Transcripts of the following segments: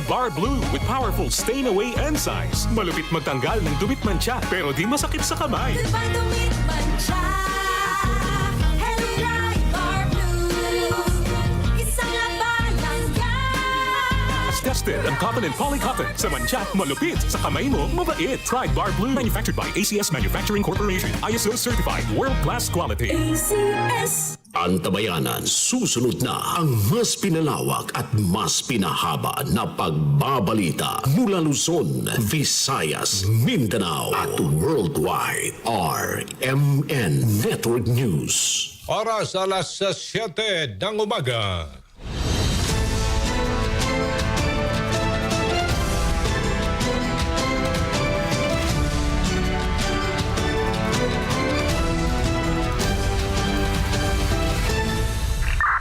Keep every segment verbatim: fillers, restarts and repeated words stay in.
Bar Blue with powerful stain away enzymes. Malupit magtanggal ng dumit mantsa, pero di masakit sa kamay. Diba dumit mantsa? Hello, Pride Bar Blue. Isang laban lang yan. Tested ang cotton and poly cotton. Sa mantsa, malupit. Sa kamay mo, mabait. Pride Bar Blue. Manufactured by A C S Manufacturing Corporation. I S O certified. World class quality. A C S. Antabayanan, susunod na ang mas pinalawak at mas pinahaba na pagbabalita mula Luzon, Visayas, Mindanao at worldwide. R M N Network News. Oras alas siyete ng umaga.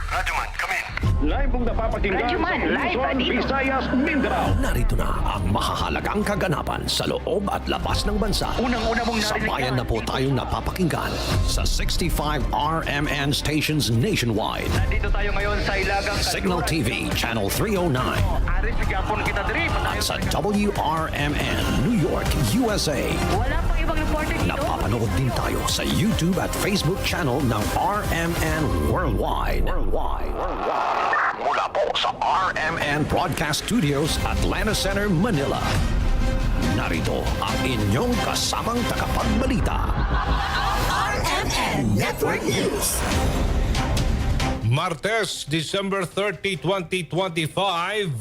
Radyoman, come in. Live mong napapakinggan Radyoman, sa live Luzon, at dito. Visayas, Mindanao. Narito na ang mahahalagang kaganapan sa loob at labas ng bansa. Unang-una mong narinig Sabayan na po tayong napapakinggan sa sixty-five R M N stations nationwide. Nandito tayo ngayon sa Ilagang Signal T V, Channel three oh nine. Ari, sigapon kita diri. At sa W R M N, New York, U S A. Wala pang ibang reporter dito. Napapanood din tayo sa YouTube at Facebook channel ng R M N Worldwide. Worldwide. Worldwide. Mula po sa R M N Broadcast Studios, Atlanta Center, Manila. Narito ang inyong kasamang tagapagbalita. R M N Network News. Martes, December thirty, twenty twenty-five.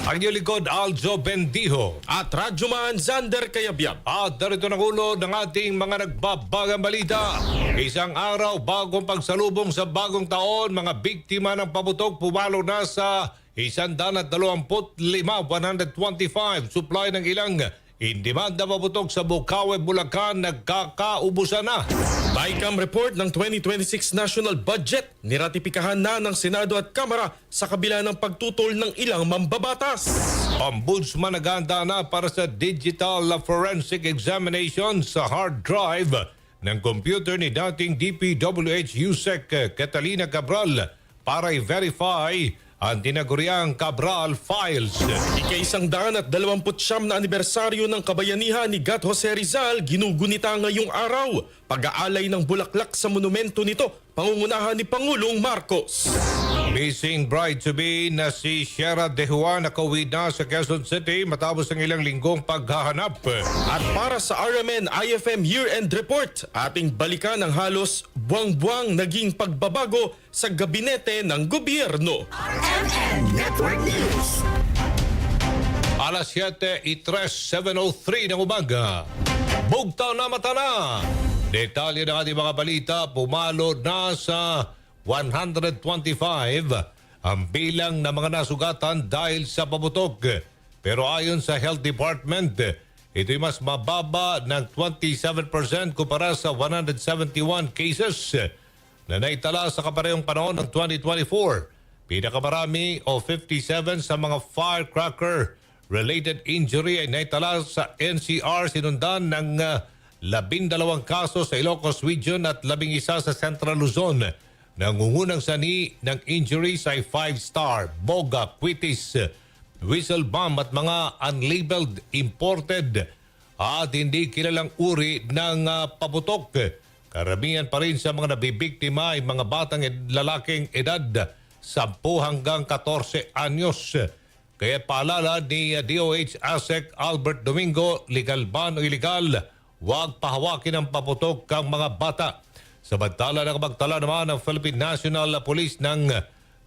Ang inyong lingkod, Aljo Bendijo. At Radyoman Xander Kayabyab. At narito na ang ulo ng ating mga nagbabagang balita. Isang araw bago ang pagsalubong sa bagong taon, mga biktima ng paputok pumalo na sa isang daan at dalawampu't lima, one hundred twenty-five, supply ng ilang in-demand na paputok sa Bukawi, Bulacan, nagkakaubusan na. BICAM report ng twenty twenty-six national budget, niratipikahan na ng Senado at Kamara sa kabila ng pagtutol ng ilang mambabatas. Ombudsman naghahanda na para sa digital forensic examination sa hard drive ng computer ni dating D P W H USEC Catalina Cabral para i-verify ang tinaguriang Cabral Files. Ikaisang daan at dalawampu't siyam na anibersaryo ng kabayanihan ni Gat Jose Rizal ginugunita ngayong araw. Pag-aalay ng bulaklak sa monumento nito, pangungunahan ni Pangulong Marcos. Missing bride-to-be na si Shera De Juan nakauwi na sa Quezon City matapos ang ilang linggong paghahanap. At para sa R M N I F M Year-End Report, ating balikan ang halos buwang-buwang naging pagbabago sa gabinete ng gobyerno. R M N Network News. Alas siyete y tres, seven oh three ng umaga. Bugtaw na mata na. Detalye ng ating mga balita, pumalo na sa one hundred twenty-five ang bilang ng mga nasugatan dahil sa paputok. Pero ayon sa Health Department, ito'y mas mababa ng twenty-seven percent kumpara sa one hundred seventy-one cases na naitala sa kaparehong panahon ng twenty twenty-four. Pinakamarami o fifty-seven sa mga firecracker-related injury ay naitala sa N C R, sinundan ng, ah, labindalawang kaso sa Ilocos Region at labing-isa sa Central Luzon. Nangungunang sanhi ng injuries ay five-star, boga, quitis, whistle bomb at mga unlabeled imported at hindi kilalang uri ng, ah, paputok. Karamihan pa rin sa mga nabibiktima ay mga batang ed-, lalaking edad sampu hanggang katorse anyos. Kaya paalala ni, ah, D O H ASEC Albert Domingo, legal man o illegal, huwag pahawakin ang paputok ang mga bata. Samantala, nakapagtala naman ang Philippine National Police ng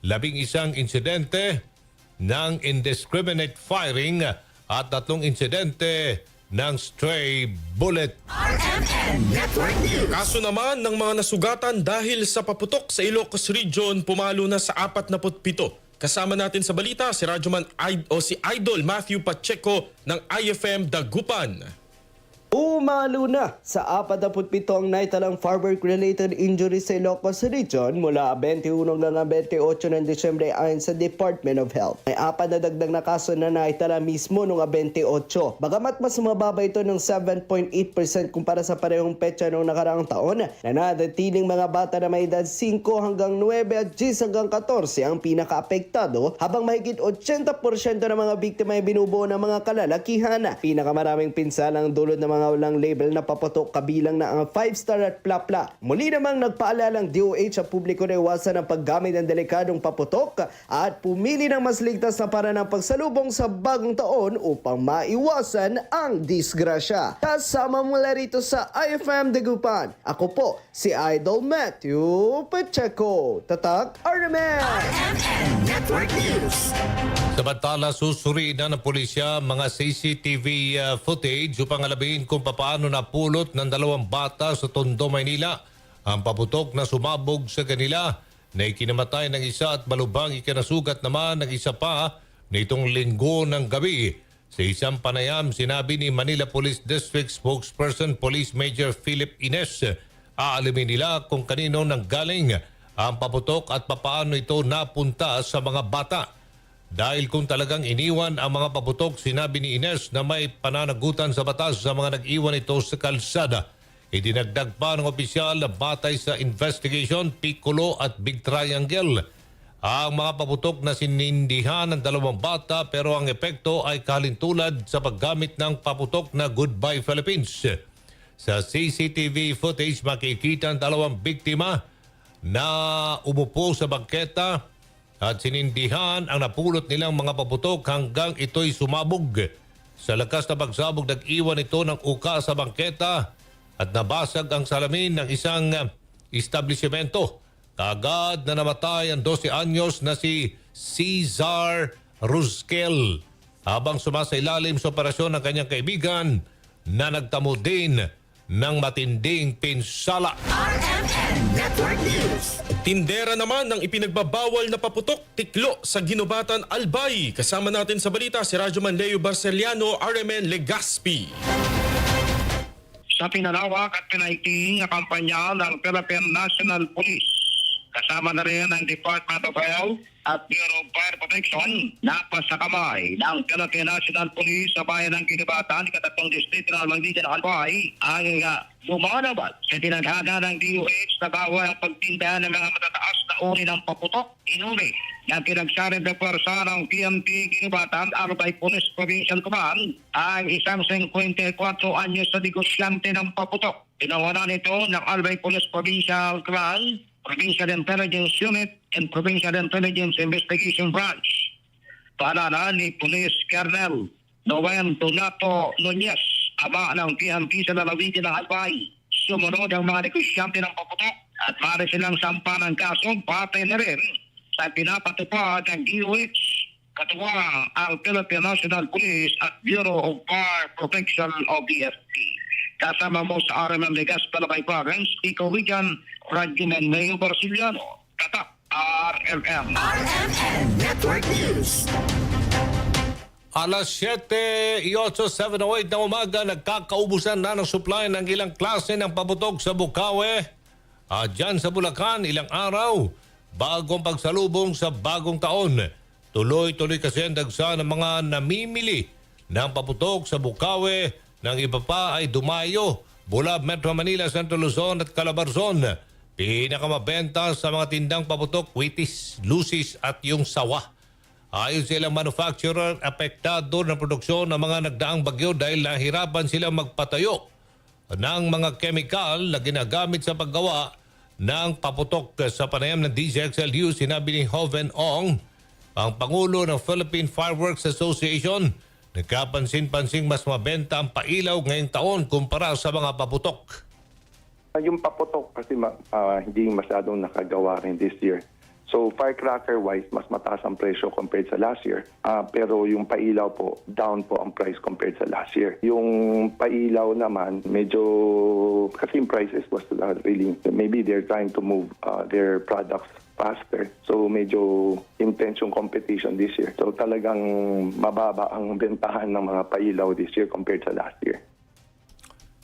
labing isang insidente ng indiscriminate firing at tatlong insidente ng stray bullet. R M N Network News. Kaso naman ng mga nasugatan dahil sa paputok sa Ilocos Region, pumalo na sa apat na put pito. Kasama natin sa balita si Radyoman Id-, o si Idol Matthew Pacheco ng I F M Dagupan. Umalo na sa apatnapu't pito ang naitalang firework-related injuries sa Ilocos Region mula twenty-one hanggang twenty-eight ng Disyembre ayon sa Department of Health. May apat na dagdag na kaso na naitala mismo noong twenty-eight. Bagamat mas mababa ito ng seven point eight percent kumpara sa parehong petsa noong nakaraang taon, nananatiling mga bata na may edad singko hanggang nuebe at diyes hanggang katorse ang pinakaapektado, habang mahigit ochenta porsyento ng mga biktima ay binubuo ng mga kalalakihan. Pinakamaraming pinsalang dulot ng mga walang label na paputok kabilang na ang Five Star at Plapla. Muli namang nagpaalala ang D O H sa publiko na iwasan ang paggamit ng delikadong paputok at pumili ng mas ligtas na paraan ng pagsalubong sa bagong taon upang maiwasan ang disgrasya. Kasama mula rito sa I F M Dagupan, ako po si Idol Matthew Pacheco. Tatak R M N! R M N Network News. Samantala, susurian na ng pulisya mga C C T V, ah, footage upang alamin kung papaano napulot ng dalawang bata sa Tondo, Maynila ang paputok na sumabog sa kanila na ikinamatay ng isa at malubhang ikinasugat naman ng isa pa nitong Linggo ng gabi. Sa isang panayam, sinabi ni Manila Police District Spokesperson Police Major Philip Ines, aalamin nila kung kanino nanggaling ang paputok at papaano ito napunta sa mga bata. Dahil kung talagang iniwan ang mga paputok, sinabi ni Ines na may pananagutan sa batas sa mga nag-iwan ito sa kalsada. Idinagdag pa ng opisyal na batay sa investigation, Piccolo at Big Triangle ang mga paputok na sinindihan ng dalawang bata, pero ang epekto ay kalintulad sa paggamit ng paputok na Goodbye Philippines. Sa C C T V footage, makikita ang dalawang biktima na umupo sa bangketa at sinindihan ang napulot nilang mga paputok hanggang ito'y sumabog. Sa lakas na pagsabog, nag-iwan ito ng uka sa bangketa at nabasag ang salamin ng isang, ah, establisimento. Kaagad na namatay ang dose anyos na si Cesar Ruskel habang sumasailalim sa operasyon ng kanyang kaibigan na nagtamo din ng matinding pinsala. R M N Network News. Tindera naman ng ipinagbabawal na paputok, tiklo sa Guinobatan, Albay. Kasama natin sa balita si Radyoman Leo Barceliano, R M N Legazpi. Sa pinalawak at pinaigting na kampanya ng Philippine National Police, kasama na rin ang Department of Health at Bureau of Fire Protection, napasakamay ng Philippine National Police sa bayan ng Guinobatan, ikatatlong distrito ng Lagdigi ng Albay, ang, ah, lumalaban sa tinadhana ng D O H na bawal ang pagtinda ng mga matataas na uri ng paputok, inuwi ng pinagsaring na puwersa ng P N P Guinobatan, Albay Police Provincial Command, ang isang singkwenta y kuwatro anyos na negosyante ng paputok. Tinawanan ito ng Albay Police Provincial Command, Provincial Intelligence Unit, and Provincial Intelligence Investigation Branch. Paalala ni Police Colonel Noel Donato Nunez, ama ng P N P sa lalawigan ng Albay. Sumunod ang mga negosyante ng paputok at maaari silang sampa ng kaso, pati na rin sa pinapatupad ng D O H, katuwang ang Philippine National Police at Bureau of Fire Protection o B F P. Kasama mo sa R M N Legazpi, Albay Province, ikaw iyan, Radyoman Leo Barciliano, Tatak R M N. R M N Network News. Alas siyete y otso, seven oh eight ng umaga, nagkakaubusan na ng supply ng ilang klase ng paputok sa Bukawi. Ah, dyan sa Bulacan, ilang araw bago ang pagsalubong sa bagong taon. Tuloy-tuloy kasi ang dagsa ng mga namimili ng paputok sa Bukawi, nang iba pa ay dumayo mula Metro Manila, Central Luzon at Calabarzon. Pinakamabenta sa mga tindang paputok, witis, lusis at yung sawa. Ayon sa ilang manufacturer, apektado ng produksyon ng mga nagdaang bagyo dahil nahirapan silang magpatayo ng mga kemikal na ginagamit sa paggawa ng paputok. Sa panayam ng D Z X L U, sinabi ni Joven Ong, ang pangulo ng Philippine Fireworks Association, nagkapansin-pansing mas mabenta ang pailaw ngayong taon kumpara sa mga paputok. Yung paputok kasi ma- ah, hindi masyadong nakagawa rin this year. So firecracker-wise, mas mataas ang presyo compared sa last year. Ah, pero yung pailaw po, down po ang price compared sa last year. Yung pailaw naman, medyo, kasi yung prices was uh, really, maybe they're trying to move uh, their products faster. So medyo intense yung competition this year. So talagang mababa ang bentahan ng mga pailaw this year compared sa last year.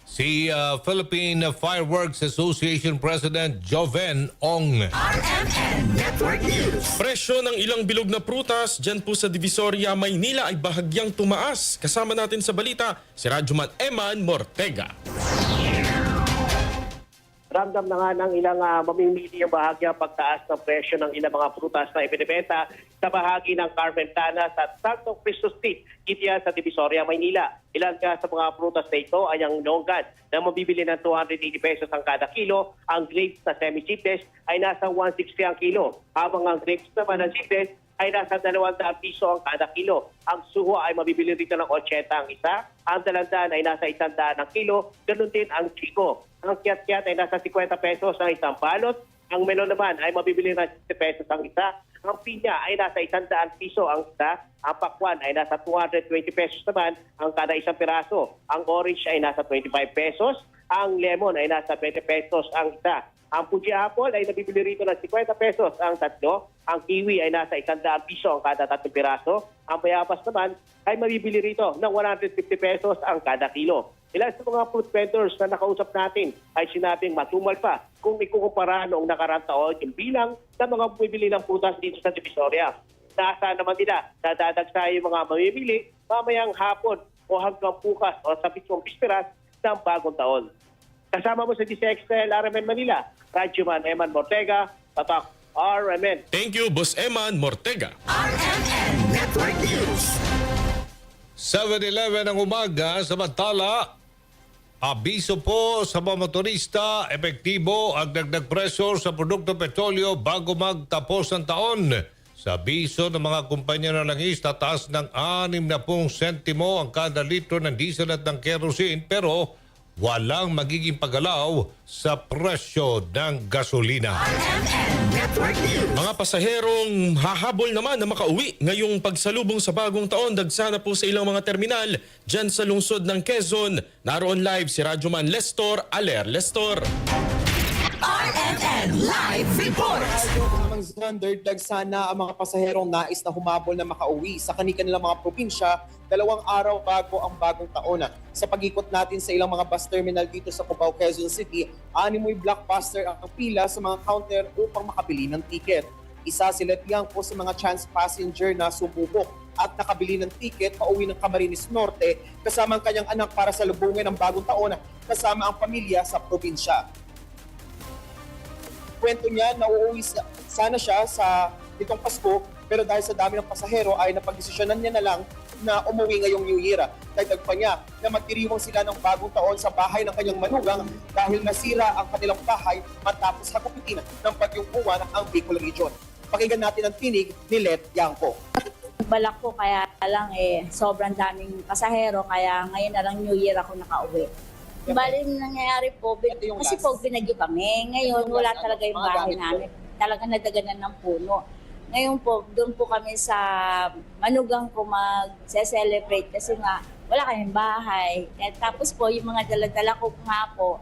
Si, ah, Philippine Fireworks Association President Joven Ong. R M N Network News. Presyo ng ilang bilog na prutas dyan po sa Divisoria, Maynila ay bahagyang tumaas. Kasama natin sa balita si Radyoman Eman Mortega. Ramdam na nga ng ilang, ah, mamimili ang bahagyang pagtaas ng presyo ng ilang mga prutas na ibinebenta sa bahagi ng Carmen Planas at Santo Cristo Street, dito sa Divisoria, Maynila. Ilan nga sa mga prutas na ito ay ang longan na mabibili ng two hundred eighty pesos ang kada kilo, ang grapes na semi-seedless ay nasa one sixty ang kilo, habang ang grapes naman na seedless ay nasa dalawang daan piso ang kada kilo. Ang suho ay mabibili rito ng otsenta ang isa, ang dalandan ay nasa isang daan ang kilo, ganun din ang chiko. Ang kiyat-kiyat ay nasa singkwenta pesos ang isang balot, ang melon naman ay mabibili ng sixty pesos ang isa, ang pinya ay nasa isang daan piso ang isa, ang pakwan ay nasa two hundred twenty pesos naman ang kada isang piraso, ang orange ay nasa twenty-five pesos, ang lemon ay nasa twenty pesos ang isa. Ang Fuji apple ay nabibili rito ng singkwenta pesos ang tatlo. Ang kiwi ay nasa isang daan piso ang kada tatlong piraso. Ang bayabas naman ay mabibili rito ng one hundred fifty pesos ang kada kilo. Ilan sa mga fruit vendors na nakausap natin ay sinabing matumal pa kung ikukumpara noong nakaraang taon yung bilang ng mga bumibili ng prutas dito sa Divisoria. Nasa naman nila, nadadagsa yung mga mamimili mamayang hapon o hanggang bukas o sa mismong bisperas ng bagong taon. Kasama mo sa D C X L R M N Manila, Radyoman Eman Mortega, Tatak R M N. Thank you, Boss Eman Mortega. R M N Network News. Seven eleven ang umaga, samantala, abiso po sa mga motorista, epektibo ang dagdag presyo sa produkto petrolyo bago magtapos ang taon. Sa abiso ng mga kumpanya ng langis, tataas ng anim na pung sentimo ang kada litro ng diesel at ng kerosene, pero walang magiging paggalaw sa presyo ng gasolina. R M N Network News. Mga pasaherong hahabol naman na makauwi ngayong pagsalubong sa bagong taon, dagsa na po sa ilang mga terminal dyan sa lungsod ng Quezon. Naroon live si Radyoman Lestor Aler. Lestor. R M N Live Report. Radyo Kamang Xander, dagsana ang mga pasaherong nais na humabol na makauwi sa kanilang mga probinsya dalawang araw bago ang bagong taon. Sa pag-ikot natin sa ilang mga bus terminal dito sa Cubao, Quezon City, animoy blockbuster ang pila sa mga counter upang makabili ng tiket. Isa si Let Bianco sa mga chance passenger na sumubok at nakabili ng tiket pauwi ng Camarines Norte kasama ang kanyang anak para salubungin ang bagong taon kasama ang pamilya sa probinsya. Kwento niya, nauuwi sa-, sana siya sa itong Pasko, pero dahil sa dami ng pasahero ay napagdesisyonan niya na lang na umuwi ngayong New Year. Dagdag pa niya na magdiriwang sila ng bagong taon sa bahay ng kanyang manugang dahil nasira ang kanilang bahay matapos hagupitin ng Bagyong Uwan ang Bicol Region. Pakinggan natin ang tinig ni Let Bianco. Balak ko, kaya lang, eh, sobrang daming pasahero, kaya ngayon na lang New Year ako nakauwi. Okay. Bali, nangyayari po, bin-, Ito yung kasi last. po, binagyo kami. Ngayon, Ito yung wala last, talaga ano, yung mga bahay gamit ko. namin. Talaga nadaganan ng puno. Ngayon po, doon po kami sa manugang ko magse-celebrate kasi nga wala kaming bahay. At tapos po, yung mga dala-dala ko nga po,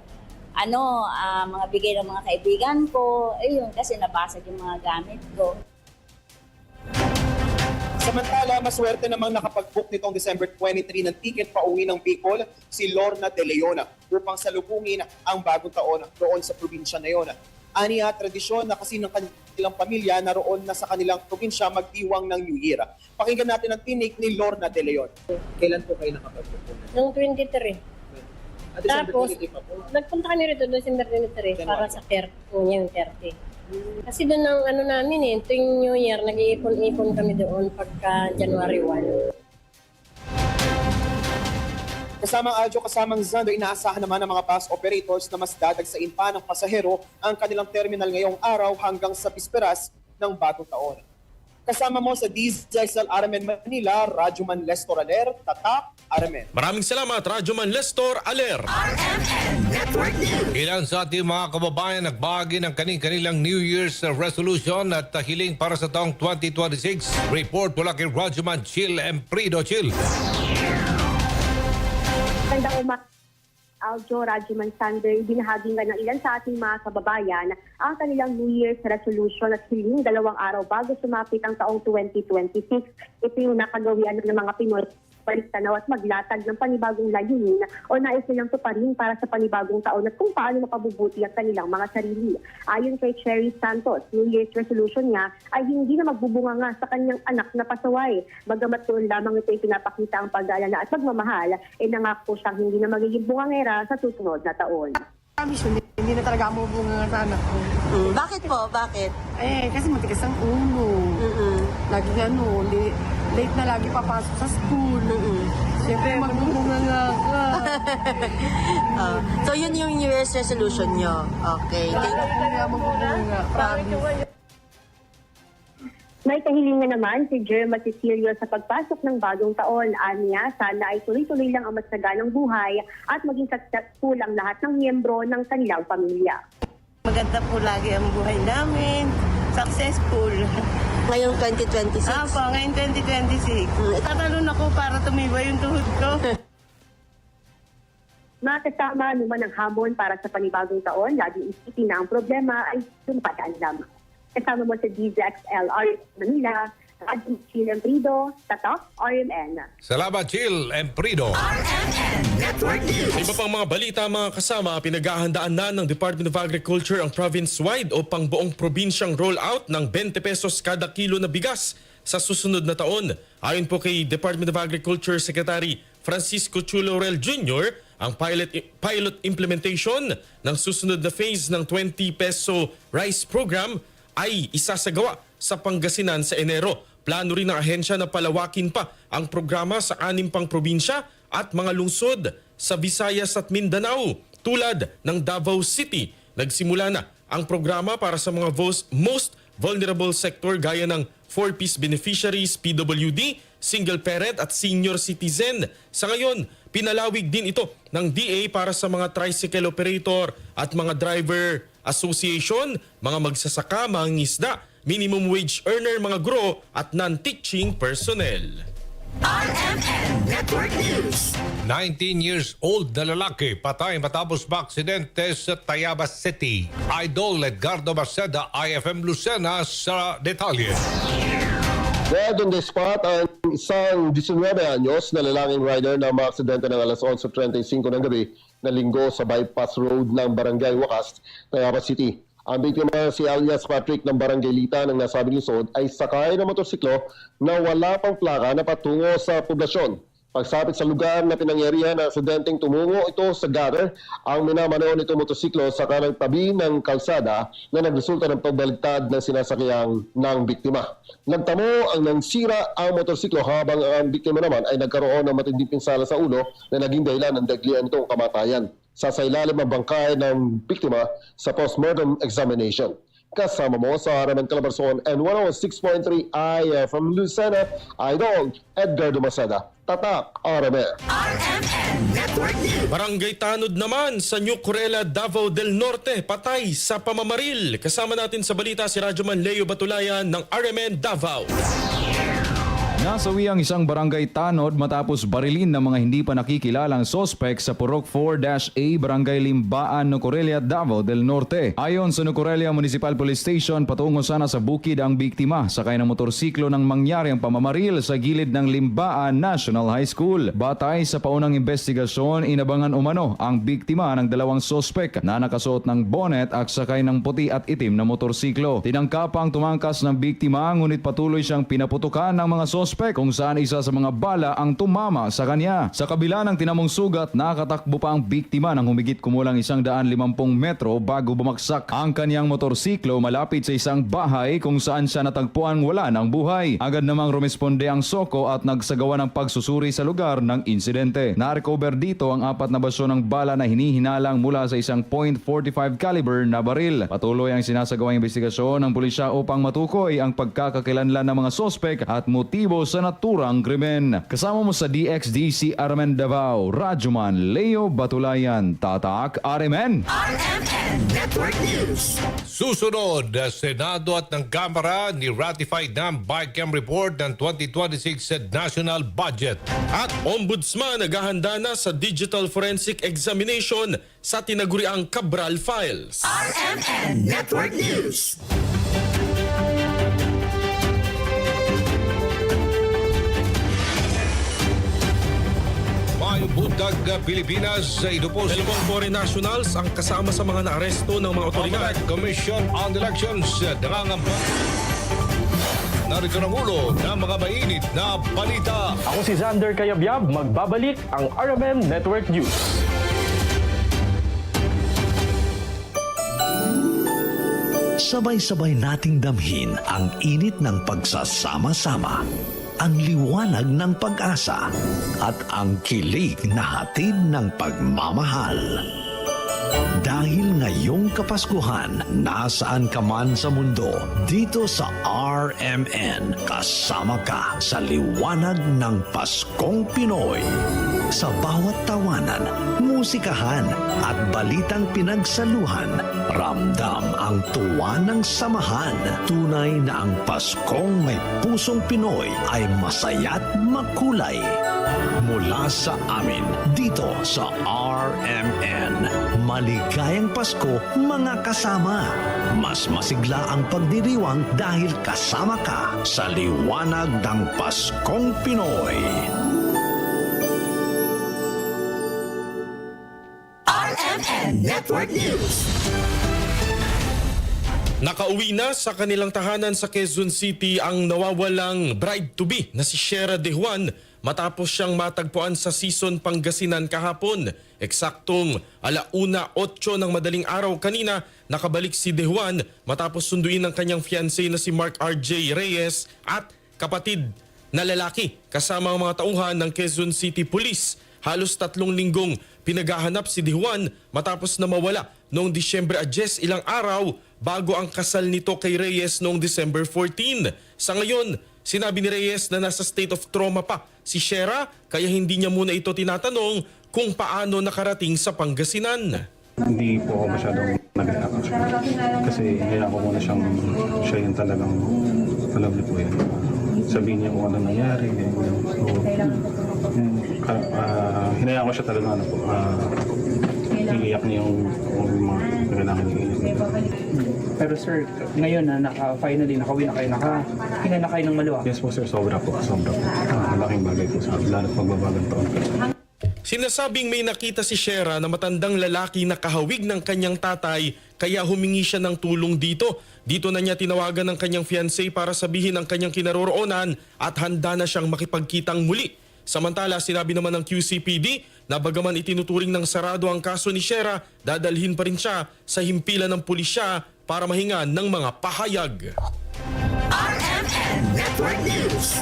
ano, ah, mga bigay ng mga kaibigan ko, ayun, kasi nabasag yung mga gamit ko. Samantala, maswerte namang nakapag-book nitong December twenty-three ng ticket pauwi ng Bicol si Lorna De Leon upang salubungin ang bagong taon doon sa probinsya na yon. Aniya, tradisyon na kasi ng kanilang pamilya na roon na sa kanilang probinsya magdiwang ng New Year. Pakinggan natin ang tinig ni Lorna De Leon. Kailan po kayo nakapag-book? Noong twenty-three. Ah, December Tapos, twenty-three pa po? Nagpunta kami rito December twenty-three para January. Sa thirty, po niya yung thirty. Kasi doon ang ano namin eh, tuwing New Year, nag-iipon-ipon kami doon pagka January one. Kasamang Aljo, kasamang Xander, inaasahan naman ng mga bus operators na mas dadagsain pa ng pasahero ang kanilang terminal ngayong araw hanggang sa bisperas ng bagong taon. Kasama mo sa D Z S L R M N Manila, Radyoman Lestor Aler, Tatak, R M N. Maraming salamat, Radyoman Lestor Aler. R M N Network News. Ilan sa ating mga kababayan nagbahagi ng kani-kanilang New Year's resolution at hiling para sa taong twenty twenty-six. Report mula kay Radyoman Chill Emprido. Chill. Magandang umaga, Aljo, Radyoman Xander. Ibinahagi nga ng ilan sa ating mga kababayan ang kanilang New Year's resolution at hiling dalawang araw bago sumapit ang taong twenty twenty-six. Ito yung nakagawian ng mga Pinoy balik tanaw at maglatag ng panibagong layunin o nais nilang tuparin para sa panibagong taon at kung paano mapabubuti ang kanilang mga sarili. Ayon kay Cherry Santos, New Year's resolution niya ay hindi na magbubunganga sa kanyang anak na pasaway. Bagamat doon lamang ito ay pinapakita ang pag-aalala at pagmamahal, ay nangako siyang hindi na magiging bungangera sa susunod na taon. Promise, hindi, hindi na talaga ako mabubunganga sa anak ko. Mm, bakit po? Bakit? Eh, kasi matigas ang ulo. Mm-mm. Lagi ano, li- late na lagi papasok sa school. Mm-mm. Siyempre, magbubunganga ka. Ah, so, yun yung New Year's resolution nyo. Okay. Thank Hindi na mabubunganga. Promise. May kahilingan naman si Germa Cecilio sa pagpasok ng bagong taon. Anya, sana ay tuloy-tuloy lang ang masaganang buhay at maging successful ang lahat ng miyembro ng kanilang pamilya. Maganda po lagi ang buhay namin. Successful. Ngayong twenty twenty-six. Apo, ngayon twenty twenty-six. Tatalon ako para tumibay yung tuhod ko. Makasama anuman ang hamon para sa panibagong taon, laging isipin na ang problema ay dumadaan lamang. Kasama mo sa D Z X L R Manila, Radyo Chile Emprido, Tatak, R M N. Salamat, Jill Emprido. Iba pang mga balita, mga kasama, pinaghahandaan na ng Department of Agriculture ang province-wide o pangbuong probinsyang rollout ng twenty pesos kada kilo na bigas sa susunod na taon. Ayon po kay Department of Agriculture Secretary Francisco Chu Laurel Junior, ang pilot, pilot implementation ng susunod na phase ng twenty peso rice program ay isasagawa sa Pangasinan sa Enero. Plano rin ng ahensya na palawakin pa ang programa sa anim pang probinsya at mga lungsod sa Visayas at Mindanao, tulad ng Davao City. Nagsimula na ang programa para sa mga vos- most vulnerable sector gaya ng four Ps beneficiaries, P W D, single parent at senior citizen. Sa ngayon, pinalawig din ito ng D A para sa mga tricycle operator at mga driver association, mga magsasaka, mangingisda, minimum wage earner, mga guro, at non-teaching personnel. R M N Network News. Nineteen years old na lalaki patay matapos maaksidente sa Tayabas City. Idol Edgardo Maceda, I F M Lucena sa detalye. Dead on the spot ang isang diecinuebe anyos na lalaking rider na maaksidente ng alas onse treinta y cinco ng gabi na Linggo sa bypass road ng Barangay Wakas, Tayabas City. Ang biktima si alias Patrick ng Barangay Litan ng nasabing lungsod ay sakay ng motorsiklo na wala pang plaka na patungo sa poblasyon. Pagsapit sa lugar na pinangyarihan ng aksidenteng tumungo ito sa gutter, ang minamaneho nitong motorsiklo sa kanang tabi ng kalsada na nagresulta ng pagbaligtad ng sinasakyan ng biktima. Nagtamo ang nansira ang motorsiklo habang ang biktima naman ay nagkaroon ng matinding pinsala sa ulo na naging dahilan ng daglian nitong kamatayan. Sasailalim ang bangkay ng biktima sa postmortem examination. Kasama mo sa R M N Calabarzon and one oh six point three I F M Lucena, Idol Edgardo Maceda, Tatak R M N. R M N Network News. Barangay Tanod naman sa New Corella, Davao del Norte, patay sa pamamaril. Kasama natin sa balita si Radyoman Leo Batulayan ng R M N Davao. Nasawi ang isang barangay tanod matapos barilin ng mga hindi pa nakikilalang suspek sa Purok four dash A, Barangay Limbaan, Nucorella, Davao del Norte. Ayon sa Nucorella Municipal Police Station, patungo sana sa bukid ang biktima. Sakay ng motorsiklo nang mangyari ang pamamaril sa gilid ng Limbaan National High School. Batay sa paunang investigasyon, inabangan umano ang biktima ng dalawang suspek na nakasuot ng bonnet at sakay ng puti at itim na motorsiklo. Tinangka pang tumangkas ng biktima, ngunit patuloy siyang pinaputukan ng mga suspek, kung saan isa sa mga bala ang tumama sa kanya. Sa kabila ng tinamong sugat, nakatakbo pa ang biktima ng humigit kumulang isang daan limampung metro bago bumagsak ang kanyang motorsiklo malapit sa isang bahay kung saan siya natagpuang wala ng buhay. Agad namang rumesponde ang SOCO at nagsagawa ng pagsusuri sa lugar ng insidente. Na-recover dito ang apat na basyo ng bala na hinihinalang mula sa isang point forty-five caliber na baril. Patuloy ang sinasagawang investigasyon ng pulisya upang matukoy ang pagkakakilanlan ng mga suspek at motibo sa naturang krimen. Kasama mo sa D X D C R M N Davao, Radyoman Leo Batulayan, Tatak R M N. R M N Network News. Susunod, Senado at ng Kamara, ni-ratify na ang BICAM report ng twenty twenty-six National Budget. At Ombudsman naghahanda na sa digital forensic examination sa tinaguriang Cabral Files. R M N Network News. Dag Pilipinas, ito po si Dalawang foreign nationals ang kasama sa mga naaresto ng mga otoridad. Commission on Elections, nangangamba. Narito ang ulo ng mga mainit na balita. Ako si Xander Kayabyab, magbabalik ang R M N Network News. Sabay-sabay nating damhin ang init ng pagsasama-sama, ang liwanag ng pag-asa, at ang kilig na hatid ng pagmamahal. Dahil ngayong Kapaskuhan, nasaan ka man sa mundo, dito sa R M N, kasama ka sa liwanag ng Paskong Pinoy. Sa bawat tawanan, musikahan, at balitang pinagsaluhan, ramdam ang tuwa ng samahan. Tunay na ang Paskong may pusong Pinoy ay masaya't makulay. Mula sa amin, dito sa R M N, maligayang Pasko, mga kasama. Mas masigla ang pagdiriwang dahil kasama ka sa liwanag ng Paskong Pinoy. R M N Network News. Nakauwi na sa kanilang tahanan sa Quezon City ang nawawalang bride-to-be na si Shera De Juan matapos siyang matagpuan sa Sison, Pangasinan kahapon. Eksaktong ala una otso ng madaling araw kanina, nakabalik si De Juan matapos sunduin ng kanyang fiancé na si Mark R J Reyes at kapatid na lalaki kasama ang mga tauhan ng Quezon City Police. Halos tatlong linggong pinaghahanap si De Juan matapos na mawala noong Disyembre a diyes, ilang araw bago ang kasal nito kay Reyes noong December fourteen. Sa ngayon, sinabi ni Reyes na nasa state of trauma pa si Shera, kaya hindi niya muna ito tinatanong kung paano nakarating sa Pangasinan. Hindi po ako masyadong nag-react. Kasi hinayaan ko muna siyang, siya yung talagang alam niyo po yun. Sabihin niya kung ano nangyari, ganyan. So, yung, ka- ah, hinayaan ko siya talaga, ano po, ah, iiyak niya yung, yung mga kailangan niya iiyak. Pero sir, ngayon na naka, finally, nakauwi na kayo, naka, hinga na kayo ng maluwag? Yes po, sir, sobra po, sobra po. Ah, malaking bagay po sa akin, lalo pagbabagang taon. Sinasabing may nakita si Shera na matandang lalaki na kahawig ng kanyang tatay, kaya humingi siya ng tulong dito. Dito na niya tinawagan ang kanyang fiancé para sabihin ang kanyang kinaroroonan at handa na siyang makipagkitang muli. Samantala, sinabi naman ng Q C P D na bagaman itinuturing ng sarado ang kaso ni Shera, dadalhin pa rin siya sa himpilan ng pulisya para mahingan ng mga pahayag. R M N Network News.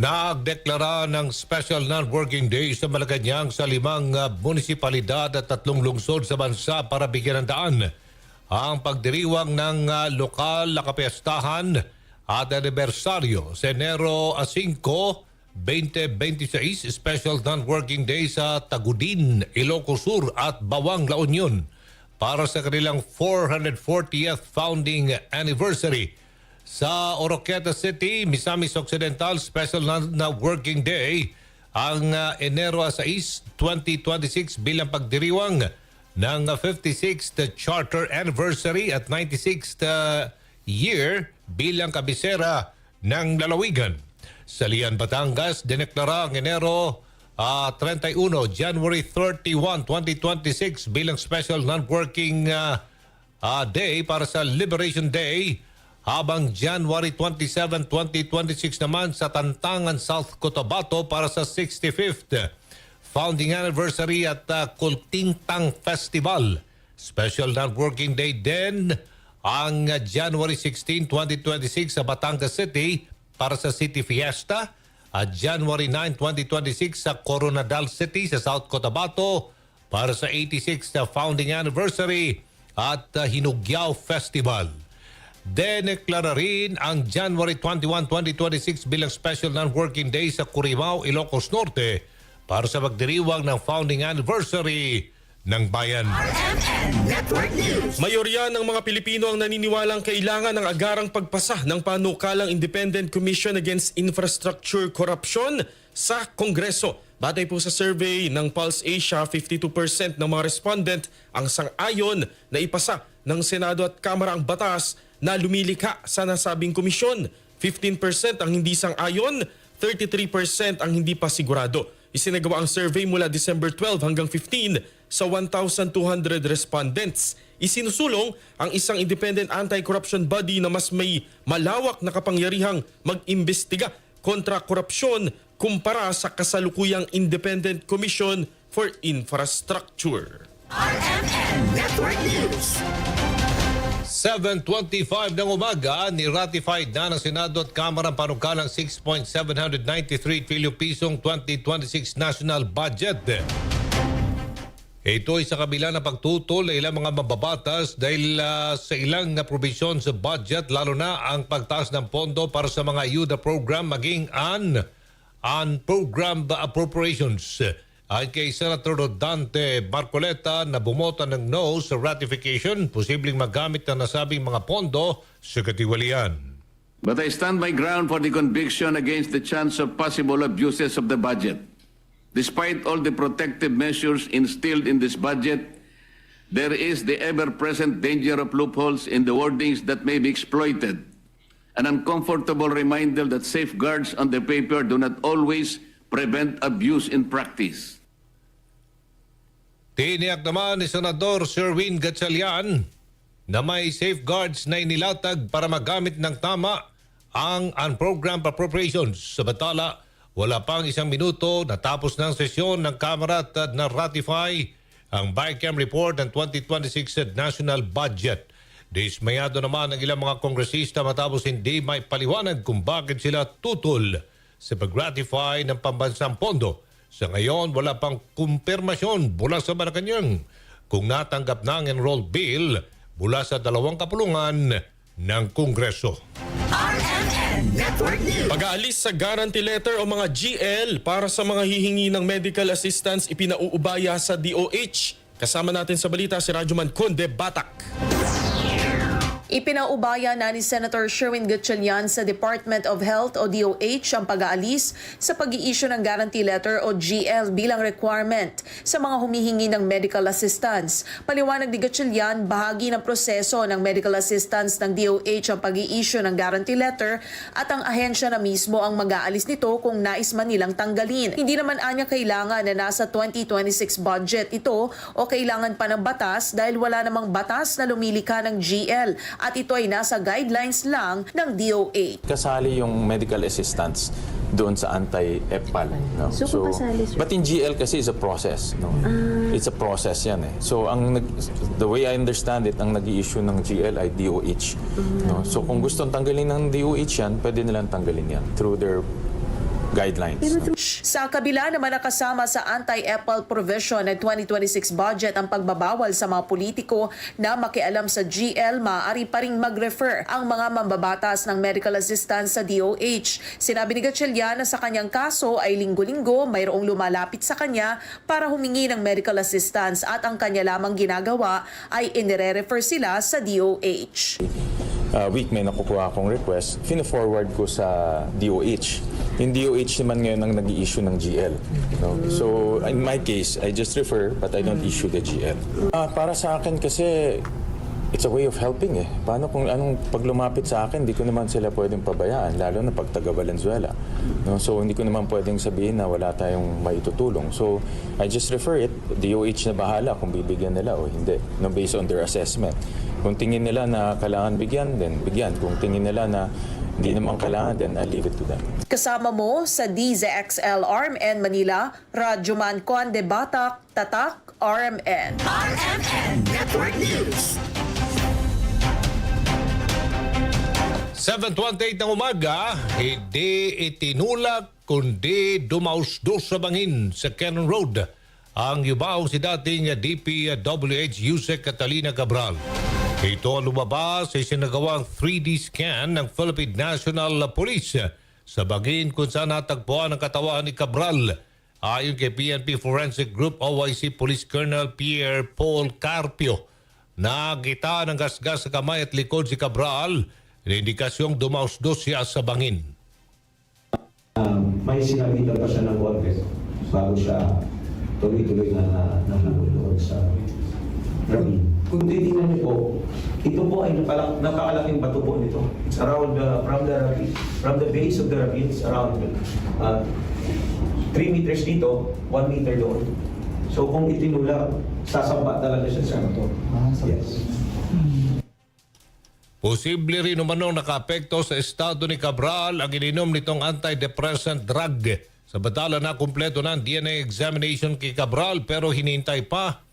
Nagdeklara ng Special Non-Working Day sa Malacañang sa limang, ah, munisipalidad at tatlong lungsod sa bansa para bigyan ng daan ang pagdiriwang ng, ah, lokal na kapiestahan at anibersaryo sa Enero a singko, twenty twenty-six, Special Non-Working Day sa Tagudin, Ilocos Sur at Bawang, La Union para sa kanilang four hundred fortieth founding anniversary. Sa Oroquieta City, Misamis Occidental, Special Non-Working Day ang, ah, Enero a sais, twenty twenty-six bilang pagdiriwang ng fifty-sixth Charter Anniversary at ninety-sixth, ah, year bilang kabisera ng lalawigan. Sa Lian, Batangas, dineklara ang Enero, ah, treinta y uno, January thirty-one, twenty twenty-six bilang Special Non-Working, ah, ah, Day para sa Liberation Day, habang January twenty-seven, twenty twenty-six naman sa Tantangan, South Cotabato para sa sixty-fifth Founding Anniversary at, ah, Kultingtang Festival. Special Non-Working Day din ang January sixteen, twenty twenty-six sa Batangas City para sa City Fiesta, at January nine, twenty twenty-six sa Koronadal City sa South Cotabato para sa eighty-sixth Founding Anniversary at, uh, Hinugyao Festival. Dineklara rin ang January twenty-one, twenty twenty-six bilang Special Non-Working Day sa Curimaao, Ilocos Norte para sa pagdiriwang ng Founding Anniversary ng bayan. R M N Network News. Mayorya ng mga Pilipino ang naniniwalang kailangan ng agarang pagpasa ng panukalang Independent Commission Against Infrastructure Corruption sa Kongreso. Batay po sa survey ng Pulse Asia, fifty-two percent ng mga respondent ang sang-ayon na ipasa ng Senado at Kamara ang batas na lumilikha sa nasabing komisyon. Fifteen percent ang hindi sang-ayon, thirty-three percent ang hindi pa sigurado. Isinagawa ang survey mula December twelve hanggang fifteen sa one thousand two hundred respondents. Isinusulong ang isang independent anti-corruption body na mas may malawak na kapangyarihang mag-imbestiga kontra korupsyon kumpara sa kasalukuyang Independent Commission for Infrastructure. R M N Network News. Seven twenty-five ng umaga, ni-ratify na ng Senado at Kamara ang panukalang six point seven hundred ninety-three trillion pisong twenty twenty-six national budget. Ito ay sa kabila ng pagtutol ng ilang mga mababatas dahil, ah, sa ilang na probisyon sa budget, lalo na ang pagtaas ng pondo para sa mga ayuda program maging an unprogrammed appropriations. Ayon kay Senator Dante Marcoleta na bumota ng no sa ratification, posibleng magamit ang nasabing mga pondo sa katiwalian. But I stand my ground for the conviction against the chance of possible abuses of the budget. Despite all the protective measures instilled in this budget, there is the ever-present danger of loopholes in the wordings that may be exploited. An uncomfortable reminder that safeguards on the paper do not always prevent abuse in practice. Tiniyak naman ni Senador Sherwin Gatchalian na may safeguards na inilatag para magamit ng tama ang unprogrammed appropriations. Samantala, wala pang isang minuto, natapos na ang sesyon ng Kamara at na-ratify ang BICAM report ng twenty twenty-six national budget. Dismayado naman ang ilang mga kongresista matapos hindi maipaliwanag kung bakit sila tutol sa pag-ratify ng pambansang pondo. Sa ngayon, wala pang kumpirmasyon mula sa Malacañang kung natanggap na ang enrolled bill mula sa dalawang kapulungan ng Kongreso. R M N Network News. Pag-aalis sa guarantee letter o mga G L para sa mga hihingi ng medical assistance ipinauubaya sa D O H. Kasama natin sa balita si Radyoman Conde Batak. Ipinaubaya na ni Senator Sherwin Gatchalian sa Department of Health o D O H ang pag-aalis sa pag-i-issue ng guarantee letter o G L bilang requirement sa mga humihingi ng medical assistance. Paliwanag ni Gatchalian, bahagi ng proseso ng medical assistance ng D O H ang pag-i-issue ng guarantee letter at ang ahensya na mismo ang mag-aalis nito kung nais man nilang tanggalin. Hindi naman anya kailangan na nasa twenty twenty-six budget ito o kailangan pa ng batas dahil wala namang batas na lumilikha ng G L at ito ay nasa guidelines lang ng D O H. Kasali yung medical assistance doon sa anti-EPPAL, no? So, kung kasali, sir? But in G L kasi is a process, no? Ah. It's a process yan eh. So, ang nag-, the way I understand it, ang nag-i-issue ng G L ay D O H, no? So, kung gustong tanggalin ng D O H yan, pwede nilang tanggalin yan through their guidelines, no? Sa kabila naman, nakasama sa anti-EPPAL provision ng twenty twenty-six budget ang pagbabawal sa mga politiko na makialam sa G L, maaari pa ring mag-refer ang mga mambabatas ng medical assistance sa D O H. Sinabi ni Gatchalian na sa kanyang kaso ay linggo-linggo mayroong lumalapit sa kanya para humingi ng medical assistance at ang kanya lamang ginagawa ay inire-refer sila sa D O H. Uh, week may nakukuha akong request, fina-forward ko sa D O H. Yung D O H naman ngayon ang nag-i-issue ng G L, no? So, in my case, I just refer, but I don't issue the G L. Ah, para sa akin kasi, it's a way of helping eh. Paano kung anong pag lumapit sa akin, di ko naman sila pwedeng pabayaan, lalo na pag taga Valenzuela, no? So, hindi ko naman pwedeng sabihin na wala tayong maitutulong. So, I just refer it, D O H na bahala kung bibigyan nila o hindi, no, based on their assessment. Kung tingin nila na kailangan bigyan, then bigyan. Kung tingin nila na hindi naman kailangan, then I'll leave it to them. Kasama mo sa D Z X L R M N Manila, Radyoman Conde Batak, Tatak R M N. R M N Network News. Seven twenty-eight ng umaga, hindi itinulak kundi dumausdos sa bangin sa Cannon Road ang yumaong si dating D P W H Yusek Catalina Cabral. Ito ang lumabas sa isinagawang three D scan ng Philippine National Police sa bangin kung saan natagpuan ang katawan ni Cabral. Ayon kay P N P Forensic Group O I C Police Colonel Pierre Paul Carpio, nakita ng gasgas sa kamay at likod si Cabral na indikasyong dumausdos siya sa bangin. Um, may sinabitan pa siya ng konti bago siya tuloy-tuloy na, na, nahulog doon sa ravine. Kung titingnan niyo po, ito po ay napala-, napakalaking bato po nito. It's around, uh, from the ravine, from the base of the ravine, it's around, uh, three meters dito, one meter doon. So kung itinulak, sasamba talaga siya sa bato. Ah, sa Yes. Posible rin umanong nakaapekto sa estado ni Cabral ang ininom nitong antidepressant drug. Samantala, nakumpleto na ang D N A examination kay Cabral, pero hinihintay pa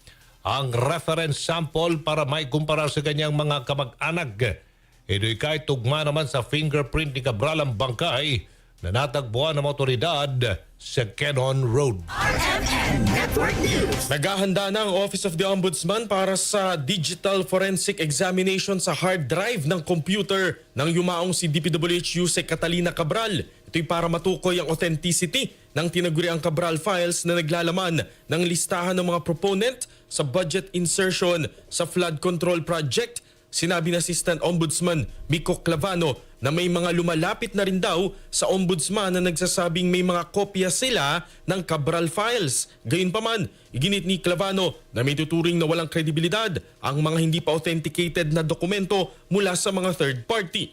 ang reference sample para maikumpara sa kanyang mga kamag-anak. Iduy kay tugma naman sa fingerprint ni Cabral ang bangkay na natagpuan ng mga otoridad sa Cannon Road. R M N Network News. Naghahanda na ang Office of the Ombudsman para sa digital forensic examination sa hard drive ng computer ng yumaong si D P W H Usec Catalina Cabral. Ito'y para matukoy ang authenticity ng tinaguriang Cabral files na naglalaman ng listahan ng mga proponent sa budget insertion sa flood control project. Sinabi ni Assistant Ombudsman Miko Clavano na may mga lumalapit na rin daw sa Ombudsman na nagsasabing may mga kopya sila ng Cabral files. Gayunpaman, iginit ni Clavano na may tuturing na walang kredibilidad ang mga hindi pa authenticated na dokumento mula sa mga third party.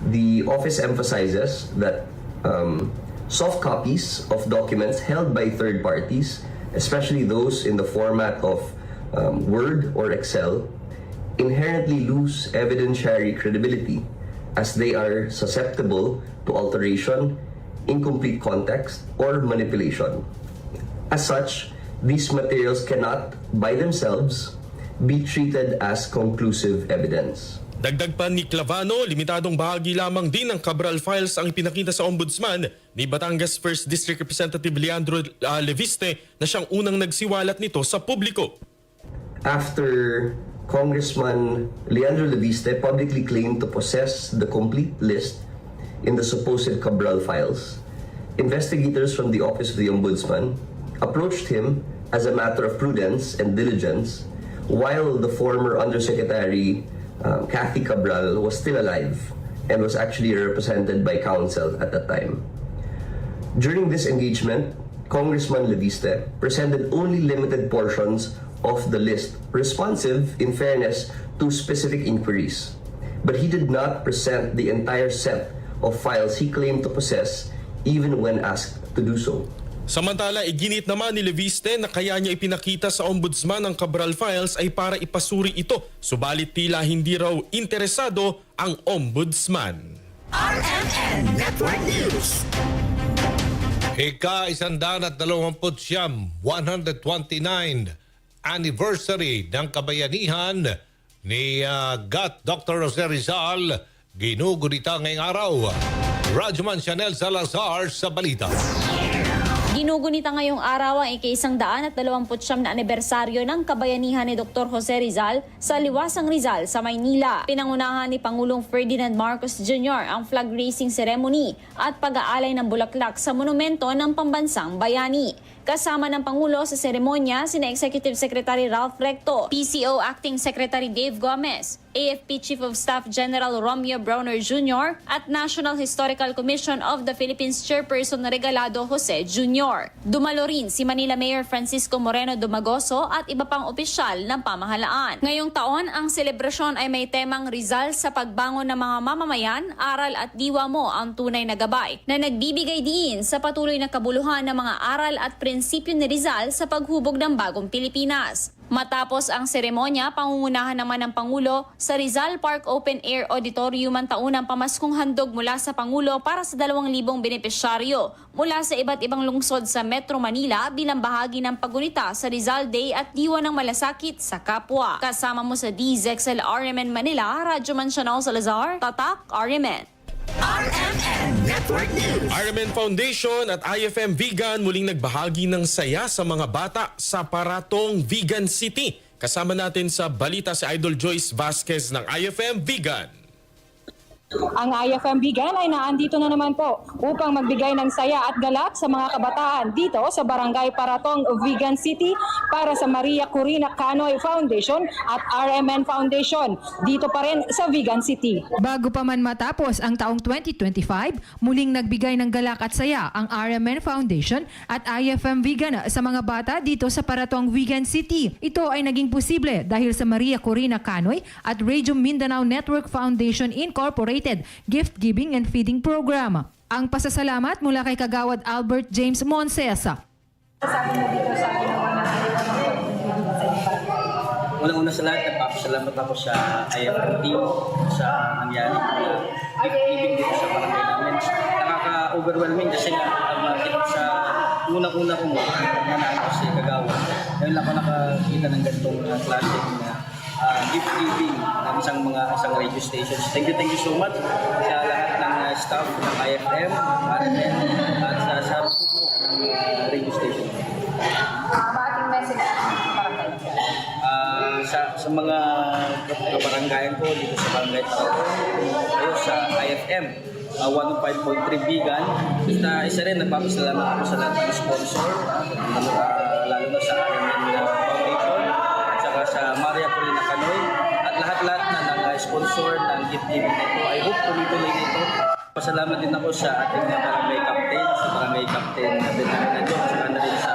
The office emphasizes that um, soft copies of documents held by third parties, especially those in the format of um, Word or Excel, inherently lose evidentiary credibility as they are susceptible to alteration, incomplete context, or manipulation. As such, these materials cannot, by themselves, be treated as conclusive evidence. Dagdag pa ni Clavano, limitadong bahagi lamang din ng Cabral files ang ipinakita sa Ombudsman ni Batangas First District Representative Leandro, ah, Leviste na siyang unang nagsiwalat nito sa publiko. After Congressman Leandro Leviste publicly claimed to possess the complete list in the supposed Cabral files, investigators from the Office of the Ombudsman approached him as a matter of prudence and diligence while the former Undersecretary um, Kathy Cabral was still alive and was actually represented by counsel at that time. During this engagement, Congressman Leviste presented only limited portions of the list responsive, in fairness, to specific inquiries. But he did not present the entire set of files he claimed to possess even when asked to do so. Samantala, iginit naman ni Leviste na kaya niya ipinakita sa Ombudsman ang Cabral Files ay para ipasuri ito, subalit tila hindi raw interesado ang Ombudsman. R M N Network News. Ika-isandaan at dalawampu't siyam, one hundred twenty-nine anniversary ng kabayanihan ni, ah, Gat Doktor Jose Rizal, ginugunita ngayong araw. Radyoman Chanel Salazar sa balita. Ginugunita ngayong araw ang ika-isang daan at dalawampu't siyam na anibersaryo ng kabayanihan ni Doktor Jose Rizal sa Liwasang Rizal sa Maynila. Pinangunahan ni Pangulong Ferdinand Marcos Junior ang flag raising ceremony at pag-aalay ng bulaklak sa monumento ng pambansang bayani. Kasama ng Pangulo sa seremonya sina Executive Secretary Ralph Recto, P C O Acting Secretary Dave Gomez, A F P Chief of Staff General Romeo Brawner Junior at National Historical Commission of the Philippines Chairperson Regalado Jose Junior. Dumalo rin si Manila Mayor Francisco Moreno Dumagoso at iba pang opisyal ng pamahalaan. Ngayong taon, ang selebrasyon ay may temang Rizal sa pagbangon ng mga mamamayan, aral at diwa mo ang tunay na gabay na nagbibigay diin sa patuloy na kabuluhan ng mga aral at prinsipyo ni Rizal sa paghubog ng bagong Pilipinas. Matapos ang seremonya, pangungunahan naman ng Pangulo sa Rizal Park Open Air Auditorium ang taunang pamaskong handog mula sa Pangulo para sa dalawang libong benepisyaryo mula sa iba't ibang lungsod sa Metro Manila bilang bahagi ng paggunita sa Rizal Day at Diwa ng Malasakit sa Kapwa. Kasama mo sa D Z X L R M N Manila, Radyo Mansionao Salazar, Tatak R M N. R M N Network News. R M N Foundation at I F M Vigan muling nagbahagi ng saya sa mga bata sa Paratong, Vigan City. Kasama natin sa balita si Idol Joyce Vasquez ng I F M Vigan. Ang I F M Vigan ay naandito na naman po upang magbigay ng saya at galak sa mga kabataan dito sa Barangay Paratong, Vigan City para sa Maria Corina Canoy Foundation at R M N Foundation dito pa rin sa Vigan City. Bago pa man matapos ang taong twenty twenty-five, muling nagbigay ng galak at saya ang R M N Foundation at I F M Vigan sa mga bata dito sa Paratong, Vigan City. Ito ay naging posible dahil sa Maria Corina Canoy at Radio Mindanao Network Foundation Incorporated Gift Giving and Feeding Program. Ang pasasalamat mula kay Kagawad Albert James Monses. Sabi mo dito sa ginawa ng I F M sa inyong barangay? Unang-una sa lahat, nagpapasalamat ako sa I F M team sa nangyari na gift giving dito sa barangay namin. Nakaka-overwhelming kasi nga, ang mga gift sa unang-una ko mo, nanalo si Kagawad. Ngayon lang ako nakakita ng ganitong, ah, klaseng, ah, ah, gift giving ng isang mga, isang radio stations. Thank you, thank you so much sa lahat ng, ah, staff ng I F M, R M N, at sa, sa radio station. Ah, ating message para kayo, sir? Ah, sa, sa mga kabarangayan ko dito sa Barangay Paratong, kayo sa I F M, ah, one oh five point three Vigan. Basta isa rin, nagpapasalamat ako sa lahat ng sponsor, ah, lalo na sa R M N Foundation, at saka sa Maria Corina Canoy, at lahat-lahat na nag-sponsor ng gift giving na ito. I hope tuloy-tuloy na ito. Pasalamat din ako sa ating mga barangay captain, sa barangay captain na Benjamin Adjong, at saka na rin sa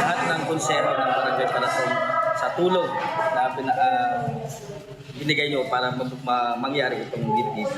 lahat ng konseho ng Barangay Paratong sa tulong na pina-, ah, binigay niyo para mag-, ma-, mangyari itong gift giving.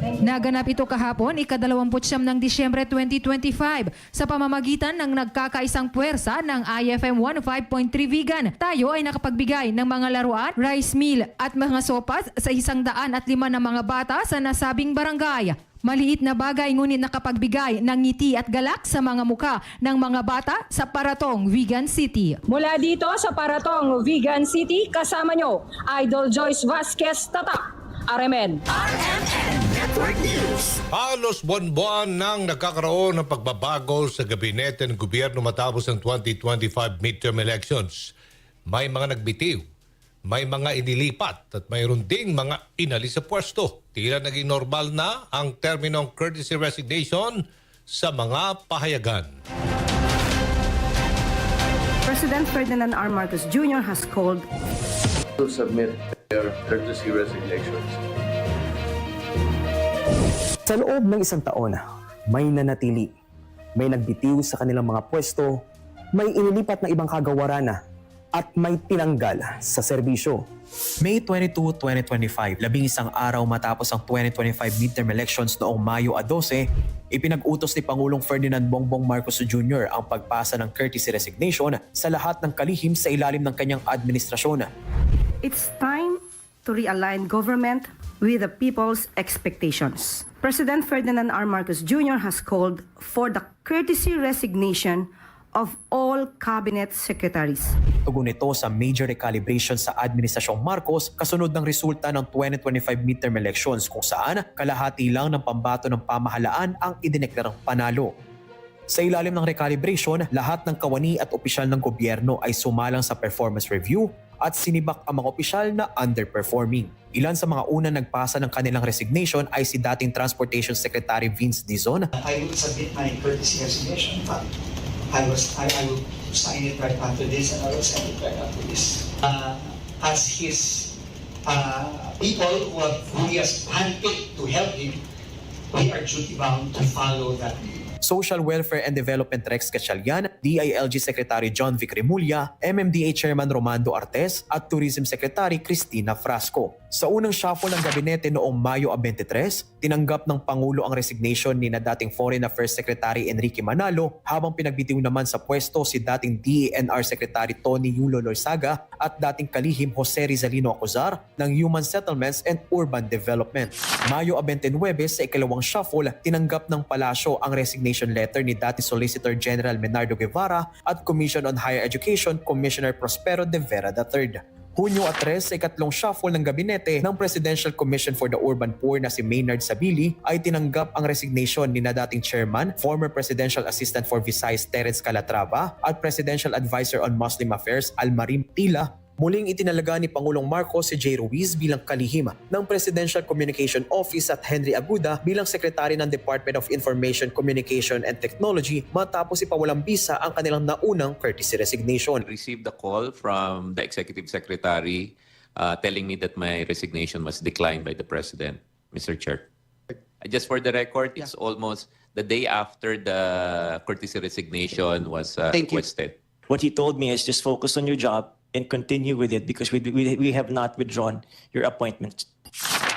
Naganap ito kahapon, ikadalawamput siyam ng Disyembre twenty twenty-five, sa pamamagitan ng nagkakaisang puwersa ng I F M one oh five point three Vigan. Tayo ay nakapagbigay ng mga laruan, rice meal, at mga sopas sa isang daan at lima na mga bata sa nasabing barangay. Maliit na bagay ngunit nakapagbigay ng ngiti at galak sa mga mukha ng mga bata sa Paratong, Vigan City. Mula dito sa Paratong, Vigan City, kasama nyo, Idol Joyce Vasquez, Tatak, R M N. R M N Network News. Halos buwan-buwan nang nagkakaroon ng pagbabago sa gabinete ng gobyerno matapos ang twenty twenty-five midterm elections. May mga nagbitiw, may mga inilipat, at mayroon ding mga inalis sa pwesto. Tila naging normal na ang terminong courtesy resignation sa mga pahayagan. President Ferdinand R. Marcos Junior has called to submit their courtesy resignations. Sa loob ng isang taon, may nanatili, may nagbitiw sa kanilang mga pwesto, may inilipat na ibang kagawaran, at may tinanggal sa serbisyo. May twenty-two, twenty twenty-five, labing isang araw matapos ang twenty twenty-five midterm elections noong Mayo a dose, ipinag-utos ni Pangulong Ferdinand Bongbong Marcos Junior ang pagpasa ng courtesy resignation sa lahat ng kalihim sa ilalim ng kanyang administrasyon. It's time to realign government with the people's expectations. President Ferdinand R. Marcos Junior has called for the courtesy resignation of all cabinet secretaries. Tugon ito sa major recalibration sa Administrasyong Marcos kasunod ng resulta ng twenty twenty-five midterm elections, kung saan kalahati lang ng pambato ng pamahalaan ang idineklarang panalo. Sa ilalim ng recalibration, lahat ng kawani at opisyal ng gobyerno ay sumalang sa performance review at sinibak ang mga opisyal na underperforming. Ilan sa mga unang nagpasa ng kanilang resignation ay si dating Transportation Secretary Vince Dizon, I will submit my courtesy resignation, but I was, I, I will sign it right after this and I will send it right after this. Uh, as his, uh, people who have, who he has handpicked to help him, we are duty bound to follow that. Social Welfare and Development Rex Gatchalian, D I L G Secretary John Vic Remulla, M M D A Chairman Romando Artes, at Tourism Secretary Cristina Frasco. Sa unang shuffle ng gabinete noong Mayo a twenty-three, tinanggap ng Pangulo ang resignation ni na dating Foreign Affairs Secretary Enrique Manalo habang pinagbitiw naman sa pwesto si dating D E N R Secretary Tony Yulo Loizaga at dating kalihim Jose Rizalino Acuzar ng Human Settlements and Urban Development. Mayo a twenty-nine, sa ikalawang shuffle, tinanggap ng Palasyo ang resignation letter ni dating Solicitor General Menardo Guevara at Commission on Higher Education Commissioner Prospero De Vera the third. Hunyo a tres, sa ikatlong shuffle ng gabinete ng Presidential Commission for the Urban Poor na si Maynard Sabili, ay tinanggap ang resignation ni na dating chairman, former presidential assistant for Visayas Terence Calatrava, at presidential advisor on Muslim Affairs Almarim Tila Muling itinalaga ni Pangulong Marcos si Jay Ruiz bilang kalihim ng Presidential Communication Office at Henry Aguda bilang Secretary ng Department of Information, Communication and Technology matapos ipawalang bisa ang kanilang naunang courtesy resignation. Received a call from the executive secretary uh, telling me that my resignation was declined by the president, Mister Chair. Uh, Just for the record, it's almost the day after the courtesy resignation was uh, Thank you. requested. What he told me is just focus on your job and continue with it because we, we, we have not withdrawn your appointment.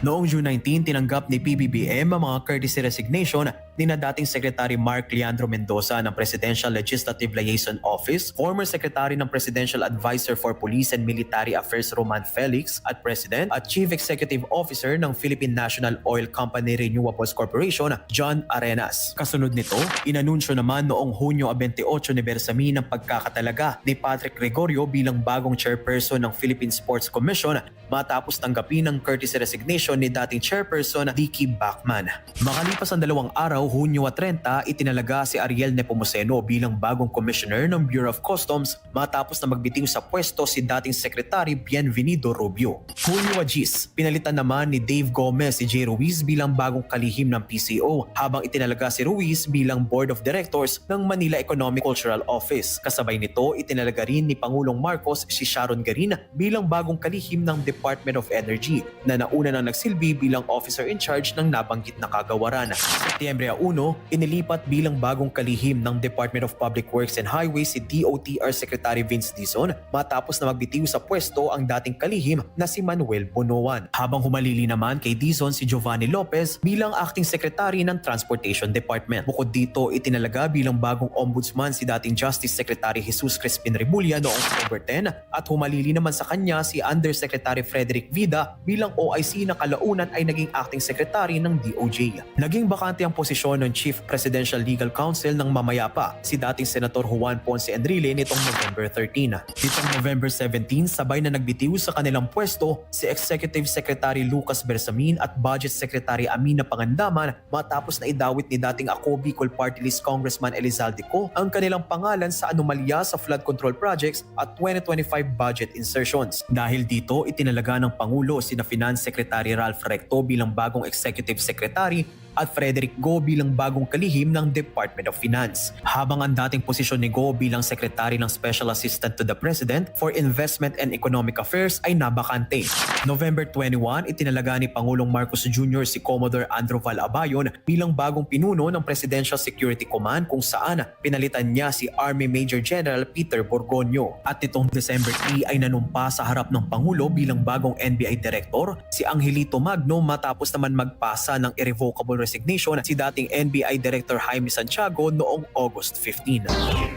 Noong June nineteen, tinanggap ni P B B M ang mga courtesy resignation ni na dating Secretary Mark Leandro Mendoza ng Presidential Legislative Liaison Office, former Secretary ng Presidential Advisor for Police and Military Affairs Roman Felix at President at Chief Executive Officer ng Philippine National Oil Company Renewables Corporation, John Arenas. Kasunod nito, inanunsyo naman noong Hunyo a twenty-eight ni Bersamin ang pagkakatalaga ni Patrick Gregorio bilang bagong chairperson ng Philippine Sports Commission matapos tanggapin ang courtesy resignation ni dating chairperson Dicky Bachman. Makalipas ang dalawang araw, Hunyo a trenta, itinalaga si Ariel Nepomuceno bilang bagong commissioner ng Bureau of Customs matapos na magbitiw sa pwesto si dating Secretary Bienvenido Rubio. Hunyo a diyes, pinalitan naman ni Dave Gomez si Jay Ruiz bilang bagong kalihim ng P C O, habang itinalaga si Ruiz bilang Board of Directors ng Manila Economic Cultural Office. Kasabay nito, itinalaga rin ni Pangulong Marcos si Sharon Garin bilang bagong kalihim ng Department of Energy na nauna nang nagsilbi bilang officer in charge ng nabanggit na kagawaran. Setyembre uno, inilipat bilang bagong kalihim ng Department of Public Works and Highways si D O T R Secretary Vince Dizon matapos na magbitiw sa pwesto ang dating kalihim na si Manuel Bonoan. Habang humalili naman kay Dizon si Giovanni Lopez bilang acting secretary ng Transportation Department. Bukod dito, itinalaga bilang bagong ombudsman si dating Justice Secretary Jesus Crispin Remulla noong October ten at humalili naman sa kanya si Undersecretary Frederick Vida bilang O I C na kalaunan ay naging acting secretary ng D O J. Naging bakante ang posisyon ng Chief Presidential Legal Counsel ng Mamayapa, si dating Senator Juan Ponce Enrile nitong November thirteen. Nitong November seventeen, sabay na nagbitiw sa kanilang pwesto si Executive Secretary Lucas Bersamin at Budget Secretary Amina Pangandaman matapos na idawit ni dating Ako Bicol Party List Congressman Elizalde Co ang kanilang pangalan sa anomalya sa flood control projects at twenty twenty-five budget insertions. Dahil dito, itinalaga ng Pangulo sina Finance Secretary Ralph Recto bilang bagong Executive Secretary at Frederick Go bilang bagong kalihim ng Department of Finance. Habang ang dating posisyon ni Go bilang Secretary ng Special Assistant to the President for Investment and Economic Affairs ay nabakante. November twenty-one, itinalaga ni Pangulong Marcos Junior si Commodore Andrew Val Abayon bilang bagong pinuno ng Presidential Security Command, kung saan pinalitan niya si Army Major General Peter Borgonio. At nitong December three ay nanumpa sa harap ng Pangulo bilang bagong N B I Director si Angelito Magno matapos naman magpasa ng irrevocable resignation si dating N B I Director Jaime Santiago noong August fifteen.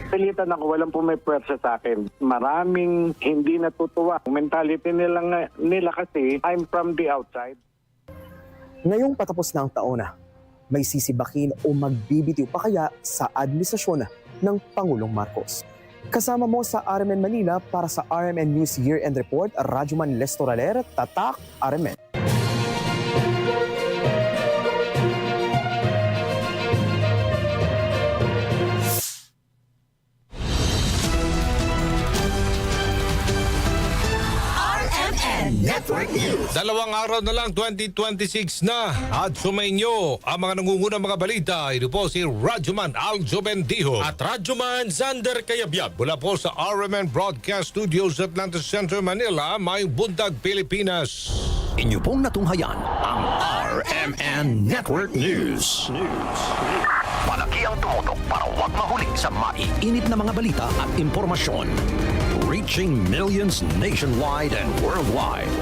Pilitan ako, walang pumipwersa sa akin. Maraming hindi natutuwa. Mentality nila, nga- nila kasi, "I'm from the outside." Ngayong patapos na ang taon, may sisibakin o magbibitiw pa kaya sa administrasyon ng Pangulong Marcos? Kasama mo sa R M N Manila para sa R M N News Year End Report, Radyoman Lester Raler, Tatak R M N. R M N Network News. Dalawang araw na lang, twenty twenty-six na. At sumainyo ang mga nangungunang mga balita. Ito po si Radyoman Aljo Bendijo at Radyoman Xander Kayabyab mula po sa R M N Broadcast Studios, Atlanta Center, Manila, Mayong Bundag, Pilipinas. Inyo pong natunghayan ang R M N Network News. Palagi ang tumutok para huwag mahuli sa maiinit na mga balita at impormasyon. Reaching millions nationwide and worldwide.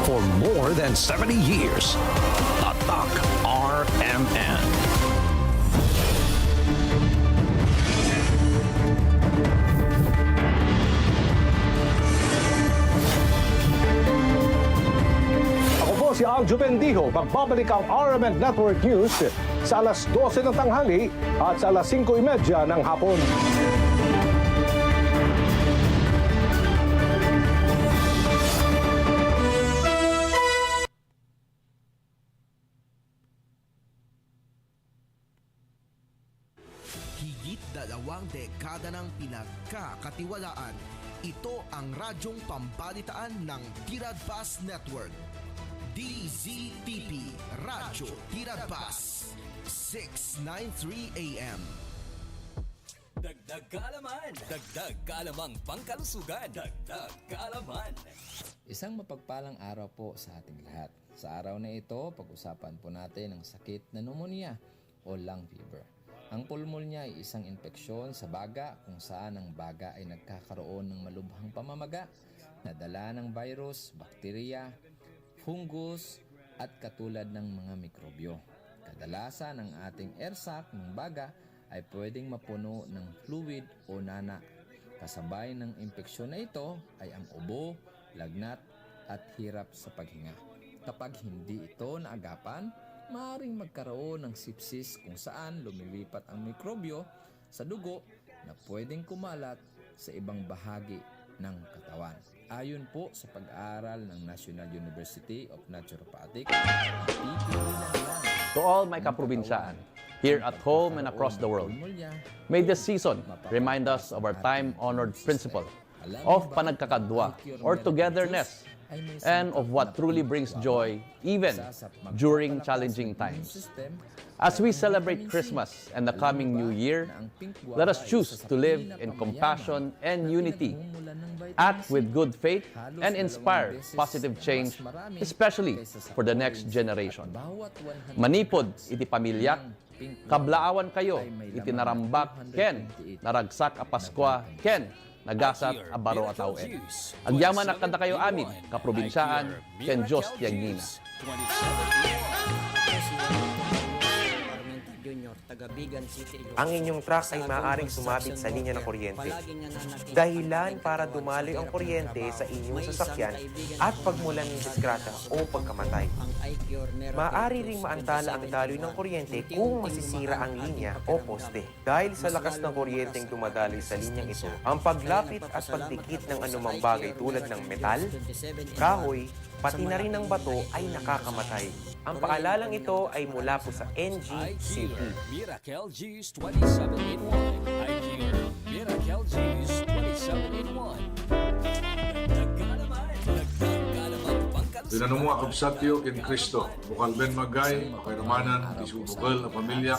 For more than seventy years, Tatak R M N. Ako po si Aljo Bendijo. Magbabalik ang R M N Network News sa alas dose ng tanghali at sa alas singko y media ng hapon. Higit dalawang dekada ng pinagkakatiwalaan Ito ang radyong pambalitaan ng Tiradpas Network. D Z T P, Radyo Tiradpas, six nine three A M. Dagdag kaalaman, dagdag kaalamang pangkalusugan, dagdag kaalaman. Isang mapagpalang araw po sa ating lahat. Sa araw na ito, pag-usapan po natin ang sakit na pneumonia o lung fever. Ang pulmonya ay isang impeksyon sa baga kung saan ang baga ay nagkakaroon ng malubhang pamamaga na dala ng virus, bakterya, fungus, at katulad ng mga mikrobyo. Kadalasan ang ating air sac ng baga ay pwedeng mapuno ng fluid o nana. Kasabay ng impeksyon na ito ay ang ubo, lagnat, at hirap sa paghinga. Kapag hindi ito naagapan, maaaring magkaroon ng sepsis kung saan lumilipat ang mikrobyo sa dugo na pwedeng kumalat sa ibang bahagi ng katawan. Ayon po sa pag-aaral ng National University of Naturopathic, To all my kaprobinsaan, here at home and across the world, may this season remind us of our time-honored principle of panagkakadua or togetherness and of what truly brings joy even during challenging times. As we celebrate Christmas and the coming New Year, let us choose to live in compassion and unity, act with good faith, and inspire positive change, especially for the next generation. Manipod iti pamilyak, kablaawan kayo iti narambak ken naragsak a Paskua ken nagasat a baro a tawen. Agyaman a kadakayo amin, kaprobinsaan, ken Dios ti agnina. Ang inyong truck ay maaaring sumabit sa linya ng kuryente. Dahilan para dumaloy ang kuryente sa inyong sasakyan at pagmulan ng disgrasya o pagkamatay. Maaari ring maantala ang daloy ng kuryente kung masisira ang linya o poste. Dahil sa lakas ng kuryenteng dumadaloy sa linyang ito, ang paglapit at pagdikit ng anumang bagay tulad ng metal, kahoy, pati na rin ang bato ay nakakamatay. Ang paalalang ito ay mula po sa N G C P. Miracle Juice twenty-seven in one. I Q Miracle Juice twenty-seven in one. Dagdag kaalaman, dagdag kaalaman, pangkalusugan. Pinanumuak kabsatyo ken Cristo. Bukal Ben Magay, mapairamanan ti sumukel a pamilya,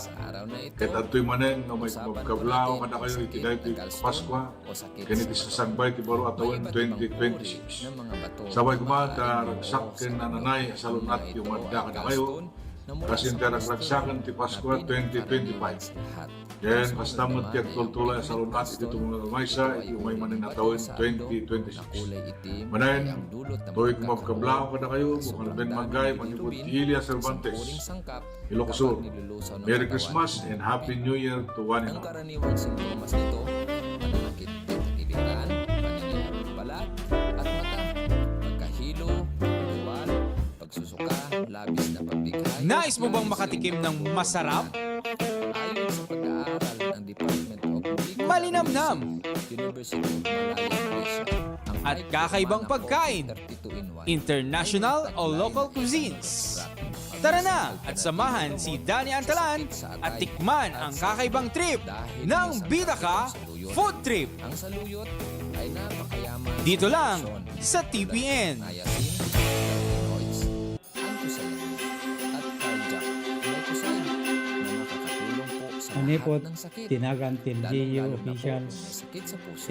ket adtoy manen nga umay kumabkablaaw kadakayo iti daytoy a Paskua, ken iti sasangbay ti baro a tawen twenty twenty-six. Sabay koma ta ragsak ken nananay a salun-at ti umadda kadakayo, kas iti ragragsaken ti Paskua twenty twenty-five. Ken kasta met ti agtultulay a salun-at iti tumungtungpal a maysa iti umay manen a tawen twenty twenty-six. Manen, toy kumabkablaaw kadakayo, bukal Ben Magay, manipud ti Ilia Cervantes, Ilocos Sur. Merry Christmas and Happy New Year to one and all. Ang karaniwang sintomas nito, pananakit ng iliran, pananakit ng balat at mata, pagkahilo, pagduwal, pagsusuka, labis na pagdikhay. Nais mo bang makatikim ng masarap? Ayon sa pag-aaral ng Department of Legal Malinamnam. University of Malaya, Malaysia, ang At kakaibang pagkain. International o local cuisines. Tara na at samahan si Danny Antalan at tikman ang kakaibang trip ng Bida Ka Food Trip. Ang saluyot ay napakayaman. Dito lang sa T P N. Manipod, tinagan ti L G U officials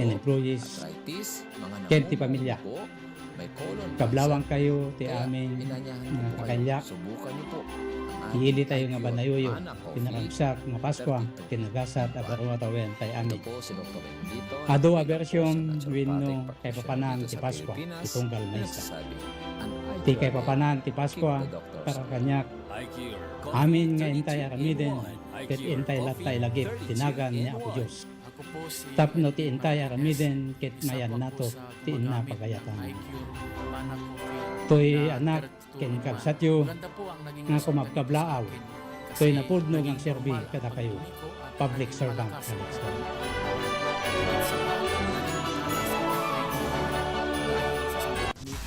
and employees ken ti pamilya. Kablaawan kayo ti amin nga kakaylak. Iili tayo nga banayuyo ti naragsak nga Paskua ken nagasat a baro a tawen tayo amin. Adu a bersyon wenno kaipapanan ti Paskua ti tunggal maysa. Ti kaipapanan ti Paskua para kaniak, amin nga intay aramiden ket intay latta ilagip ti nagan ni Apo Dios. Tapno ti intay aramiden ket mayannato ti inna pagayatan. Toy anak ken kabsatyo nga kumabkablaaw, toy napudno nga agserbi kadakayo. Public servant Alex Gama.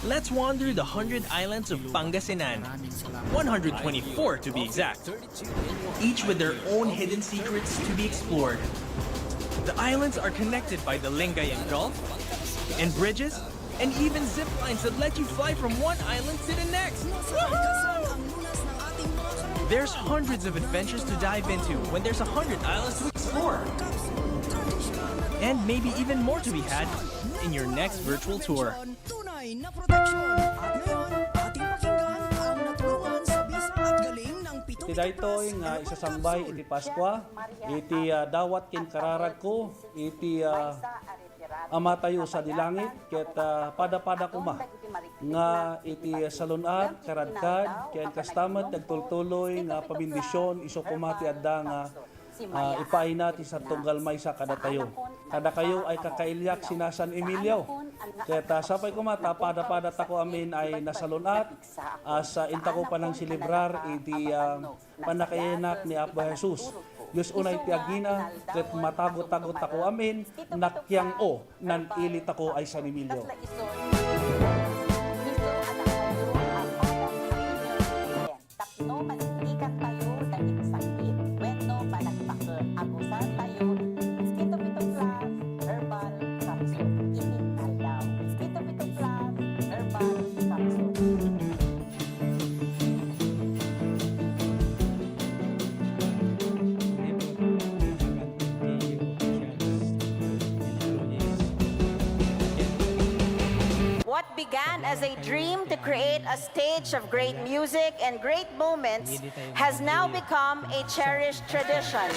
Let's wander the hundred islands of Pangasinan, one hundred twenty-four to be exact, each with their own hidden secrets to be explored. The islands are connected by the Lingayen Gulf, and bridges, and even zip lines that let you fly from one island to the next. Woohoo! There's hundreds of adventures to dive into when there's a hundred islands to explore. And maybe even more to be had in your next virtual tour. Tunay na production. At ngayon, ating pakinggan ang natulungan sa bisa at galing ng pitong Iti daytoy nga isasambay iti Paskua, iti, ah, dawat ken kararagko, iti, ah, Amatayo sadi langit, ket, ah, pada-pada koma nga iti salun-at, karadkad, ken kasta met ti agtultuloy nga pabendisyon isu koma ti adda nga ah, ipaayna ti sa tunggal maysa kadatayo. Kadakayo ay kakailiak sina San Emilio. Ket, ah, sapay koma ta pada-pada tako amin ay nasalun-at, as, ah, intako panangselebrar iti, ah, pannakayanak ni Apo Jesus. Dios unay ti agina, ket matago-tago tako amin, nakiang-o, nan-ili tako ay San Emilio. Tapno masindikan tayo dagiti sakit wenno panagbaket. Agusan tayo, Speed to Pito Plus Herbal Capsule. Itin aldaw. Speed to Pito Plus Herbal Capsule. What began as a dream to create a stage of great music and great moments has now become a cherished tradition.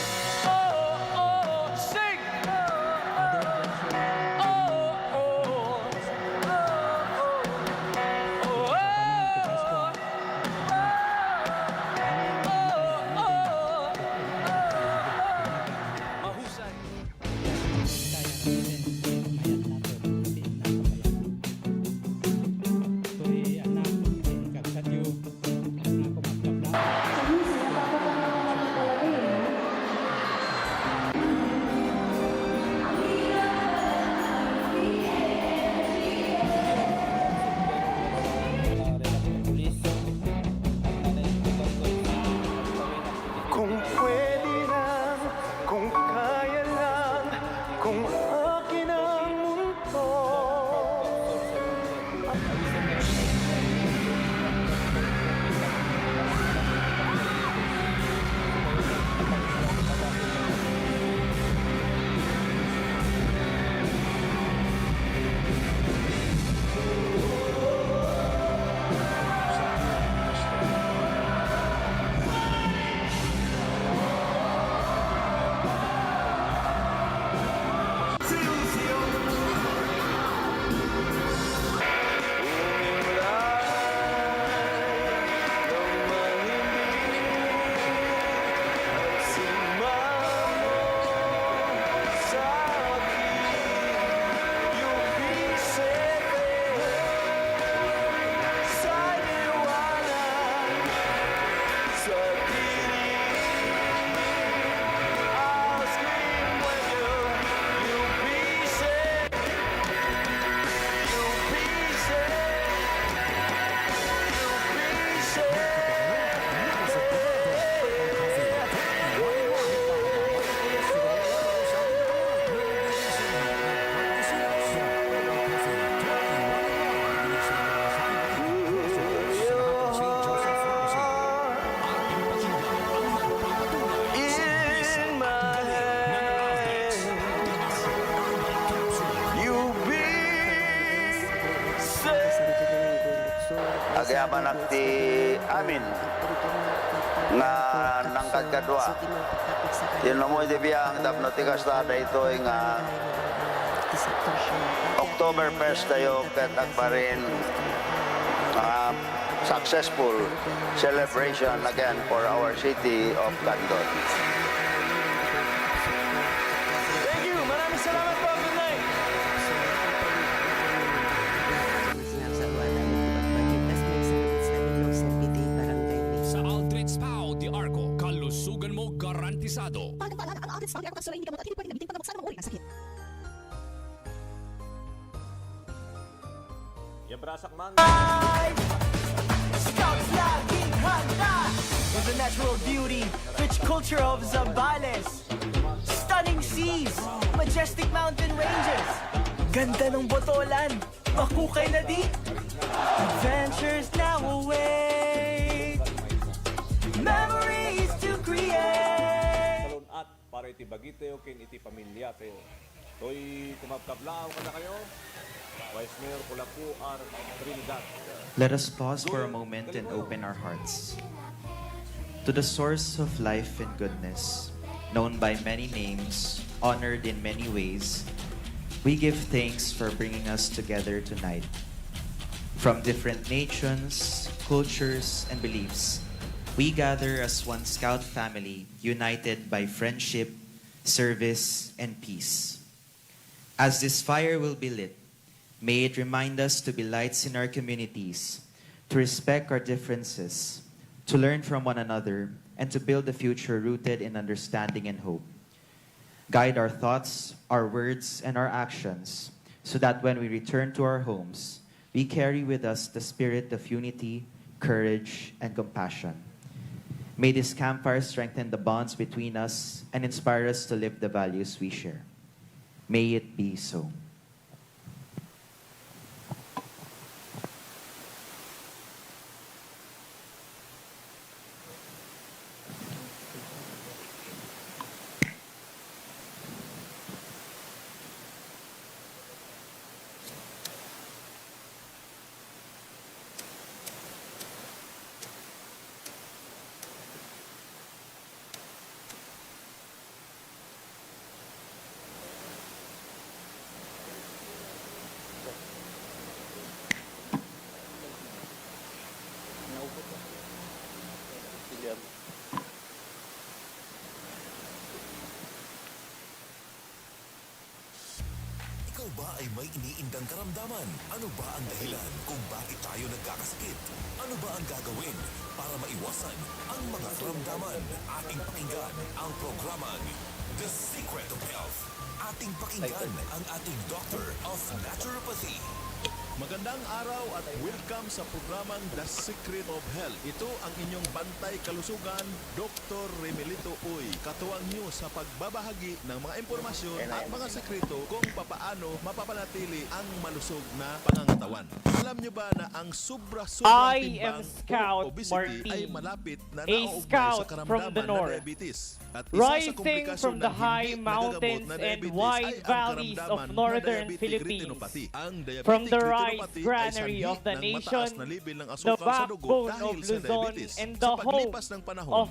Kung pwede lang, kung kaya lang, kung akin ang mundo. Agyamanak ti amin nga nangkadkadua. Ti ummoy ti biang tapno ti kasta, daytoy nga Oktoberfest tayo ket agparin, ah, successful celebration again for our city of Candon. Thank you! Maraming salamat po! Good night! Sa Aldrich Pao de Arco, kalusugan mo garantisado. Pagkapalan ang Aldrich Pao de Arco Capsule ay hindi gamot at hindi pwedeng gamitin panggamot sa anumang uri ng sakit. Yabrasak man. Scouts laging handa. With the natural beauty, rich culture of Zambales, stunning seas, majestic mountain ranges, Ganda ng botolan! Makukay na di! Adventures now await! Memories to create! Talon-at para iti bagitayo ken iti pamiliatayo. Toy kumakablaw kadakayo, Vice Mayor Colaco R. Trinidad. Let us pause for a moment and open our hearts. To the source of life and goodness, known by many names, honored in many ways, we give thanks for bringing us together tonight. From different nations, cultures, and beliefs, we gather as one Scout family, united by friendship, service, and peace. As this fire will be lit, may it remind us to be lights in our communities, to respect our differences, to learn from one another, and to build a future rooted in understanding and hope. Guide our thoughts, our words, and our actions so that when we return to our homes, we carry with us the spirit of unity, courage, and compassion. May this campfire strengthen the bonds between us and inspire us to live the values we share. May it be so. Ikaw ba ay may iniindang karamdaman? Ano ba ang dahilan kung bakit tayo nagkakasakit? Ano ba ang gagawin para maiwasan ang mga karamdaman? Ating pakinggan ang programang The Secret of Health. Ating pakinggan ang ating Doctor of Naturopathy. Magandang araw at welcome sa programang The Secret of Health. Ito ang inyong bantay kalusugan, Doktor Remelito Uy, katuwang niyo sa pagbabahagi ng mga impormasyon at mga sekreto kung papaano mapapanatili ang malusog na pangangatawan. Alam niyo ba na ang sobra-sobrang I am timbang o Scout obesity ay Martin, malapit na a nauugnay sa scout from karamdaman the na north. Diabetes? At isa sa komplikasyon ng hindi nagagamot na diabetes ay ang karamdaman na diabetic retinopathy. Ang diabetic retinopathy ay sanhi ng mataas na level ng asukal sa dugo dahil sa diabetes. Sa paglipas ng panahon, ang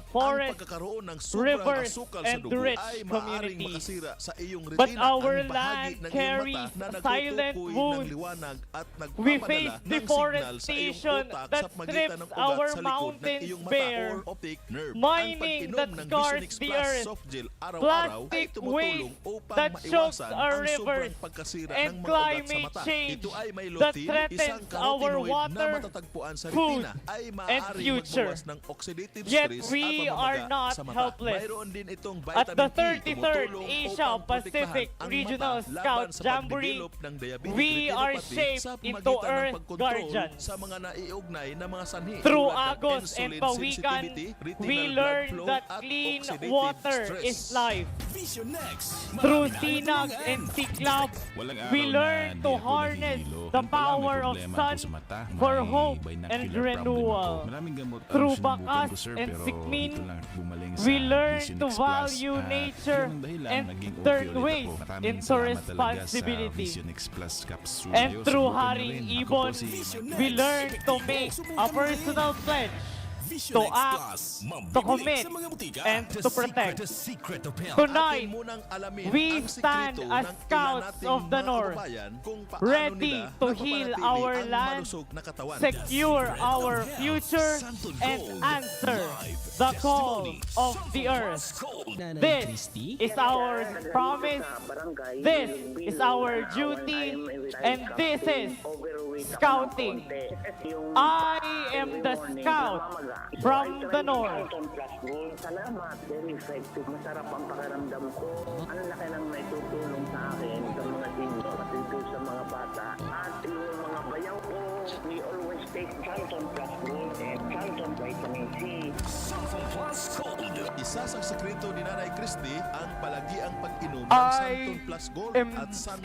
pagkakaroon ng sobrang asukal sa dugo ay maaaring makasira sa iyong retina, ang bahagi ng iyong mata na nagtutukoy ng liwanag at nagpapadala ng signal sa iyong utak sa pagitan ng ugat sa likod ng iyong mata or optic nerve. Ang pag-inom ng Vision X Plus soft gel araw-araw ay tumutulong upang maiwasan ang sobrang pagkasira ng mga ugat sa mata. Ito ay myoretin, isang carotenoid na matatagpuan sa retina, ay maaaring magbawas ng oxidative stress at pamamaga sa mata. Mayroon din itong vitamin E, tumutulong upang protektahan ang mata laban sa pagdevelop ng diabetic retinopathy sa pamagitan ng pagkontrol sa mga naiugnay na mga sanhi tulad ng insulin sensitivity, retinal blood flow, at oxidative stress. Vision X, marami tayong natulungan. Walang araw na di ako nahihilo. Ang pala, may problema ako sa mata. May binocular problem ako sa mata. May binocular problem ako. Maraming gamot ang sinubukan ko, sir, pero dito lang ako gumaling sa Vision X Plus. At yun ang dahilan, naging okay ulit ako. Maraming salamat talaga sa Vision X Plus capsule. Subayo, subukan niyo rin. Ako po si Vision X. Subukan mo rin. Vision X Plus, mabilis sa mga butika. The Secret, The Secret of Health. Atin munang alamin ang sikreto ng ilan nating mga kababayan kung paano nila napapanatili ang malusog na katawan. The Secret of Health, Santon Gold, live testimony. Santon Plus Gold. Nanay Christy? This is our duty, and this is scouting. I am the scout from the north. Salamat. Very effective. Masarap ang pakiramdam ko. Ang laki ng naitutulong sa akin, sa mga senior, at dito sa mga bata. At yung mga bayaw ko, we always take Santon Plus Gold and Santon Vitamin C. Santon Plus Gold. Isa sa sekreto ni Nanay Christy ang palagiang pag-inom ng Santon Plus Gold at Santon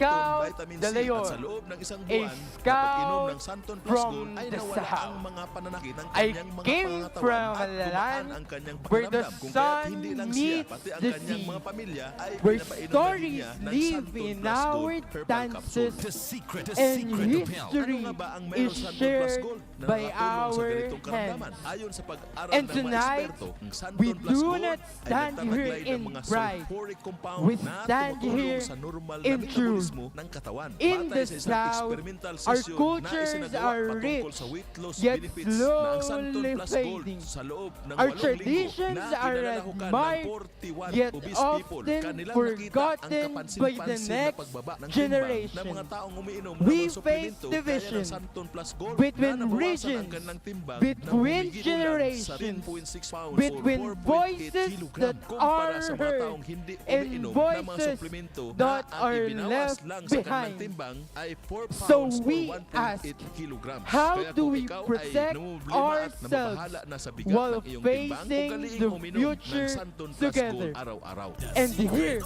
Vitamin C. At sa loob ng isang buwan na pag-inom ng Santon Plus Gold ay nawala ang mga pananakit ng kanyang mga pangangatawan at gumaan ang kanyang pakiramdam. Kung kaya't hindi lang siya, pati ang kanyang mga pamilya ay pinapainom na din niya ng Santon Plus Gold Herbal Capsule. The secret, the secret of health. Ano nga ba ang mayroon Santon Plus Gold na nakatulong sa ganitong karamdaman? Ayon sa pag-aral ng mga eksperto, ang Santon Plus Gold ay nagtataglay ng mga sulfuric compound na tumutulong sa normal na metabolismo ng katawan. Batay sa isang experimental session na isinagawa patungkol sa weight loss benefits na ang Santon Plus Gold sa loob ng walong linggo na kinalahukan ng forty-one obese people, kanilang nakita ang kapansin-pansin na pagbaba ng timbang ng mga taong umiinom ng mga suplemento gaya ng Santon Plus Gold na nabawasan ang kanilang timbang na humigit lang sa ten point six pounds or four point eight kilogram kumpara sa mga taong hindi umiinom ng mga suplemento na ang ibinawas lang sa kanilang timbang ay four pounds or one point eight kilograms. Kaya kung ikaw ay namumroblema at nababahala na sa bigat ng iyong timbang, ugaliing uminom ng Santon Plus Gold araw-araw. And here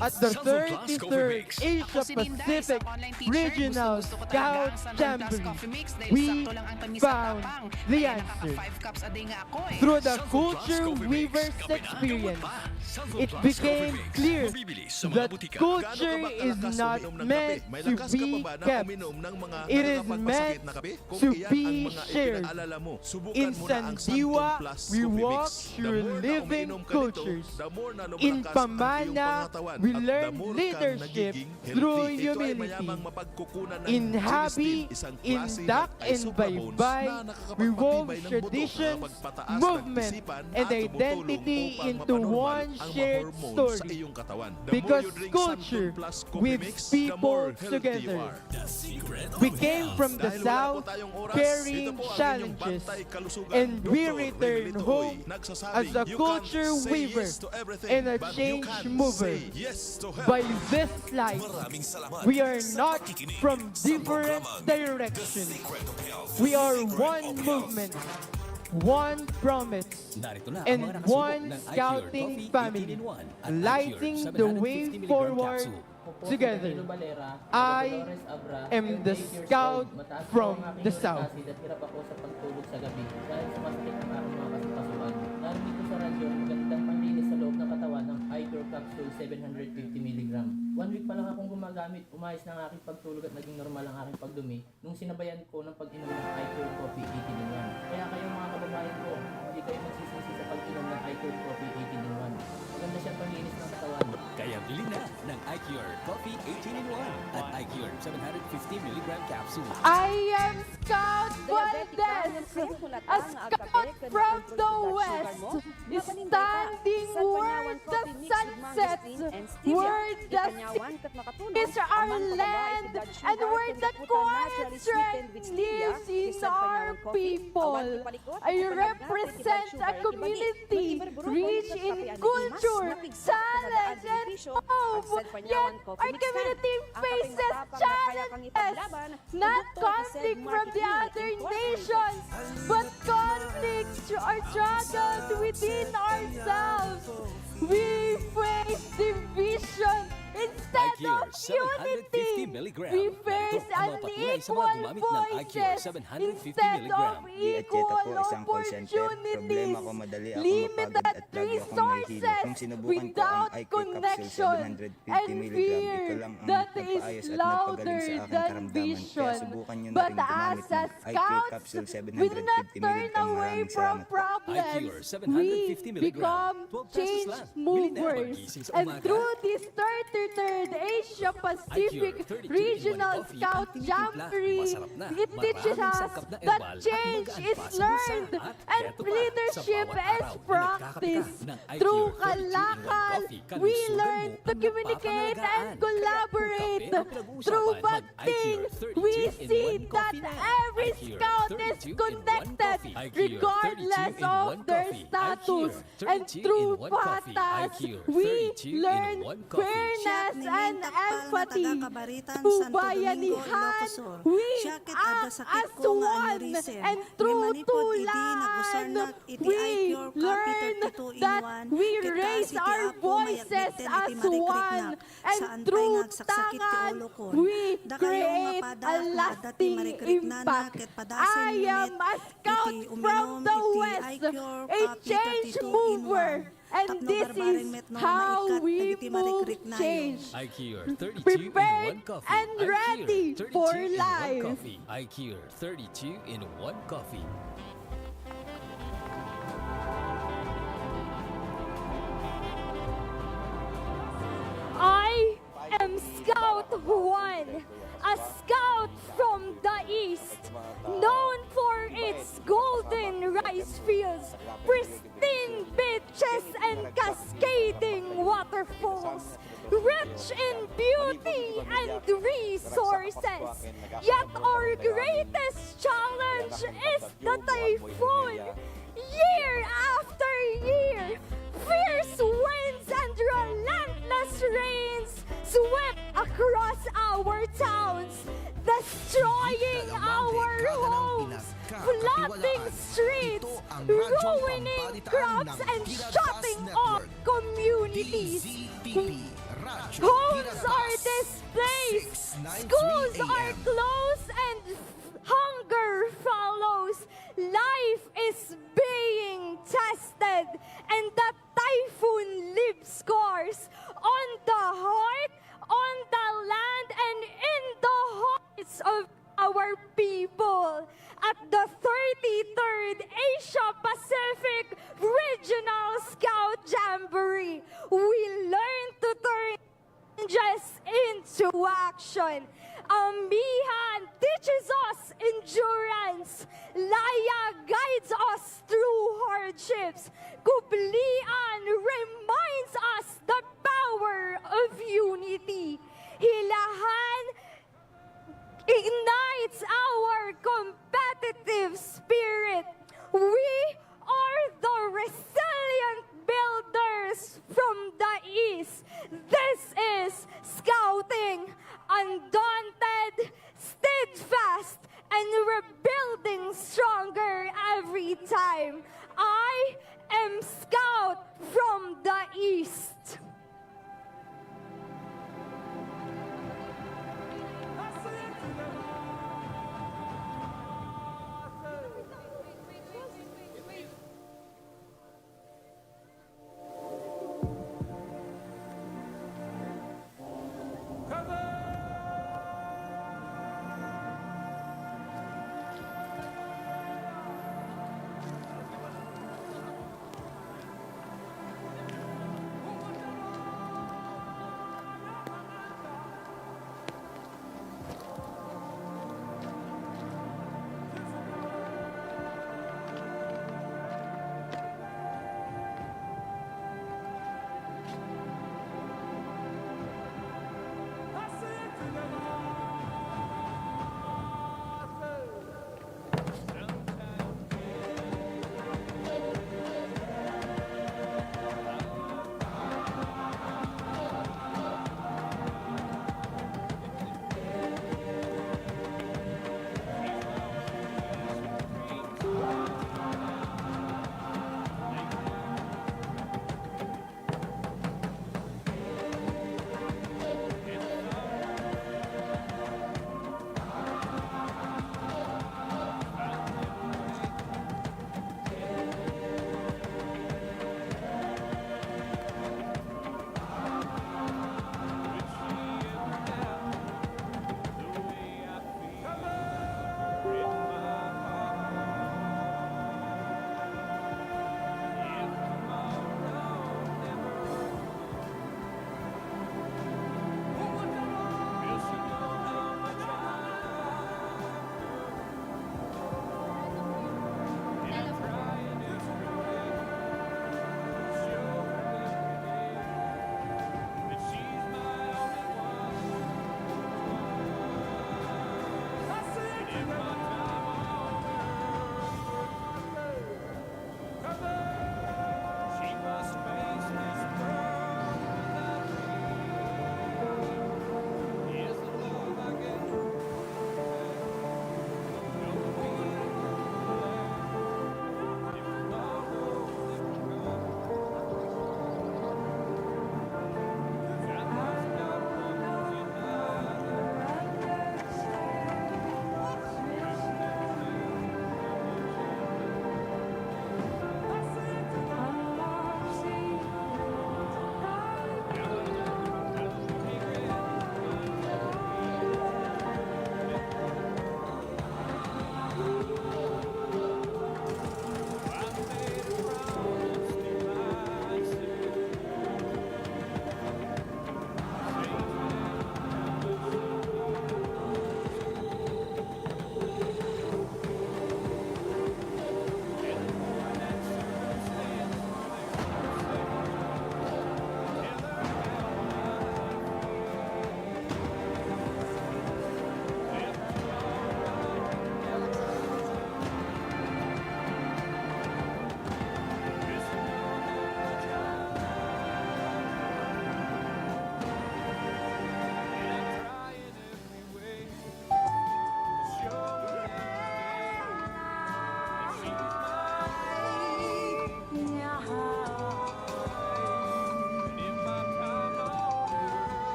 at the thirty-third Asia Pacific Regional Scout Jamboree, we found the answer. Through the Culture Weaver's experience, it became clear that culture is not meant to be kept. It is meant to be shared. In Sandiwa, we walk through living cultures. In Pamana, we learn leadership through humility. In Habi, in Dak and Baybay, we wove traditions, movement, and identity into one shared story. Because culture weaves people together. We came from the South carrying challenges, and we return home as a culture weaver and a change mover. By this light, we are not from different directions. We are one movement, one promise, and one scouting family, lighting the way forward together. I am the scout from the South. Hirap ako sa pagtulog sa gabi dahil sumasakit ang aking mga kasukasuan. Narinig ko sa radyo na magandang panlinis sa loob ng katawan ang iCure Capsule seven hundred fifty milligram. One week pa lang akong gumagamit, umayos na ang aking pagtulog at naging normal ang aking pagdumi nung sinabayan ko ng pag-inom ng iCure Coffee eighteen in one. Kaya kayo, mga kababayan ko, hindi kayo magsisisi sa pag-inom ng iCure Coffee eighteen in one. Maganda siyang panlinis ng katawan. Kaya bili na ng iCure Coffee eighteen in one at iCure seven hundred fifty milligram capsule. I am Scout Valdez, a scout from the West, standing where the sun sets, where the seas are land, and where the quiet strength lives in our people. I represent a community rich in culture, talent, and hope. Yet our community faces challenges, not conflict from the other nations, but conflicts or struggles within ourselves. We face division instead of unity. We face unequal voices instead of equal opportunity, limited resources without connection, and fear that is louder than vision. But as a scout, we do not turn away from problems. We become change movers. And through this thirty-third Asia Pacific Regional Scout Jamboree, it teaches us that change is learned and leadership is practiced. Through Kalakal, we learn to communicate and collaborate Through bonding, we see that every scout is connected regardless of their status. And through patas, we learn fairness and empathy. Through bayanihan, we act as one. And through tulaan, we learn that we raise our voices as one. And through tangan, we create a lasting impact. I am a scout from the West, a change mover, and this is how we move change. Prepared and ready for life. I Q thirty-two in one coffee. I am Scout one, a scout from the East, known for its golden rice fields, pristine beaches, and cascading waterfalls, rich in beauty and resources. Yet our greatest challenge is the typhoon. Year after year, fierce winds and relentless rains swept across our towns, destroying our homes, flooding streets, ruining crops, and shutting off communities. Homes are displaced, schools are closed, and hunger follows. Life is being tested, and the typhoon leaves scars on the heart, on the land, and in the hearts of our people. At the thirty-third Asia Pacific Regional Scout Jamboree, we learn to turn challenges into action. Amihan teaches us endurance. Laya guides us through hardships. Kublian reminds us the power of unity. Hilahan ignites our competitive spirit. We are the resilient builders from the East. This is Scouting, undaunted, steadfast, and rebuilding stronger every time. I am Scout from the East.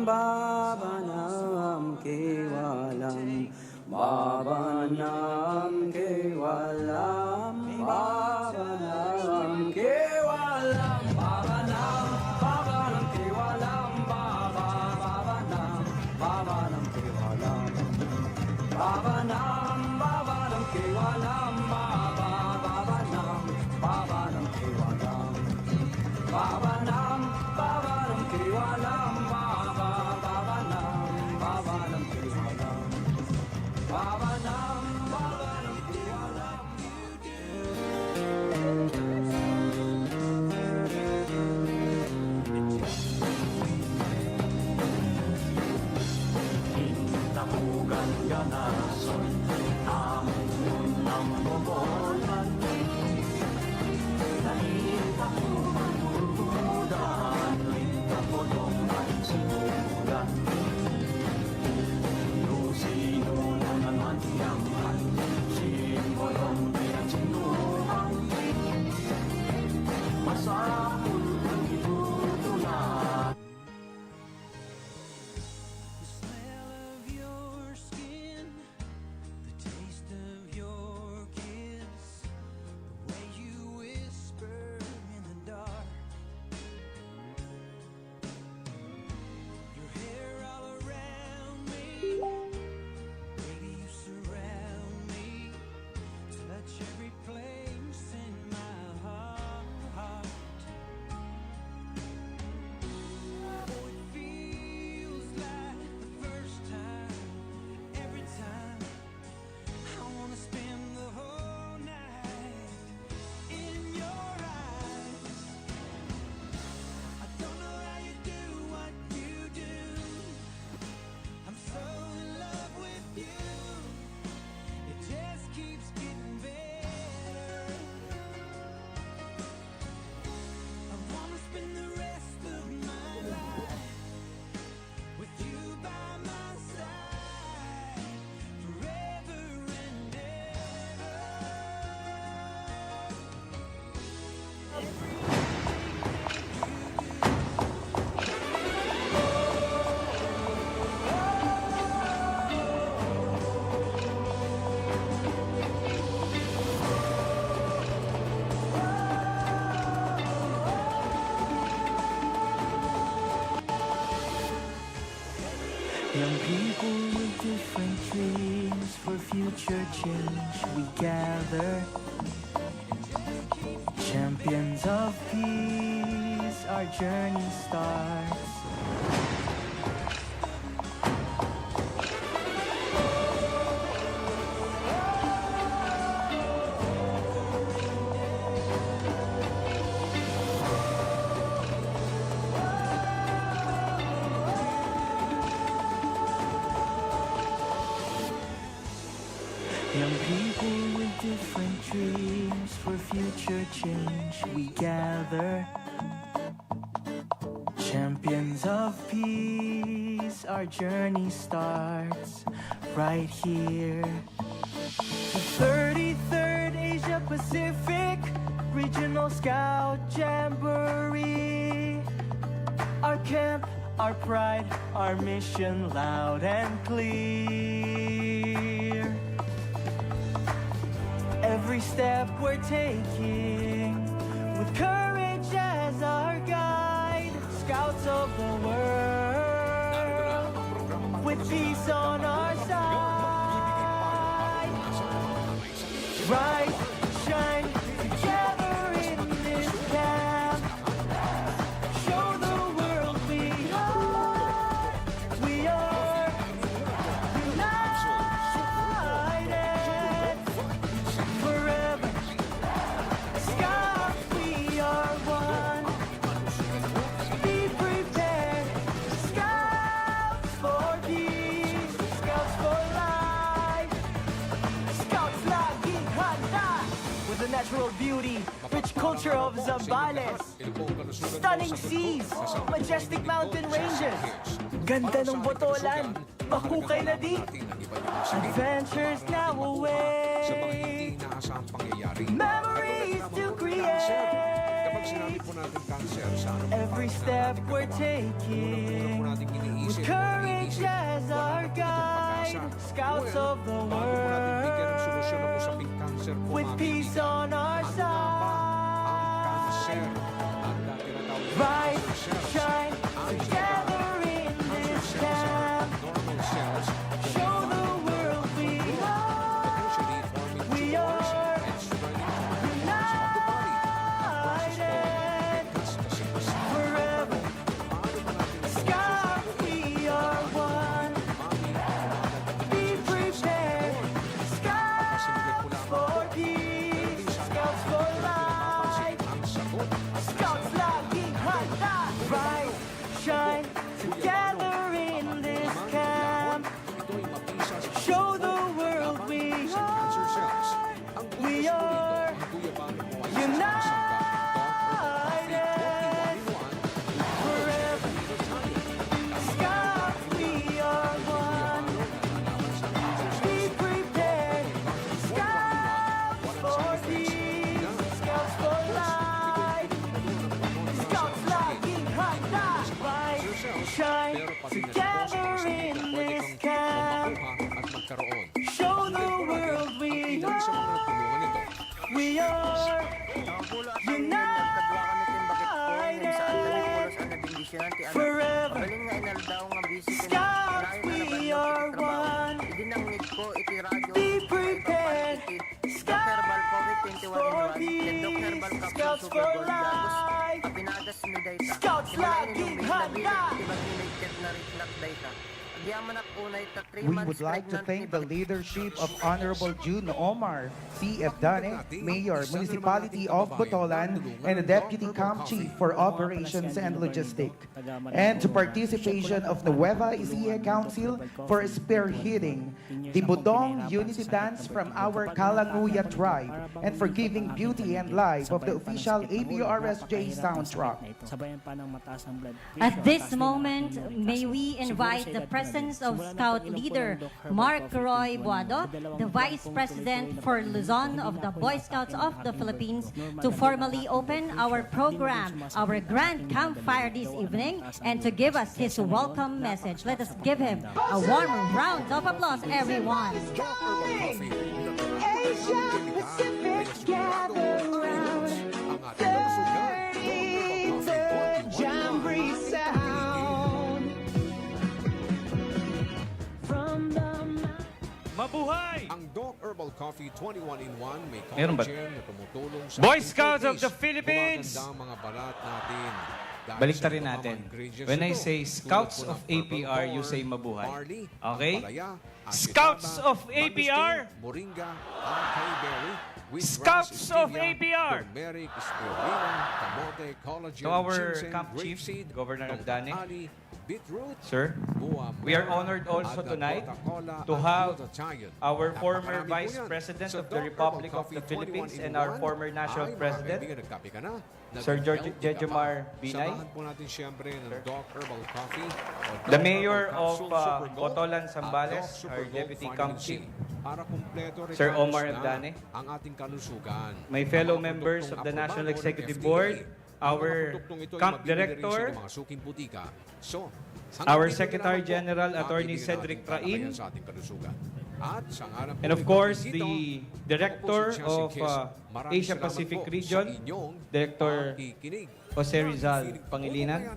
Babanam kewalam, babanam kewalam, babanam kewalam, babanam, babanam kewalam, baba, babanam, babanam kewalam, babanam, babanam kewalam, baba, babanam, babanam kewalam. Babanam, babanam kewalam, baba, babanam, babanam kewalam. Babanam, babanam kewalam. Intapugan ganason, amon ang bobolan. Nalita ko manultudan, linta ko dong at sinudan. No sino naman yang man, simbolong pinagsinuhan. Masapul ang itutunan. The smell of your skin, the taste of your kiss, the way you whisper in the dark. Your hair all around me, baby, you surround me. Touch every place in my heart. Oh, it feels like the first time, every time. I wanna spend the whole night in your eyes. I don't know how you do what you do. I'm so in love with you. It just keeps getting better. I wanna spend the rest of my life with you by my side, forever and ever. Young people with different dreams, for future change we gather. Champions of peace, our journey starts. Young people with different dreams, for future change we gather. Champions of peace, our journey starts right here. The thirty-third Asia Pacific Regional Scout Jamboree. Our camp, our pride, our mission loud and clear. Every step we're taking with courage as our guide. Scouts of the world, with peace on our side. Rise, shine together in this camp. Show the world we are, we are united forever. Scouts, we are one. Be prepared. Scouts for peace. Scouts for life. Scouts laging handa. With the natural beauty, rich culture of Zambales, stunning seas, majestic mountain ranges, ganda ng Botolan, mahukay na deep. Adventures now await. Memories to create. Every step we're taking, with courage as our guide, scouts of the world, with peace on our side. Rise, shine, together in this camp. Show the world we are. We are united forever. Scouts, we are one. Be prepared. Scouts for peace. Scouts for life. Scouts laging handa. Rise, shine, together in this camp. Show the world we are. We are united forever. Scouts, we are one. Be prepared. Scouts for peace. Scouts for life. Scouts laging handa. Rise, shine, together in this camp. Show the world we are. We are united. Forever. Scouts, we are one. Be prepared. Scouts, for peace. Scouts for life. Scouts laging handa. We would like to thank the leadership of Honorable Jun Omar C. Evdane, Mayor, Municipality of Botolan, and the Deputy Camp Chief for Operations and Logistic, and to participation of Nueva Ecija Council for spearheading the Budong Unity Dance from our Kalanguya tribe, and for giving beauty and life of the official A B R S J soundtrack. At this moment, may we invite the presence of Scout Leader Mark Roy Boado, the Vice President for Luzon of the Boy Scouts of the Philippines, to formally open our program, our grand campfire this evening, and to give us his welcome message. Let us give him a warm round of applause, everyone. Asia Pacific, gather round. Thirty-third Jamboree Sound. From the Mabuhay! Ang Doc Herbal Coffee twenty-one in one may Meron ba? Collagen na tumutulong sa Boy Scouts of the Philippines! Gumaganda ang mga balat natin. Dahil sa iba't ibang mga ingredients nito, tulad po ng purple corn, barley, ampalaya, Scouts of A P R! Moringa, acai berry, wheatgrass, stevia, turmeric, spirulina, kamote, collagen, ginseng, grapeseed, tong-ali, beetroot, buah mara, at Coca-Cola, at glutathione. Napakarami po yan. Sa Doc Herbal Coffee twenty-one in one, ay, mga kaibigan, nagkape ka na? Sir George, Jejomar Binay, the mayor of, uh, Botolan, Zambales, our deputy camp chief, Sir Omar Evdane, my fellow members of the National Executive Board, our camp director, our Secretary General, Attorney Cedric Rain, and of course, the director of, uh, Asia Pacific Region, Director Jose Rizal Pangilinan,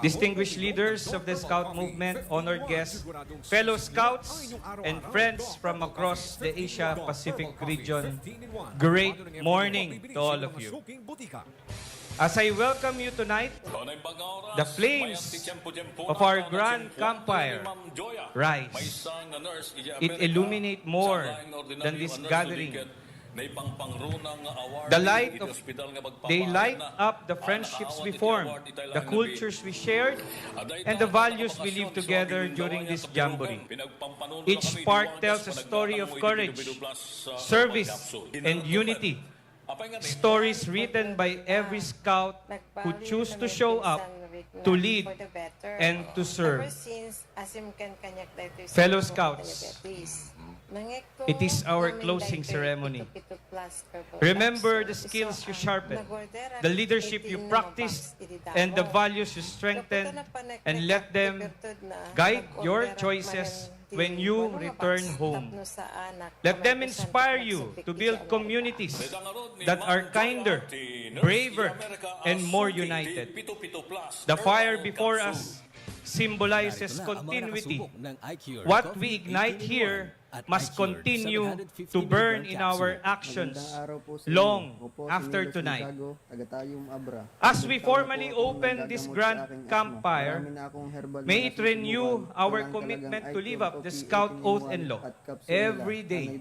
distinguished leaders of the Scout Movement, honored guests, fellow Scouts, and friends from across the Asia Pacific region, great morning to all of you. As I welcome you tonight, the flames of our grand campfire rise. It illuminate more than this gathering. The light of, they light up the friendships we formed, the cultures we shared, and the values we live together during this jamboree. Each spark tells a story of courage, service, and unity. Stories written by every scout who choose to show up, to lead, and to serve. Fellow scouts, It is our closing ceremony. Remember the skills you sharpened, the leadership you practiced, and the values you strengthened, and let them guide your choices when you return home. Let them inspire you to build communities that are kinder, braver, and more united. The fire before us symbolizes continuity. What we ignite here must continue to burn in our actions long after tonight. As we formally open this grand campfire, may it renew our commitment to live up the Scout oath and law every day.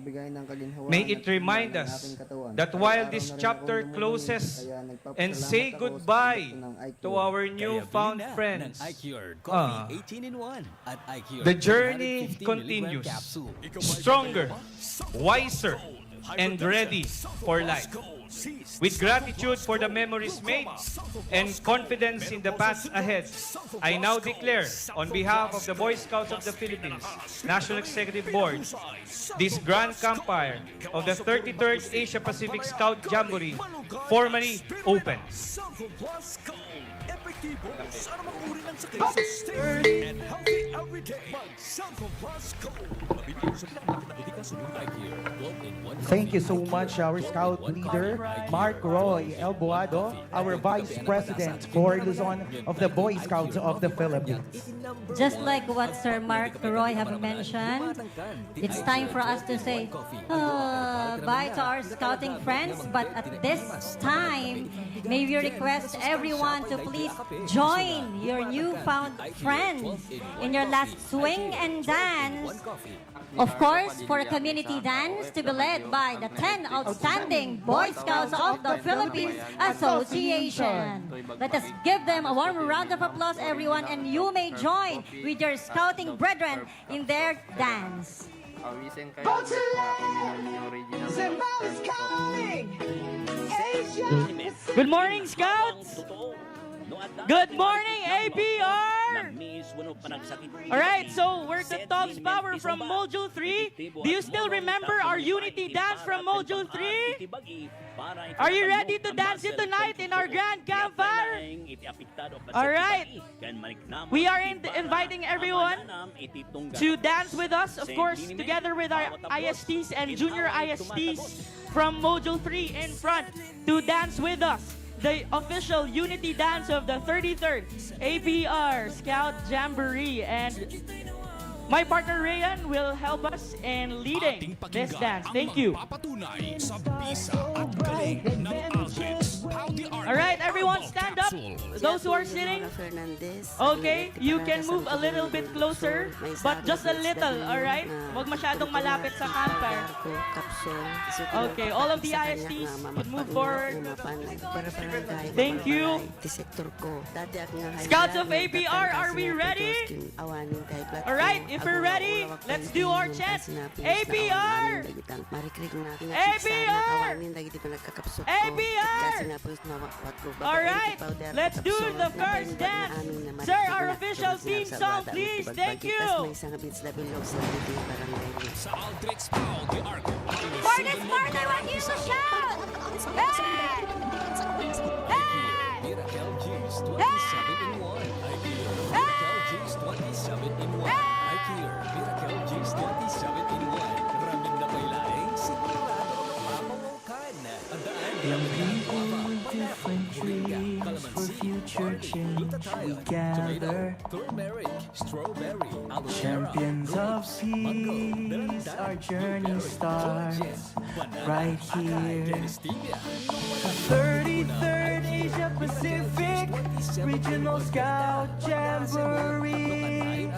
May it remind us that while this chapter closes and say goodbye to our newfound friends, ah, the journey continues, stronger, wiser, and ready for life. With gratitude for the memories made and confidence in the paths ahead, I now declare, on behalf of the Boy Scouts of the Philippines National Executive Board, this grand campfire of the thirty-third Asia Pacific Scout Jamboree formally open. Epektibo sa anumang uri ng sakit. Stay fit and healthy every day. Mag-Sanco Plus Gold. Mabibili sa pinakamalapit na botika sa New Eye Care. Twelve in one Thank you so much, our scout leader, Mark Roy Elboado, our vice president for Luzon of the Boy Scouts of the Philippines. Just like what Sir Mark Roy have mentioned, it's time for us to say, uh, bye to our scouting friends, but at this time, may we request everyone to please join your newfound friends in your last swing and dance. Of course, for a community dance to be led by the ten outstanding Boy Scouts of the Philippines Association. Let us give them a warm round of applause, everyone, and you may join with your scouting brethren in their dance. Awisen kayo. Bounce it! New regional Zimba is coming! Asia! Good morning, Scouts! Good morning, A P R! All right, so we're the Toms Power from Module three. Do you still remember our unity dance from Module three? Are you ready to dance it tonight in our grand campfire? All right. We are in- inviting everyone to dance with us, of course, together with our I S Ts and junior I S Ts from Module three in front to dance with us the official unity dance of the thirty-third A P R Scout Jamboree. And my partner Rayan will help us in leading this dance. Thank you. All right, everyone, stand up. Those who are sitting, okay, you can move a little bit closer, but just a little, all right? Huwag masyadong malapit sa camper. Okay, all of the I S Ts can move forward. Thank you. Scouts of A P R, are we ready? All right, if we're ready, let's do our chant. A P R! A P R! A P R! All right, let's do the first dance. Sir, our official theme song, please. Thank you. For this part, I want you to shout. Hey! Hey! Hey! Hey! When we move different dreams for future change, we gather. Champions of peace, our journey starts right here. Thirty-third Asia Pacific Regional Scout Jamboree.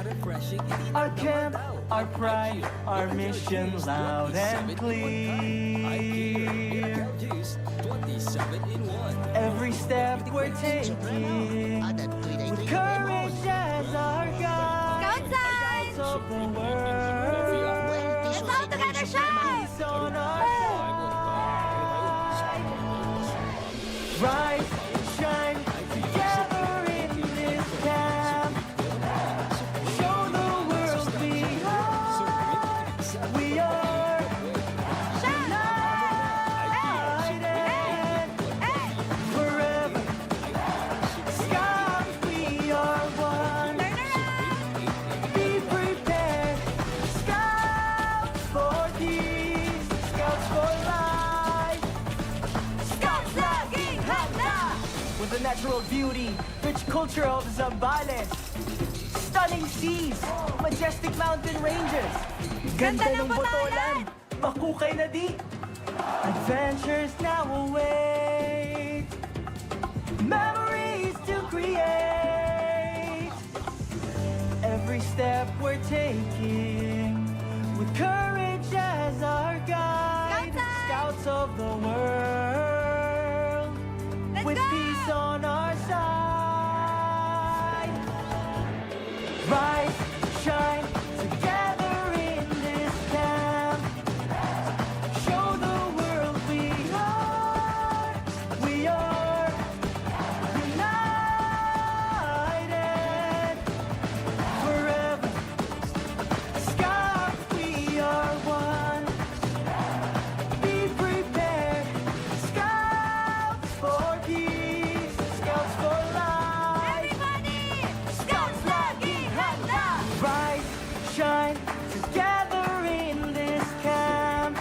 Our camp, our pride, our mission loud and clear. Every step we're taking with courage as our guide. Scout sign! Of the world. Let's all together shine! Is on our side. Rise and shine together in this camp. Show the world we are. We are Beauty, rich culture of Zambales, stunning seas, majestic mountain ranges, ganda ng Botolan, makukay na di. Adventures now await, memories to create. Every step we're taking with courage as our guide. Scouts of the world, with peace on our side. Rise, shine together in this camp. Show the world we are, we are united forever. Scouts, we are one. Be prepared. Scouts for peace. Scouts for life. Everybody! Scouts laging handa! Rise, shine together in this camp.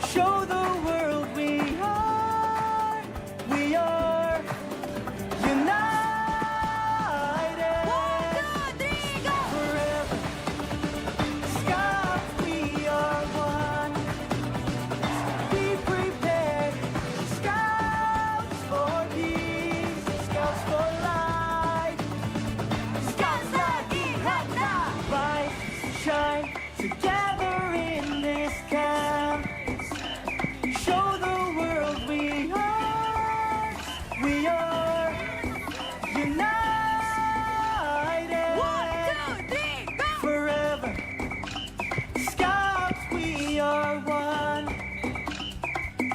Show the world we are, we are united. One, two, three, go! Forever. Scouts, we are one. Be prepared. Scouts for peace. Scouts for life. Scouts laging handa. Rise, shine together in this camp. Show the world we are, we are united. One, two, three, go! Forever. Scouts, we are one.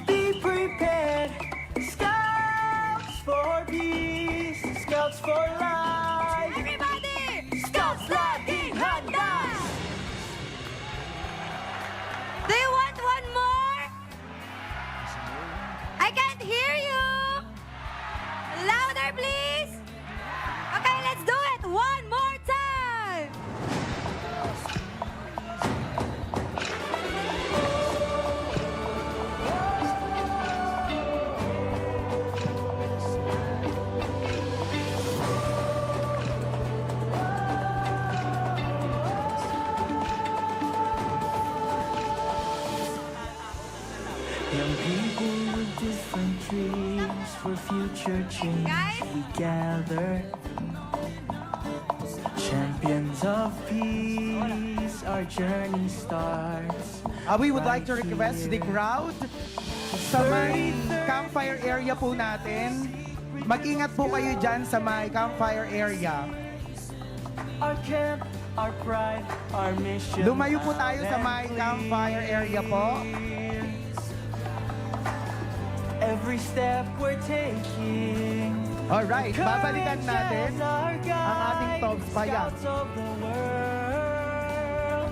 Be prepared. Scouts for peace. Scouts for life. Everybody! Scouts laging handa! Do you want one more? I can't hear you. Louder, please. Okay, let's do it one more time. Young people with different dreams for future change. Guys? We gather. Champions of peace, our journey starts. Ah, we would like to request the crowd sa may campfire area po natin. Mag-ingat po kayo dyan sa may campfire area. Our camp, our pride, our mission. Lumayo po tayo sa may campfire area po. Every step we're taking. Alright, babalikan natin ang ating Tobs Payag. Scouts of the world,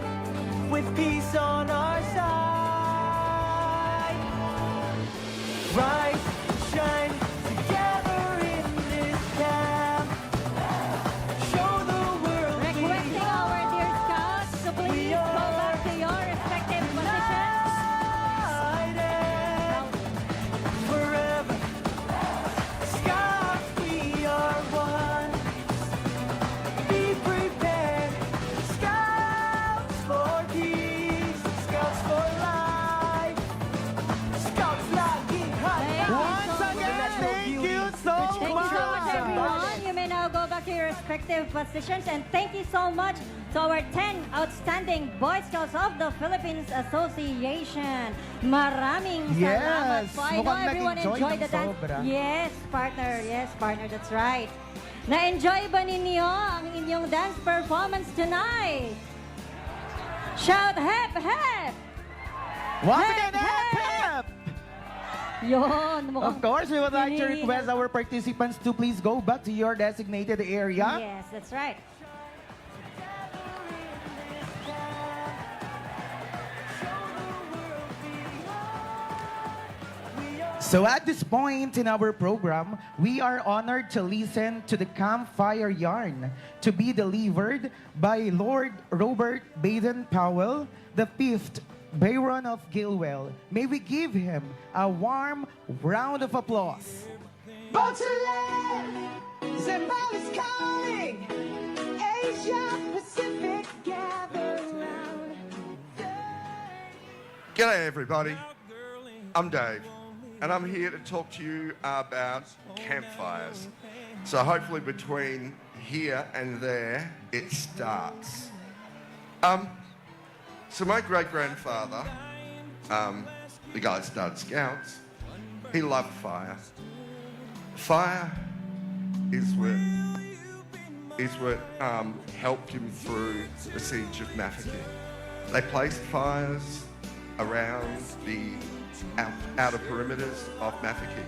with peace on our side. Rise, shine together in this camp. Show the world we are. Requesting our dear scouts to please go back to your respective positions. United forever. Scouts, we are one. Be prepared. Scouts for peace. Scouts for life. Scouts laging handa. Once again, thank you so much. Thank you so much, everyone. You may now go back to your respective positions, and thank you so much to our ten outstanding Boy Scouts of the Philippines Association. Maraming salamat po. I know everyone enjoyed the dance. Yes, partner. Yes, partner. That's right. Na-enjoy ba ninyo ang inyong dance performance tonight? Shout hep, hep! Once again, hep, hep! Yun, mukhang... Of course, we would like to request our participants to please go back to your designated area. Yes, that's right. So at this point in our program, we are honored to listen to the campfire yarn to be delivered by Lord Robert Baden Powell, the fifth Baron of Gilwell. May we give him a warm round of applause. Botsole, Zambales calling. Asia Pacific, gather round. G'day, everybody. I'm Dave, and I'm here to talk to you about campfires. So hopefully between here and there, it starts. Um, so my great-grandfather, um, the guy that started Scouts, he loved fire. Fire is what, is what, um, helped him through the siege of Mafeking. They placed fires around the out-, outer perimeters of Mafeking,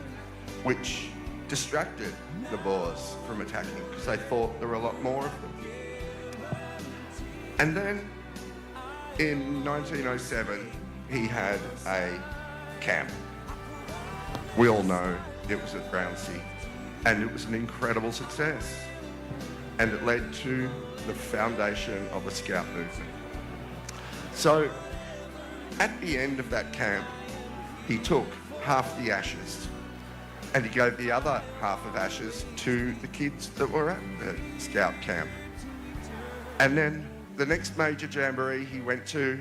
which distracted the Boers from attacking because they thought there were a lot more of them. And then in nineteen oh seven, he had a camp. We all know it was at Brownsea, and it was an incredible success. And it led to the foundation of the Scout movement. So, at the end of that camp, he took half the ashes and he gave the other half of ashes to the kids that were at the Scout camp. And then the next major jamboree he went to,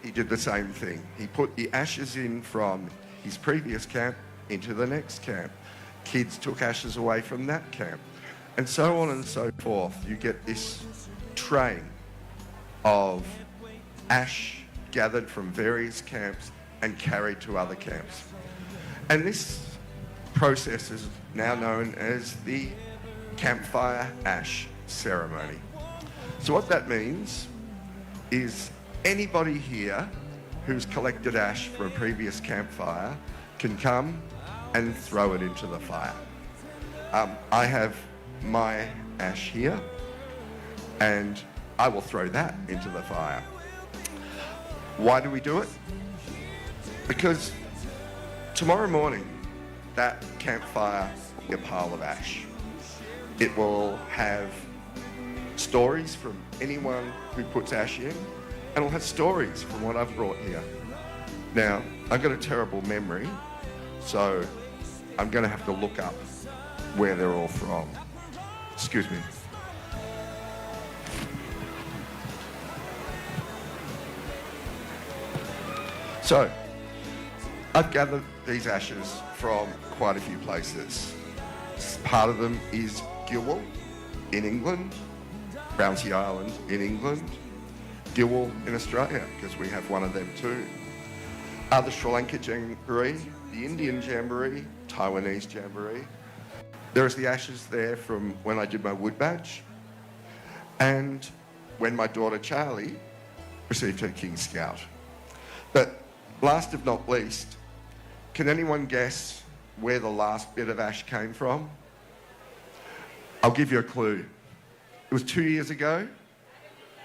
he did the same thing. He put the ashes in from his previous camp into the next camp. Kids took ashes away from that camp. And so on and so forth. You get this train of ash gathered from various camps and carried to other camps. And this process is now known as the campfire ash ceremony. So what that means is anybody here who's collected ash for a previous campfire can come and throw it into the fire. Um, I have my ash here, and I will throw that into the fire. Why do we do it? Because tomorrow morning, that campfire will be a pile of ash. It will have stories from anyone who puts ash in, and will have stories from what I've brought here. Now, I've got a terrible memory, so I'm gonna have to look up where they're all from. Excuse me. So, I've gathered these ashes from quite a few places. Part of them is Gilwell in England, Brownsea Island in England, Gilwell in Australia, 'cause we have one of them too. Uh, the Sri Lanka Jamboree, the Indian Jamboree, Taiwanese Jamboree. There is the ashes there from when I did my wood badge, and when my daughter Charlie received her King Scout. But last of not least, can anyone guess where the last bit of ash came from? I'll give you a clue. It was two years ago,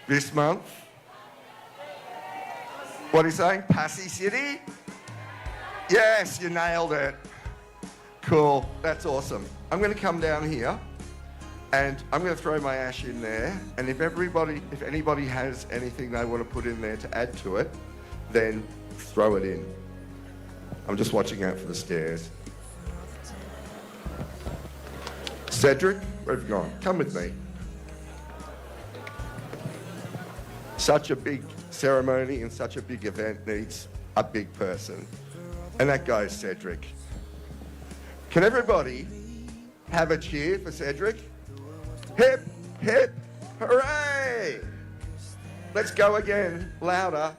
this month. What are you saying? Passy City? Yes, you nailed it. Cool. That's awesome. I'm gonna come down here and I'm gonna throw my ash in there. And if everybody, if anybody has anything they wanna put in there to add to it, then throw it in. I'm just watching out for the stairs. Cedric, where have you gone? Come with me. Such a big ceremony and such a big event needs a big person. And that guy is Cedric. Can everybody have a cheer for Cedric? Hip, hip, hooray! Let's go again, louder.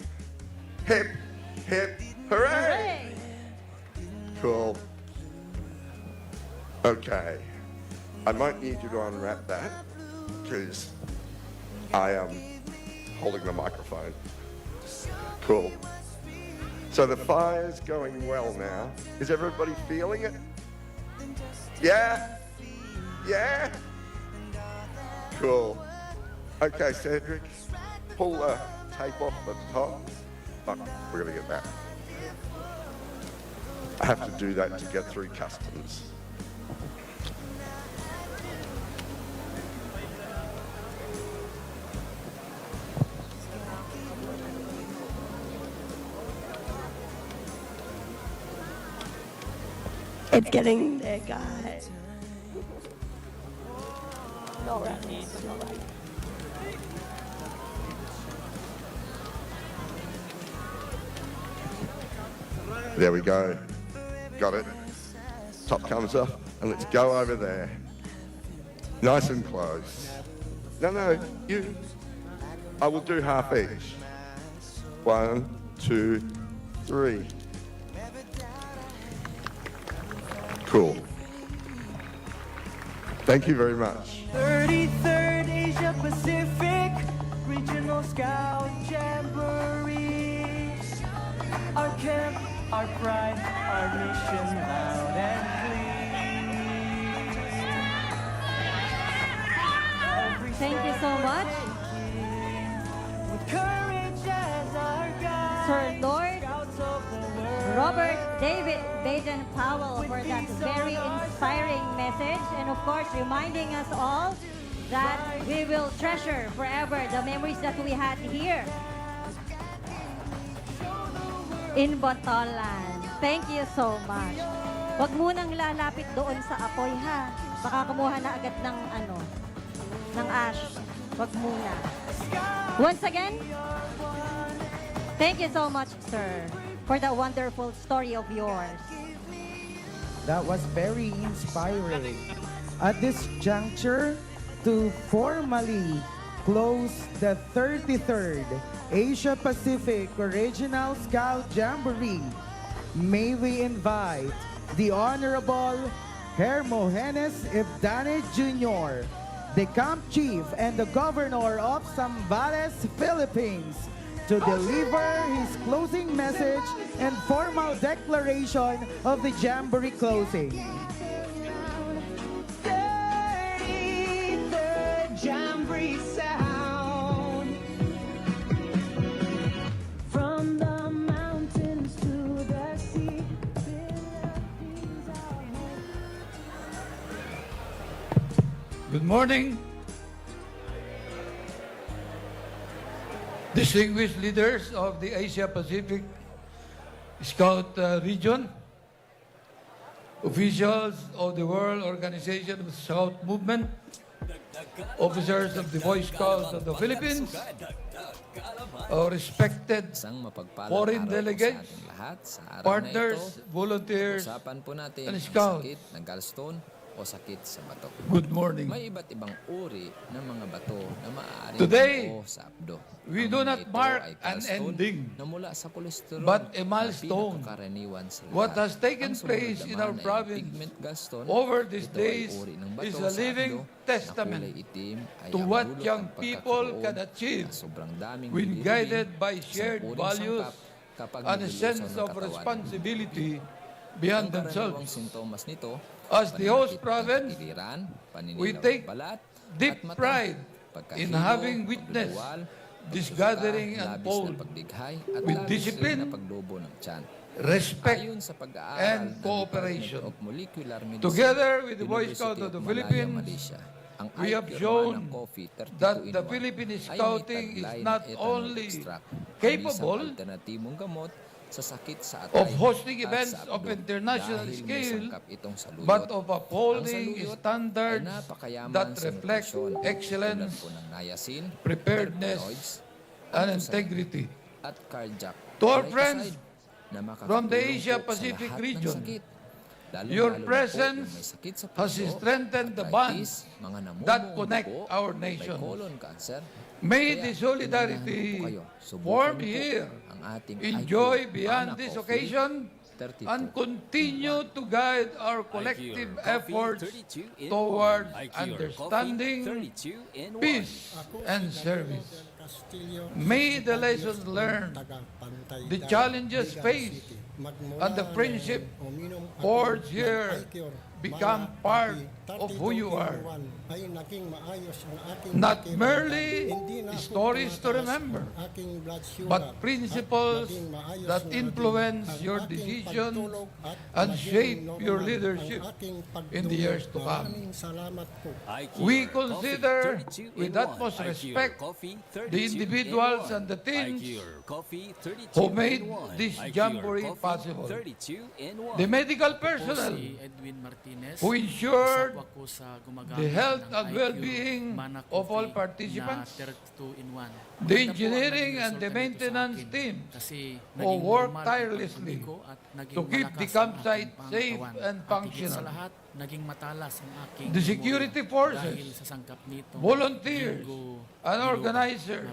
Hip, hip, hooray! Hooray! Cool. Okay. I might need you to unwrap that, 'cause I am holding the microphone. Cool. So the fire's going well now. Is everybody feeling it? Yeah? Yeah? Cool. Okay, Cedric, pull the tape off the top. Fuck, we're gonna get that. I have to do that to get through customs. It's getting Eh, God. No, right, no, right. There we go. Got it. Top comes up, and let's go over there. Nice and close. No, no, you. I will do half each. One, two, three. Cool. Thank you very much. Thirty-third Asia Pacific Regional Scout Jamboree. Our camp, our pride, our mission loud and clear. Thank you so much, Sir Lord Robert David Baden Powell, for that very inspiring message, and of course, reminding us all that we will treasure forever the memories that we had here in Botolan. Thank you so much. Huwag munang lalapit doon sa apoy, ha? Baka kumuha na agad ng, ano, ng ash. Huwag muna. Once again, thank you so much, sir, for the wonderful story of yours. That was very inspiring. At this juncture, to formally close the thirty-third Asia Pacific Regional Scout Jamboree, may we invite the Honorable Hermogenes Evdane Junior, the Camp Chief and the Governor of Zambales, Philippines, to deliver his closing message and formal declaration of the Jamboree closing. Thirty-third Jamboree sound. From the mountains to the sea, Philippines are home. Good morning. Distinguished leaders of the Asia Pacific Scout, uh, region, officials of the World Organization of Scout Movement, officers of the Boy Scouts of the Philippines, our respected foreign delegates, partners, volunteers, and scouts. Sakit na gallstone o sakit sa bato. Good morning. May iba't ibang uri ng mga bato na maaaring mabuo sa apdo. Today, we do not mark an ending, but a milestone. What has taken place in our province over these days is a living testament to what young people can achieve when guided by shared values and a sense of responsibility beyond themselves. As the host province, we take deep pride in having witnessed this gathering unfold with discipline, respect, and cooperation. Together with the Boy Scouts of the Philippines, we have shown that the Philippine Scouting is not only capable of hosting events of international scale, but of upholding standards that reflect excellence, preparedness, and integrity. To our friends from the Asia Pacific region, your presence has strengthened the bonds that connect our nations. May the solidarity formed here enjoy beyond this occasion and continue to guide our collective efforts towards understanding, peace, and service. May the lessons learned, the challenges faced, and the friendship forged here become part of who you are. Not merely stories to remember, but principles that influence your decisions and shape your leadership in the years to come. We consider with utmost respect the individuals and the teams who made this jamboree possible. The medical personnel who ensured the health and well-being of all participants. The engineering and the maintenance teams who worked tirelessly to keep the campsite safe and functional. The security forces, volunteers, and organizers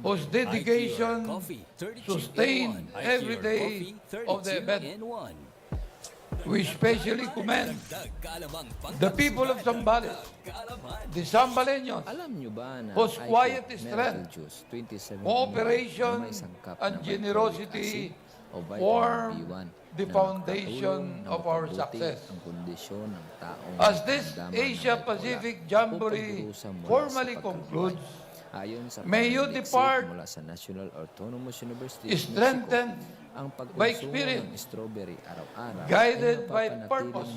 whose dedication sustained every day of the event. We especially commend the people of Zambales, the Zambaleños, whose quiet strength, cooperation, and generosity form the foundation of our success. As this Asia Pacific Jamboree formally concludes, may you depart strengthened by experience, guided by purpose,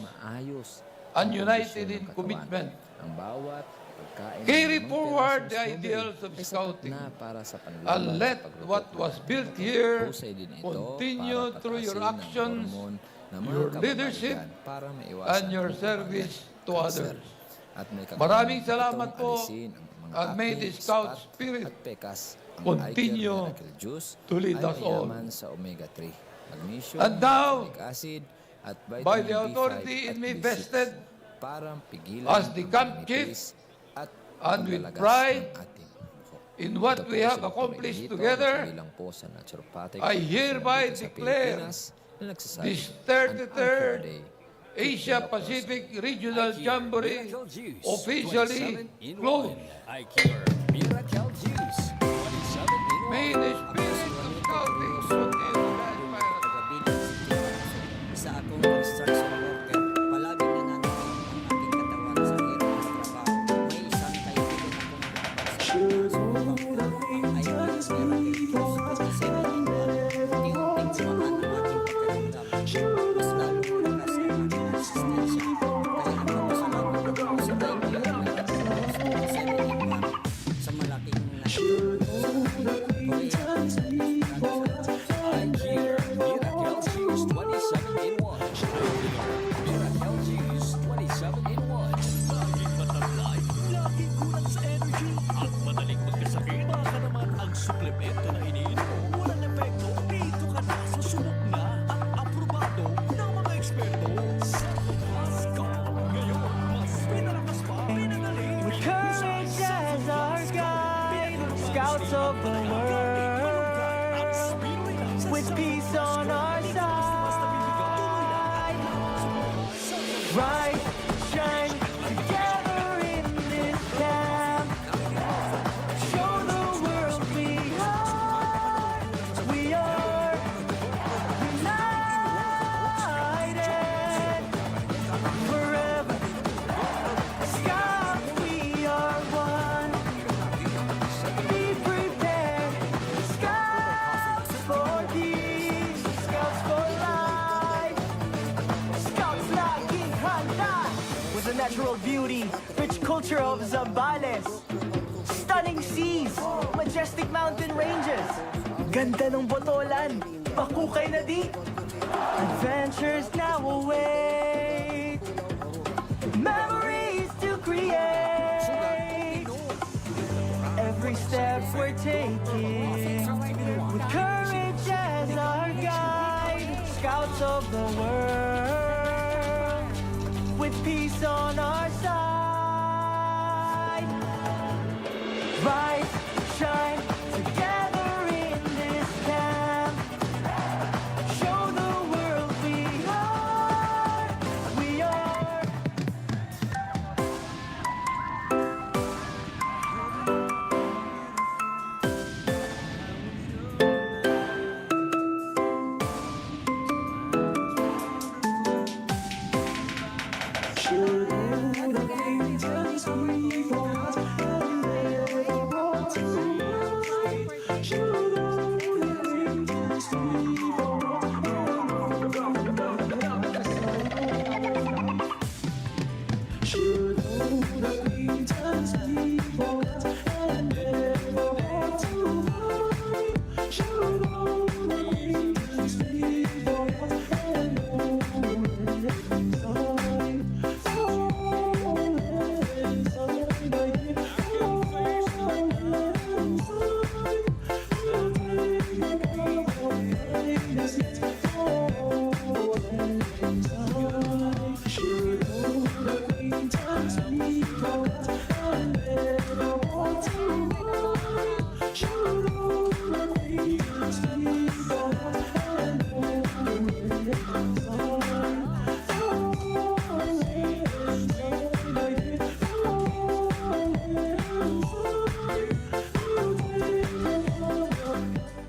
and united in commitment. Carry forward the ideals of scouting and let what was built here continue through your actions, your leadership, and your service to others. Maraming salamat po, and may the scout spirit continue to lead us all. And now, by the authority in me vested as the camp chief, and with pride in what we have accomplished together, I hereby declare this thirty-third Asia Pacific Regional Jamboree officially closed. May the spirit of scouting continue to guide my Sa akong construction worker, palaging nananakit ang aking katawan sa hirap ng trabaho. May isang kaibigan akong nakapagsalita sa mga tao. Ang ayaw ng pera kay Diyos, seven in one, unti-unting kumakan ang aking pakiramdam. Mas lalong lumakas ang aking resistensya. Kaya nagpapasalamat ako sa I Q na seven in one. Sa malaking I Q, Miracle Juice twenty-seven in one. Miracle Juice twenty-seven in one. Laging mataglay, laging kulang sa energy, at madaling magkasakit. Baka naman ang suplemento na iniinom mo walang epekto. Dito ka na sa subok na at aprobado ng mga eksperto. Sa Pascal ngayon, mas pinalakas pa, pinagaling. With courage as our guide, scouts of the world, with peace on our side. Rise, shine together in this camp. Show the world we are, we are united forever. Scouts, we are one. Be prepared. Scouts for peace. Scouts for life. Scouts laging handa. With the natural beauty, rich culture of Zambales. Stunning seas, majestic mountain ranges. Ganda ng Botolan, pakukay na di. Adventures now await. Memories to create. Every step we're taking, with courage as our guide. Scouts of the world, with peace on our side. Rise, shine together in this camp. Show the world we are, we are.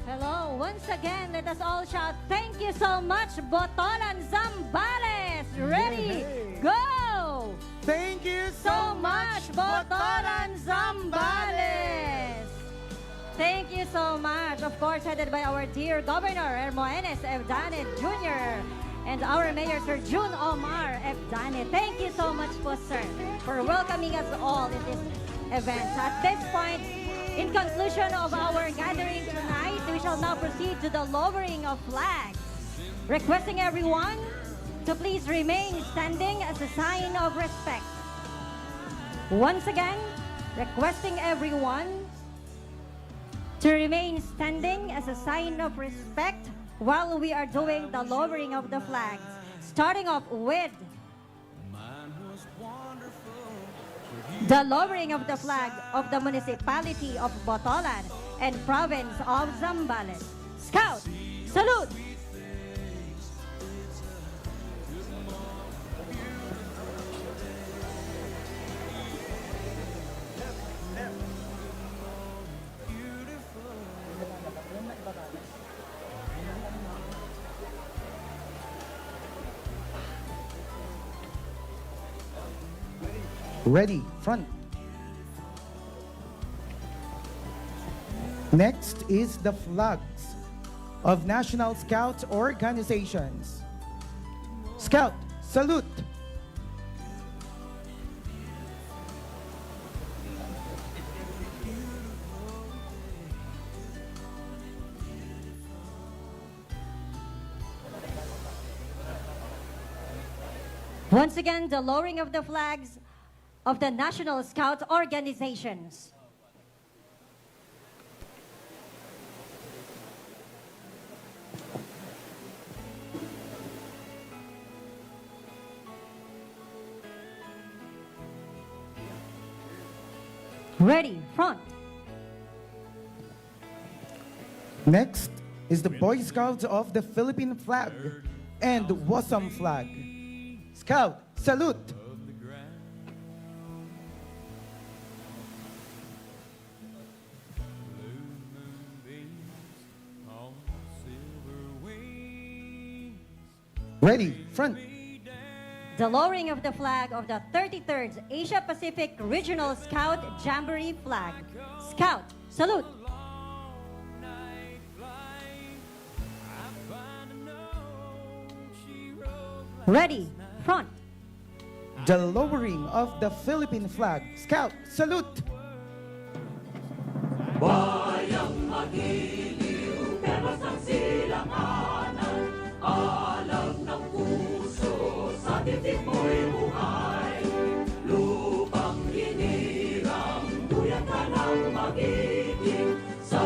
Hello, once again, let us all shout, "Thank you so much, Botolan Zambales!" Ready, yay, go! Thank you so much, Botolan Zambales! Thank you so much. Of course, headed by our dear Governor Ermoenes Evdane Junior and our Mayor Sir Jun Omar Evdane. Thank you so much po, sir, for welcoming us all in this event. At this point, in conclusion of our gathering tonight, we shall now proceed to the lowering of flags. Requesting everyone to please remain standing as a sign of respect. Once again, requesting everyone to remain standing as a sign of respect while we are doing the lowering of the flags. Starting off with the lowering of the flag of the Municipality of Botolan and Province of Zambales. Scout, salute! Ready, front. Next is the flags of National Scout organizations. Scout, salute! Once again, the lowering of the flags of the National Scout organizations. Ready, front. Next is the Boy Scouts of the Philippine flag and WASAM flag. Scout, salute! Ready, front. The lowering of the flag of the thirty-third Asia Pacific Regional Scout Jamboree flag. Scout, salute. Ready, front. The lowering of the Philippine flag. Scout, salute! Bayang magiliw, perlas ng silanganan, alam ng puso, sa titik mo'y buhay. Lupang hinirang, duyan ka ng magiting, sa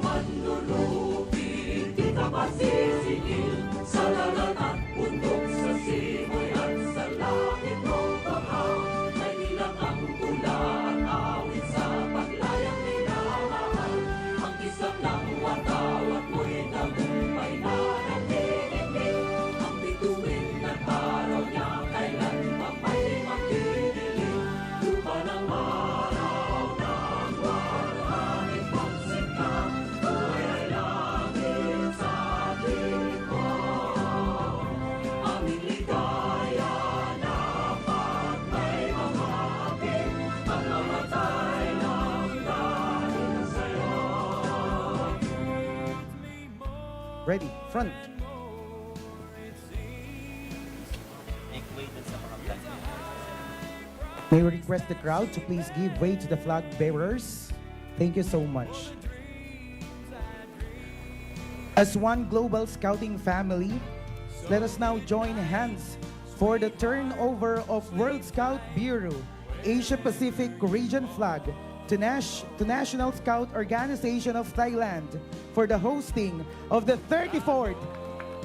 manlulupig, di ka pasisingil, sa dagat at bundok, sa simoy at sa langit mong baha. May ilang ang tula at awit sa paglayang minamahal. Ang isang lang watawat mo'y tagumpay na Ready, front. May we request the crowd to please give way to the flag bearers. Thank you so much. As one global scouting family, let us now join hands for the turnover of World Scout Bureau Asia Pacific Region flag to, Nash- to National Scout Organization of Thailand for the hosting of the thirty-fourth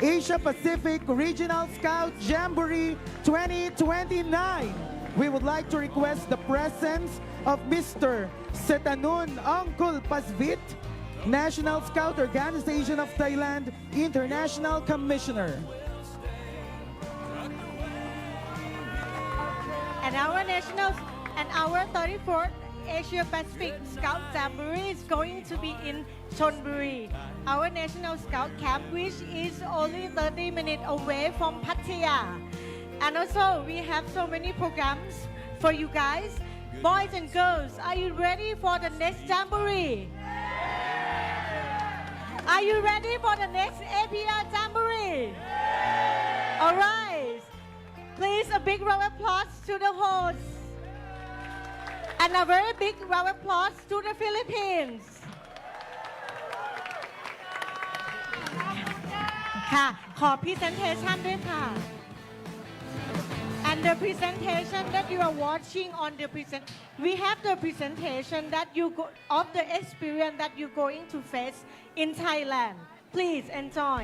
Asia Pacific Regional Scout Jamboree twenty twenty-nine. We would like to request the presence of Mister Setanun Ongkul Pasvit, National Scout Organization of Thailand International Commissioner. And our national and our thirty-fourth Asia Pacific Scout Jamboree is going to be in Chonburi. Our National Scout Camp, which is only thirty minutes away from Pattaya. And also, we have so many programs for you guys. Boys and girls, are you ready for the next Jamboree? Are you ready for the next A P R Jamboree? All right. Please, a big round of applause to the hosts. And a very big round of applause to the Philippines. ค่ะ ขอ presentation ด้วยค่ะ And the presentation that you are watching on the present, we have the presentation that you go, of the experience that you're going to face in Thailand. Please enjoy.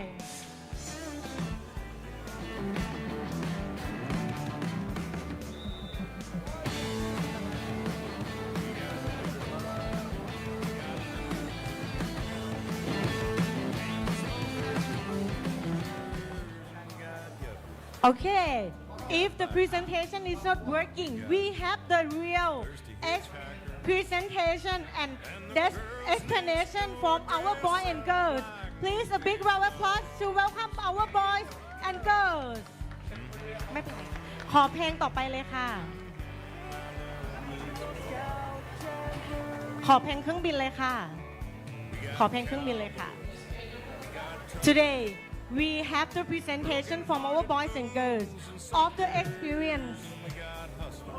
Okay, if the presentation is not working, we have the real ex- presentation and des- explanation from our boys and girls. Please, a big round of applause to welcome our boys and girls. ไม่เป็นไร ขอเพลงต่อไปเลยค่ะ ขอเพลงเครื่องบินเลยค่ะ ขอเพลงเครื่องบินเลยค่ะ Today, we have the presentation from our boys and girls of the experience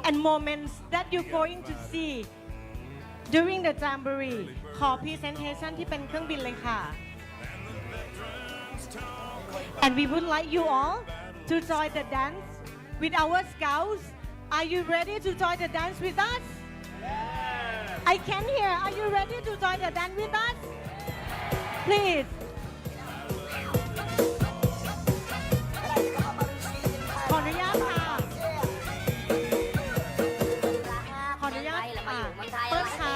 and moments that you're going to see during the jamboree. ขอ presentation ที่เป็นเครื่องบินเลยค่ะ And we would like you all to join the dance with our scouts. Are you ready to join the dance with us? I can hear. Are you ready to join the dance with us? Please. ขออนุญาตค่ะ ขออนุญาตค่ะ ต้นค่ะ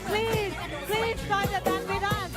Please, please join the dance with us.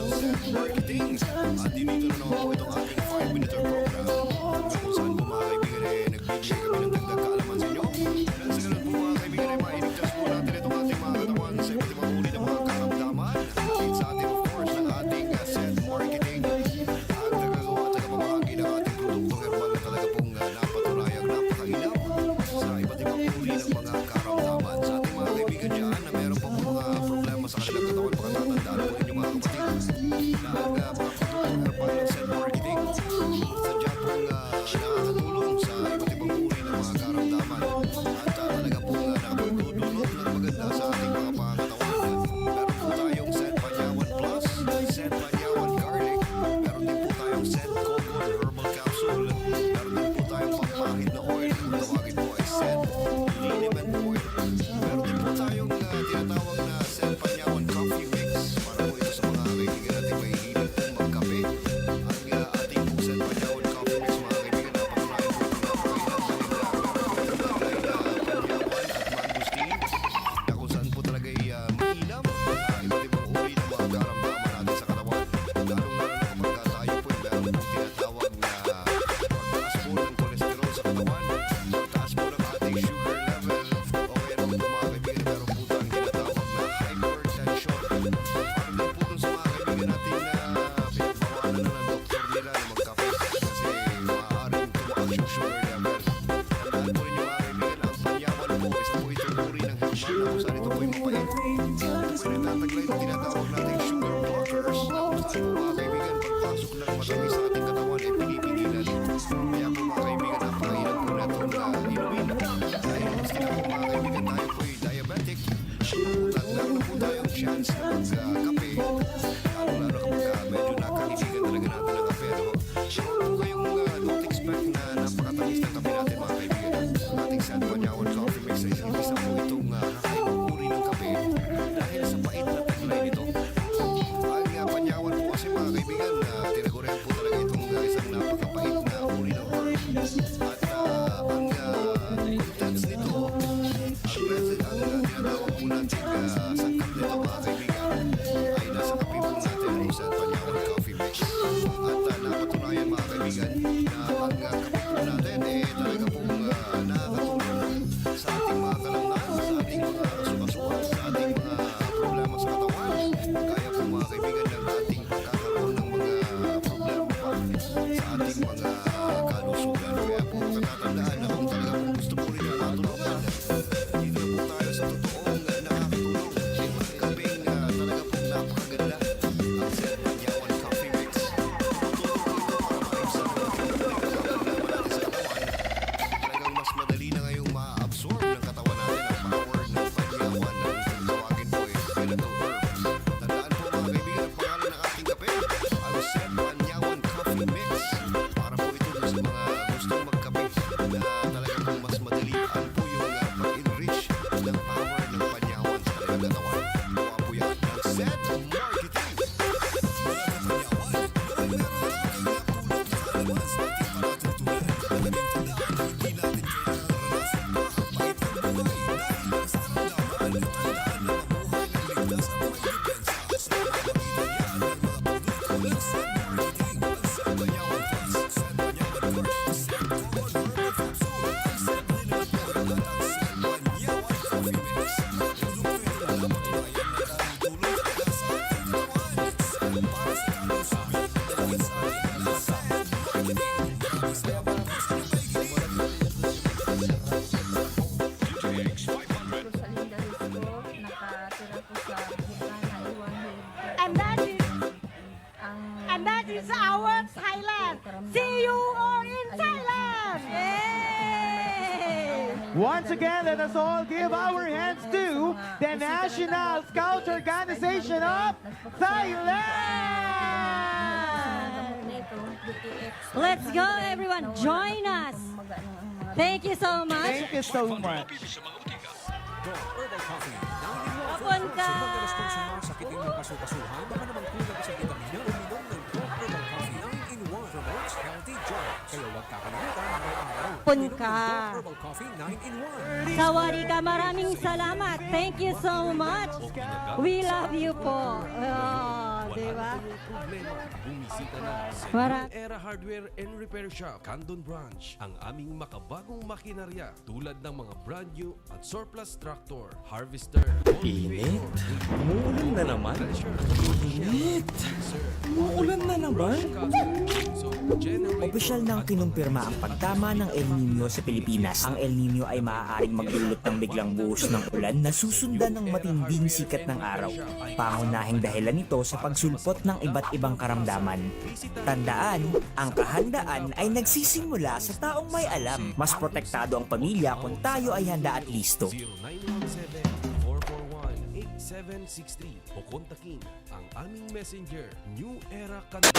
Marketing. At dito na naman po itong ating five-minute program. Kung saan po, mga kaibigan, eh, nagbibigay kami ng dagdag kaalaman sa inyo. Nang sa ganun po, mga kaibigan, eh, mailigtas po natin itong ating mga katawan sa iba't ibang uri ng mga karamdaman. At sa ating, of course, ng ating, ah, Scent Marketing. Ang nagagawa at nagpapamahagi ng ating produktong herbal na talaga pong, ah, napatunayang napakainam sa iba't ibang uri ng mga karamdaman. Sa ating mga kaibigan dyan na meron pang mga problema sa kanilang katawan, baka tatandaan po ninyo, mga kapatid, na ang, ah, mga produktong herbal ng Scent Marketing, sadya pong, ah, nakakatulong sa iba't ibang uri ng mga karamdaman. At, ah, talaga pong, ah, nakapagdudulot ng maganda sa ating mga pangatawan. Meron po tayong Scent Panyawan Plus, Scent Panyawan Garlic, meron din po tayong Scent Coco Herbal Capsule, meron din po tayong pampahid na oil, kung tawagin po ay Scent Liniment Oil. Meron din po tayong, ah, tinatawag na Scent Panyawan Coffee Mix, para po ito sa mga kaibigan natin mahihilig pong magkape. Ang, ah, ating po Scent Panyawan Coffee Mix, mga kaibigan, napatunayan po itong napakainam dahil, ah, meron po itong kulay na panyawan at mangosteen, na kung saan po talaga ay, ah, mainam sa iba't ibang uri ng mga karamdaman natin sa katawan. Lalong-lalo na kapag, ah, tayo po ay meron pong tinatawag na pagtaas po ng cholesterol sa katawan, pagtaas po ng ating sugar level, o kaya naman po, mga kaibigan, meron po tayong tinatawag na hypertension. Para din po dun sa mga kaibigan natin na pinagbawalan na ng doktor nila na magkape kasi maaaring tumaas yung sugar level. Tandaan po ninyo, mga kaibigan, ang panyawan po, isa po itong uri ng herbal na kung saan ito po'y mapait. Ito po'y nagtataglay ng tinatawag nating sugar blockers na kung saan po, mga kaibigan, pagpasok ng matamis sa ating katawan ay pinipigilan. Kaya po, mga kaibigan, napakailan po natin na inumin. Dahil mas kita po, mga kaibigan, tayo po'y diabetic. At meron po tayong chance na magkape. Lalo-lalo kapag, ah, medyo nakahiligan talaga natin ang kape, ano? Sure po kayong, ah, don't expect na napakatamis ng kape natin, mga kaibigan. Ang ating San Panyawan Coffee Mix ay isa po itong, ah, kakaibang uri ng kape dahil sa pait na taglay nito. Ang, ah, Panyawan po kasi, mga kaibigan, ah, tinagurian po talaga itong, ah, isang napakapait na uri ng herb. At, ah, ang, ah, contents nito, ang resi-, ang, ah, tinatawag po natin, ah, sangkap nito, mga kaibigan, ay nasa kape po natin, ang San Panyawan Coffee Mix. At, ah, napatunayan, mga kaibigan, na ang, ah, kape po natin, eh, talaga pong, ah, nakakatulong sa ating mga kalamnan, sa ating mga kasukasuan, sa ating mga problema sa katawan. Kaya po, mga kaibigan, ng ating pagkakaroon ng mga problema pa sa ating mga kalusugan. Kaya po, matatandaan na kung talaga pong gusto po rin yung matulungan, dito na po tayo sa totoong nakakatulong. Yung mga kapeng, ah, talaga pong napakaganda. Ang Sir Panyawan Coffee Mix. Tutulong po ito para maibsan ang mga problema natin sa katawan. Talagang mas madali na ngayong ma-absorb ng katawan natin ang power ng panyawan na kung tawagin po ay miracle herb. Tandaan po, mga kaibigan, ang pangalan ng ating kape, ang Sir Panyawan Coffee Mix. Para po ito dun sa mga gustong magkape na talaga pong mas madalian po yung, ah, pag-enrich ng power ng panyawan sa kanilang katawan. Gawa po yan ng Sir Marketing. Rosalinda Risco, nakatira po sa Bukana, Iwan Hill. And that is, and that is our Thailand. See you all in Thailand. Yay! Once again, let us all give our hands to the National Scouts Organization of Thailand. Let's go, everyone. Join us. Thank you so much. Thank you so much. Kapon ka! Kung madalas kong sumasakit ang iyong kasukasuhan, baka naman kulang ka sa bitamina, uminom ng Gold Herbal Coffee nine in one promotes healthy joints. Kaya huwag kakalimutan araw-araw. Kapon ka! Inom ng Gold Herbal Coffee nine in one. Sawadika, maraming salamat. Thank you so much. We love you po. Ah, Diba? Ano kayong problema? Bumisita na sa Mara- New Era Hardware and Repair Shop, Candon Branch. Ang aming makabagong makinarya tulad ng mga brand new at surplus tractor, harvester, Init? Umuulan na naman? Init! Umuulan na naman? Opisyal nang kinumpirma ang pagtama ng El Nino sa Pilipinas. Ang El Nino ay maaaring magdulot ng biglang buhos ng ulan na susundan ng matinding sikat ng araw. Pangunahing dahilan nito sa pagsulpot ng iba't ibang karamdaman. Tandaan, ang kahandaan ay nagsisimula sa taong may alam. Mas protektado ang pamilya kung tayo ay handa at listo. Zero nine one seven, four four one, eight seven six three o kontakin ang aming messenger, New Era Candon.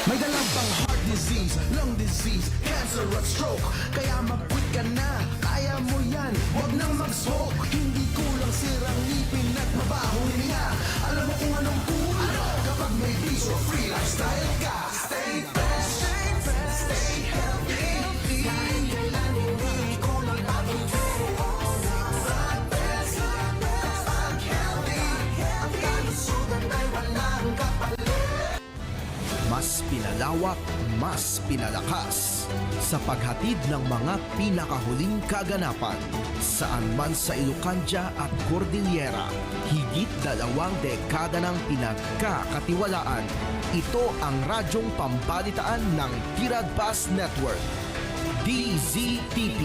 May dalang pang heart disease, lung disease, cancer at stroke. Kaya mag-quit ka na, kaya mo yan. Wag nang mag-smoke. Hindi kulang sirang ngipin at mabahong hininga. Alam mo kung anong cool? Kapag may bisyo, free lifestyle ka. Stay fresh, stay healthy. Kahit kailan hindi kulang pag-inom. Kapag healthy, ang kalusugan ay walang kapalit. Mas pinalawak, mas pinalakas sa paghatid ng mga pinakahuling kaganapan. Saan man sa Ilocandia at Cordillera, higit dalawang dekada nang pinagkakatiwalaan. Ito ang radyong pambalitaan ng Tiradpas Network. D Z T P,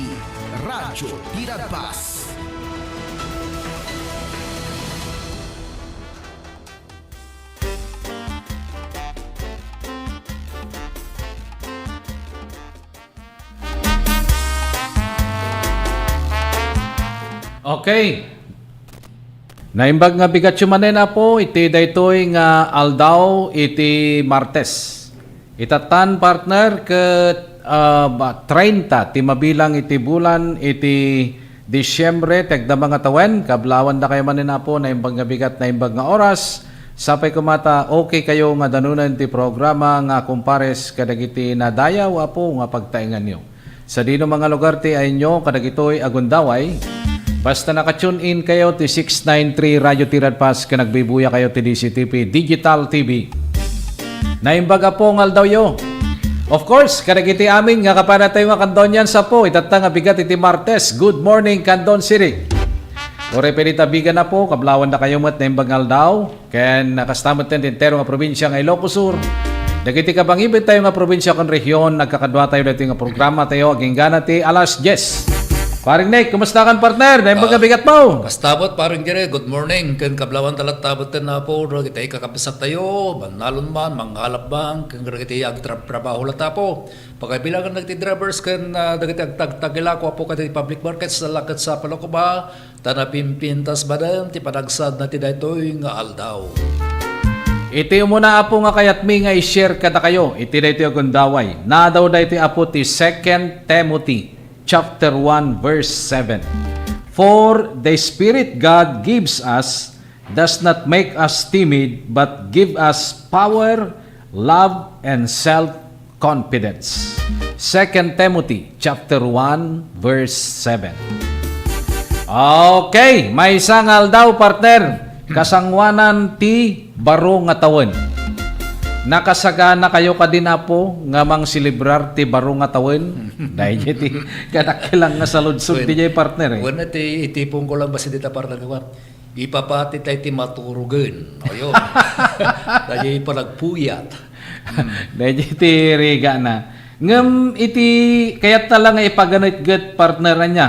Radyo Tiradpas. Okay. Naimbag nga bigatyo manen, Apo, iti daytoy nga aldaw iti Martes. Itatan, partner, ket, ah, ba, treinta ti mabilang iti bulan iti Disiembre, ti agdama nga tawen. Kablawandakayo manen, Apo, naimbag nga bigat, naimbag nga oras. Sapay koma ta okay kayo nga danunen ti programa nga Kumpares kadagiti nadayaw, Apo, nga pagtaenganyo. Sadino nga lugar ti ayanyo kadagitoy a gundaway? Basta naka-tune in kayo ti six nine three Radyo Tiradpas ken agbibuya kayo ti D Z T P Digital T V. Naimbag, Apo, nga aldawyo. Of course, kadagiti amin nga kapanatayo nga Candonians, Apo, itatta nga bigat iti Martes. Good morning, Candon City. Uray pwede tabigan, Apo, kablawandakayo met naimbag nga aldaw. Ken, ah, kasta met ti entero nga probinsia nga Ilocos Sur. Dagiti kabangibentayo nga probinsia ken rehion, nagkakaduatayo daytoy nga programatayo, aginggana ti alas dies. Paring Nick, kumusta kan, partner? Naimbag nga bigat mo? Kasta met, Paring Jerry, good morning. Ken kablawanta latta met, Apo, dagiti kakabsattayo, bannalon man, mangngalabbang, ken dagiti agtrab-, trabaho latta, Apo. Pakabilangan dagiti drivers ken, ah, dagiti agtagtagilako, Apo, kadagiti public markets, sa laket sa Palocoba, ta napimpintas manen ti panagsaadna ti daytoy nga aldaw. Iti umuna, Apo, nga kayatmi nga i-share kadakayo iti daytoy a gundaway. Nadaw daytoy, Apo, ti Second Timothy chapter one, verse seven. For the Spirit God gives us does not make us timid, but give us power, love, and self-confidence. Second Timothy chapter one, verse seven. Okay, maysa nga aldaw, partner. Kasanguanan ti baro nga tawen. Nakasagana kayo kadin, Apo, nga mangselebrar ti baro nga tawen? Daydi ti kadakkel nga saludsod ti jay, partner, eh. Wen, iti, itipon ko lang basta dita, partner, ko. Ipapati tayo ti maturugen. Ayo. Tayo panagpuyat. Hmm. Daydi ti riga na. Ngem iti kayat ta lang nga ipaganetget, partner, anya.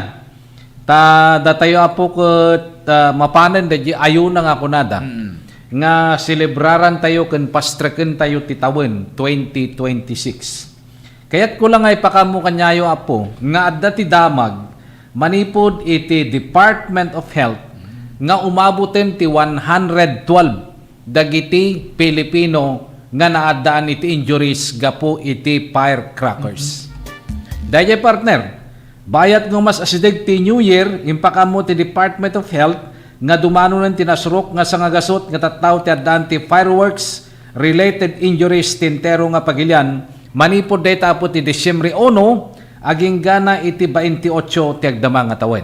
Ta datayo, Apo, ket, ah, mapanen daydi ayuna nga kunada. Hmm. Nga selebraran tayo ken pastreken tayo ti tawen twenty twenty-six. Kayatko lang nga ipakaammo kaniayo, Apo, nga adda ti damag manipud iti Department of Health nga umaboten ti one hundred twelve dagiti Pilipino nga naaddaan iti injuries gapu iti firecrackers. Mhm. Daydiay, partner, bayat nga umas asideg ti New Year, impakaammo ti Department of Health nga dumanonen ti nasurok nga sangagasut nga tattao ti addaan ti fireworks related injuries ti entero nga pagilian manipud dayta, Apo, ti Disyembre uno aginggana iti baintiotso ti agdama nga tawen.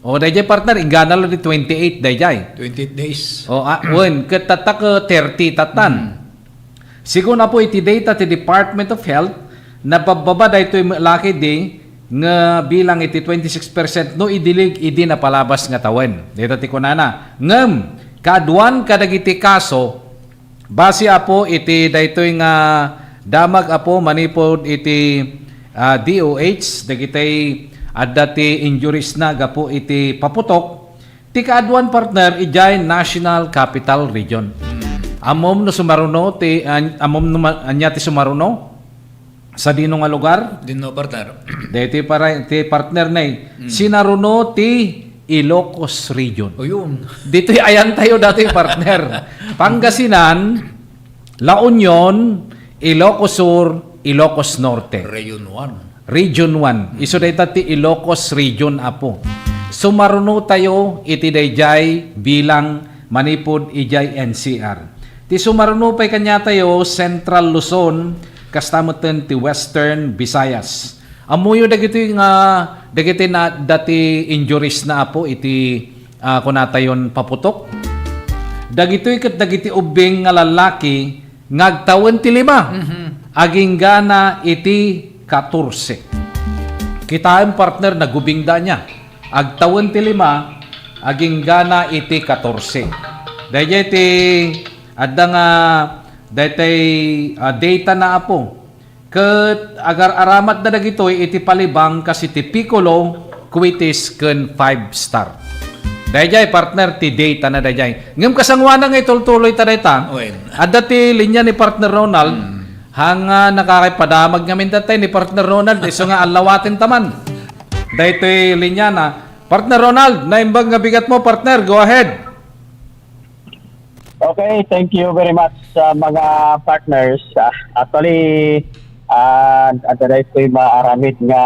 O, dayjay, partner, inggana la di twenty-eight dayjay. Twenty-eight days. O, a-, wen, ket tatta ket thirty tattan. Hmm. Sigun, Apo, iti data ti Department of Health, nababbaba daytoy met la ketdi nga bilang iti twenty-six percent no idilig idi napalabas nga tawen. Dayta ti kunana. Ngem, kaaduan kadagiti kaso, base, Apo, iti daytoy nga damag, Apo, manipud iti, ah, D O H, dagitay adda ti injuries na gapu iti paputok, ti kaaduan, partner, idiay National Capital Region. Ammom no sumaruno ti, an-, ammom no ma-, ania ti sumaruno? Sadino nga lugar? Dino, partner. Daytoy para ti partner na eh. Sinaruno ti Ilocos Region. O, yun. Ditoy ayan tayo dati, partner. Pangasinan, La Union, Ilocos Sur, Ilocos Norte. Region one. Region one. Isu dayta ti Ilocos Region, Apo. Sumaruno tayo iti dayjay bilang manipud idiay N C R. Ti sumaruno pay kaniatayo, Central Luzon, kasta metten ti Western Visayas. Ammoyo dagitoy nga, dagiti na, dati injuries na, Apo, iti, ah, kunatayon paputok. Dagitoy ket dagiti ubbing nga lallaki nga agtawen ti lima, aginggana iti katorse. Kitaem, partner, nagubingda nia. Agtawen ti lima, aginggana iti katorse. Dayjay ti adda nga daytay, ah, data na, Apo. Ket agar-aramatda dagitoy iti palibang kas iti Piccolo, Quitis, ken Five Star. Dayjay, partner, ti data na dayjay. Ngem kasangoanan nga itultuloy ta dayta. Wen. Adda ti linya ni partner Ronald. Hanga nakakaipadamag ngamin datay ni partner Ronald, isu nga allawaten ta man. Daytoy linya na. Partner Ronald, naimbag nga bigat mo, partner. Go ahead. Okay, thank you very much sa mga partners. Ah, actually, ah, adda daytoy maaramid nga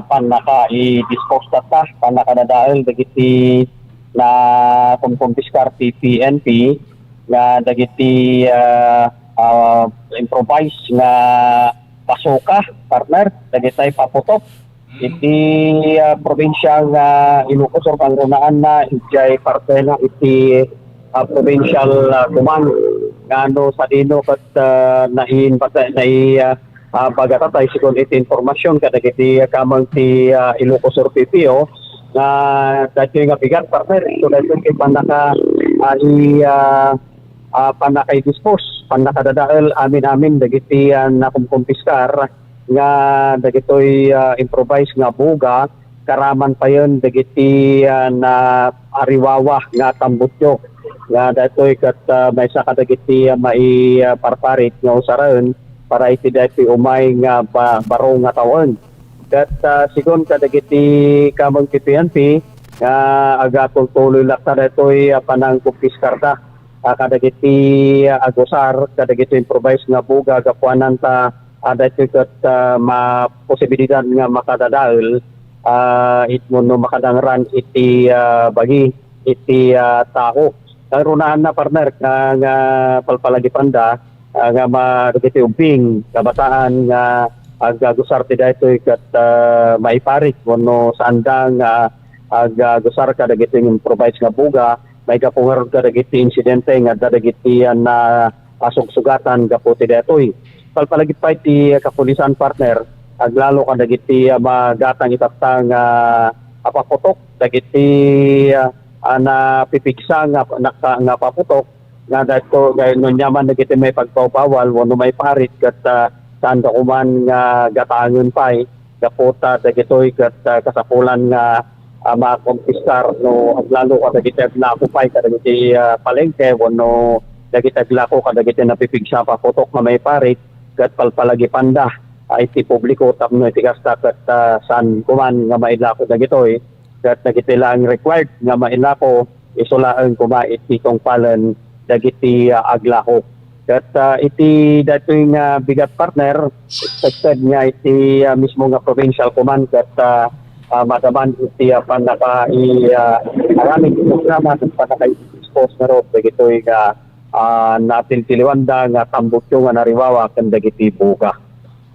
pannaka-i-dispose tatta, pannakadadael dagiti nakumkumpiskar ti P N P nga dagiti, ah, ah, improvise nga pasoka, partner, dagitay paputok iti, ah, probinsya nga Ilocos Sur, kangrunaan na idiay parte na iti, ah, provincial, ah, command nga no sadino ket, ah, naimbata-, nai-, ah, ah, bagata tay sigun iti impormasyon kadagiti kameng ti, ah, Ilocos Sur P P O nga daytoy nga bigat, partner, ito daytoy ti pannaka, ah, i, ah, ah, pannakaidispose, pannakadadael amin-amin dagiti, ah, nakumkumpiskar nga dagitoy, ah, improvised nga buga, karaman payen dagiti, ah, naariwawa nga tambutio nga daytoy ket, ah, maysa kadagiti, ah, mai, ah, parparit nga usaren para iti daytoy umay nga ba-, baro nga tawen. Ket, ah, sigun kadagiti kameng ti P N P nga agatultuloy latta daytoy, ah, panangkumpiskarda, ah, kadagiti, ah, agusar kadagiti improvised nga buga gapuanan ta, ah, daytoy ket, ah, maposibilidad nga makadadael, ah, it-, wenno makadangran iti, ah, bagi iti, ah, tao. Kangrunaan na, partner, nga, nga palpalagipanda, ah, nga ma-, dagiti ubbing, kabataan nga agagusar ti daytoy ket, ah, maiparit wenno saanda nga agagusar kadagiti improvised nga buga, maigapu ngarud kadagiti insidente nga adda dagiti, ah, na-, asugsugatan gapu ti daytoy. Palpalagip pay ti kapulisan, partner, aglalo kadagiti, ah, magatang itatta nga, ah, paputok dagiti, ah, ah, napipigsa nga, nga, nga paputok nga dayto, nga nunyaman dagiti maipagbagbawal wenno maiparit ket, ah, saanda koman nga gatangen pay gapu ta dagitoy ket, ah, kasapulan nga, ah, makumpiskar no aglalo kadagiti aglako pay kadagiti, ah, palengke wenno dagiti aglako kadagiti napipigsa a paputok nga maiparit ket palpalagipanda, ah, iti publiko tapno iti kasta ket, ah, saan koman nga mailako dagitoy. Ket dagiti laeng required nga mailako, isu laeng koma iti tungpalen dagiti, ah, aglako. Ket, ah, iti daytoy nga bigat, partner, expected nga iti, ah, mismo nga provincial command ket, ah, ah, madaman iti, ah, pannaka-, i-, ah, aramid ti programa ken pannaka-i-dispose ngarud dagitoy nga, ah, natiltiliwanda nga tambutio nga nariwawa ken dagiti buga.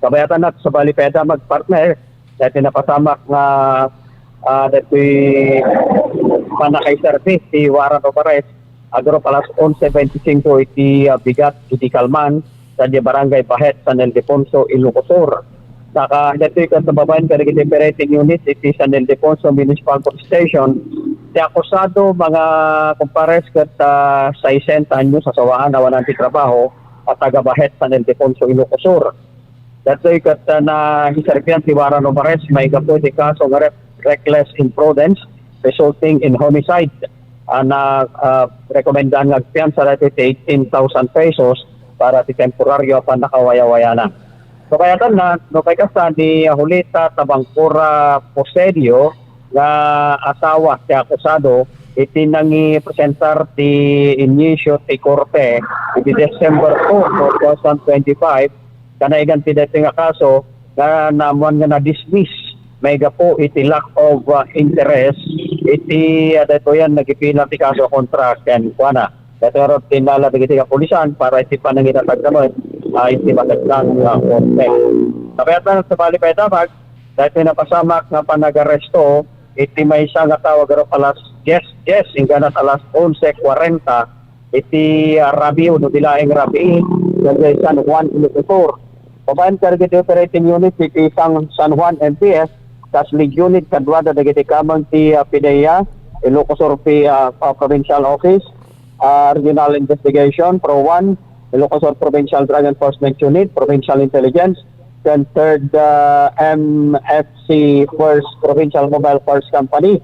Kabayatanna, sabali pay a damag, partner, daytoy napasamak nga, ah, daytoy pannakaiserbi ti warrant of arrest, agrup alas onse veinticinco iti, ah, bigat idi kalman, sadiay Barangay Bahet, San Ildefonso, Ilocos Sur. Naka, daytoy ket nababain kadagiti operating unit iti San Ildefonso Municipal Police Station, ti akusado mga kumpares ket, ah, sesenta anyos a sawaan awanan ti trabaho a taga Bahet, San Ildefonso, Ilocos Sur. Daytoy ket, ah, naiserbian ti warrant of arrest maigapu iti kaso nga rep-, reckless imprudence resulting in homicide. Ah, na, ah, rekomendaan nga agpiansa daytoy ti eighteen thousand pesos para ti temporario a pannakawayawayana. Kabayatanna, no kay kasta ni Julita Tabangcora Posedio nga asawa ti akusado iti nangipresentar ti inisyu ti korte iti December two, two thousand twenty-five, kanaigan ti daytoy nga kaso nga naammuan nga na-dismiss maigapu iti lack of, uh, interest iti, uh, daytoy a nagipila ti kaso kontra kenkuana. Daytoy ngarud ti innala dagiti kapulisan para iti panangitatag met, uh, iti matekkan nga korte. Kabayatan, sabali pay damag, daytoy napasamak nga panagaresto iti maysa nga tao a garup alas dies dies inggana alas onse kuarenta iti, ah, rabii wenno di laeng rabii, daydiay San Juan, Ilocos Sur. Babaen kadagiti operating unit iti San, San Juan M P S, kas lead unit kaduada dagiti kameng ti, ah, PDEA, Ilocos Sur P-, ah, ah, Provincial Office, ah, Regional Investigation, Pro one, Ilocos Sur Provincial Drug Enforcement Unit, Provincial Intelligence, ken Third, ah, M F C First Provincial Mobile Force Company.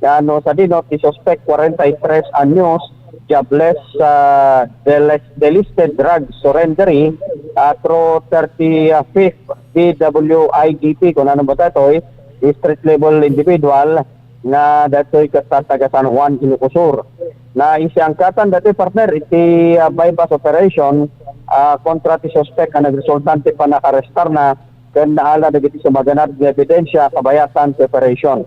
Nga no sadino, ti suspek, kwarenta y tres anyos, jobless, ah, delis-, delisted drug surrendery, ah, through thirty-fifth D W I D P, kung ano ba datoy, street level individual, nga datoy ket taga San Juan, Ilocos Sur. Naisiangkatan datoy, partner, iti, ah, buy-bust operation, ah, kontra ti suspek nga nagresulta ti pannakarestarna ken naala dagiti sumaganad nga ebidensya kabayatan ti operation.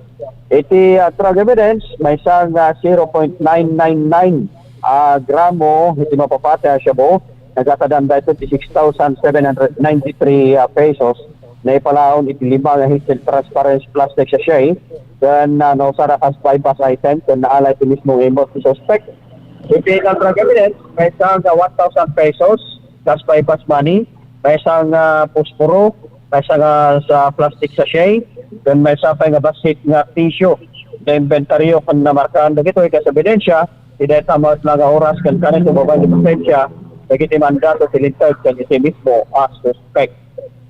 Iti, ah, drug evidence, maysa nga zero point nine nine nine, ah, gramo iti mapapati a shabu, nagatadan daytoy ti six thousand seven hundred ninety-three, ah, pesos, naipalaon iti lima nga heated transparent plastic sachet, ken, ah, nausar a kas buy-bust item, ken naala iti mismo nga immort ti suspek. Iti drug evidence, maysa nga one thousand pesos, kas buy-bust money, maysa nga posporo, maysa nga sa plastic sachet, ken maysa pay nga bassit nga tissue. Naimbentaryo ken namarkaan dagitoy kas ebidensya, iti dayta met la nga oras ken kanen ti babaen ti presensya dagiti mandato ti linteg ken iti mismo a suspek.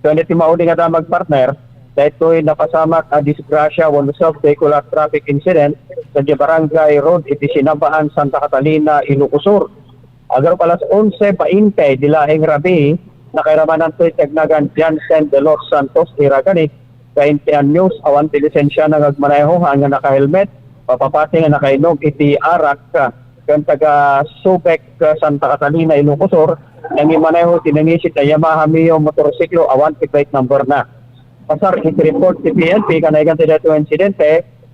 Ken iti mauli nga damag, partner, daytoy napasamak a disgrasya wenno self-vehicular traffic incident sadiay Barangay Road iti Sinabaan, Santa Catalina, Ilocos Sur. Agarup alas onse bainte di laeng rabii, nakairamananto iti agnagan Jansen de los Santos Iraganit, bainte anyos, awan ti lisensiana nga agmaneho, haan nga nakahelmet, mapapati nga nakainom iti arak, ken taga Subic, Santa Catalina, Ilocos Sur, nangimaneho iti nangisit a Yamaha Mio motorsiklo, awan ti plate number na. Pasar iti report ti P N P, kanaigan ti daytoy nga insidente,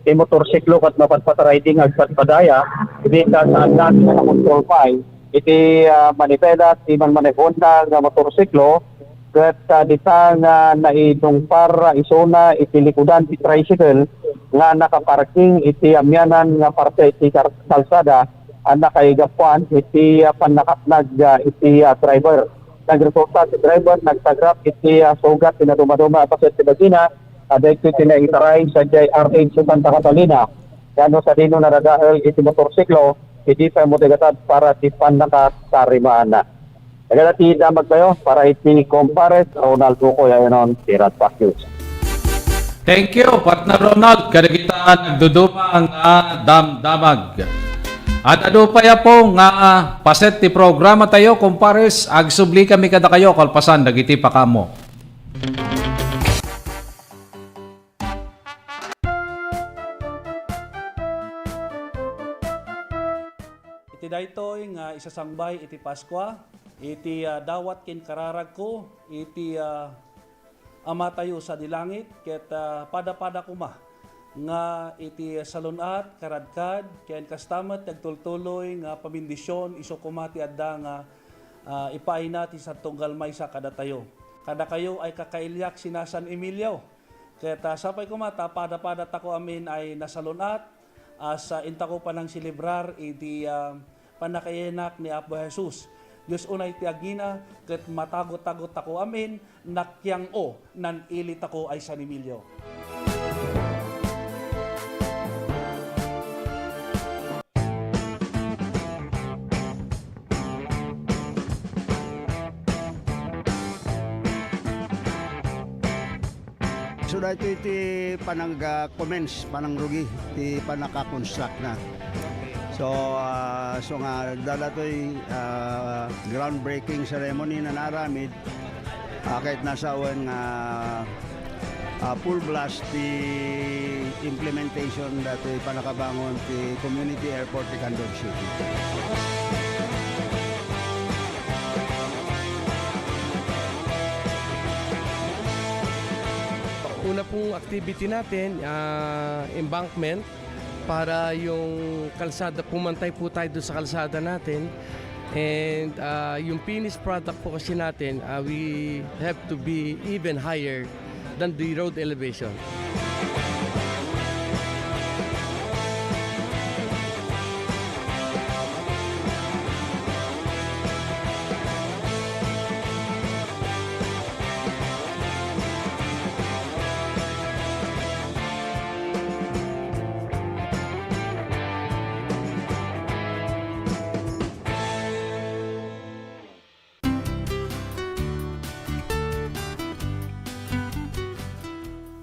ti motorsiklo ket mapatpat a riding agpadpadaya, iti kasaanna ti nakakontrol pay iti, ah, manibela ti manmanehonna nga motorsiklo, ket, ah, dita nga naidungpar isuna iti likudan ti tricycle nga nakaparking iti amianan nga parte iti kar-, kalsada a nakaigapuan iti, ah, pannakatnag, ah, iti, ah, driver. Nagresulta ti driver nagtagrap iti, ah, sugat ti nadumaduma a paset ti bagina, a daytoy ti naitaray sadiay R H Santa Catalina. Yano sadino naradael iti motorsiklo, idi pay mo ti gatad para ti pannakasarimaanna. Nagada ti damag tayo para iti Compares, Ronald Bukoy, ayon ti Radpac News. Thank you, Partner Ronald, kadagita nagduduma nga damdamag. At adu pay, Apo, nga paset ti programa tayo, Compares, agsubli kami kadakayo kalpasan dagiti pakamo. Iti daytoy nga isasangbay iti Paskua, iti, ah, dawat ken kararagko, iti, ah, Amatayo sadi langit, ket, ah, pada-pada koma nga iti salun-at, karadkad, ken kasta met ti agtultuloy nga pamendisyon isu koma ti adda nga, ah, ipaayna ti sad-, tunggal maysa kadatayo. Kadakayo ay kakailiak sina San Emilio. Ket, ah, sapay koma ta pada-pada tako amin ay nasalun-at, as, ah, intako panangselebrar iti, ah, pannakayanak ni Apo Jesus. Dios unay ti agina, ket matagotagottako amin, nakiang-o, nan-ilitako ay sanimilio. So, daytoy ti panang, ah, commence, panangrugi ti pannaka-construct na. So, ah, so nga, daytoy, ah, groundbreaking ceremony nga naaramid, ah, ket nasawen nga, ah, full blast ti implementation daytoy pannakabangon ti community airport ti Candon City. Una pong activity natin, ah, embankment para yung kalsada, pumantay po tayo doon sa kalsada natin. And, ah, yung finished product po kasi natin, ah, we have to be even higher than the road elevation.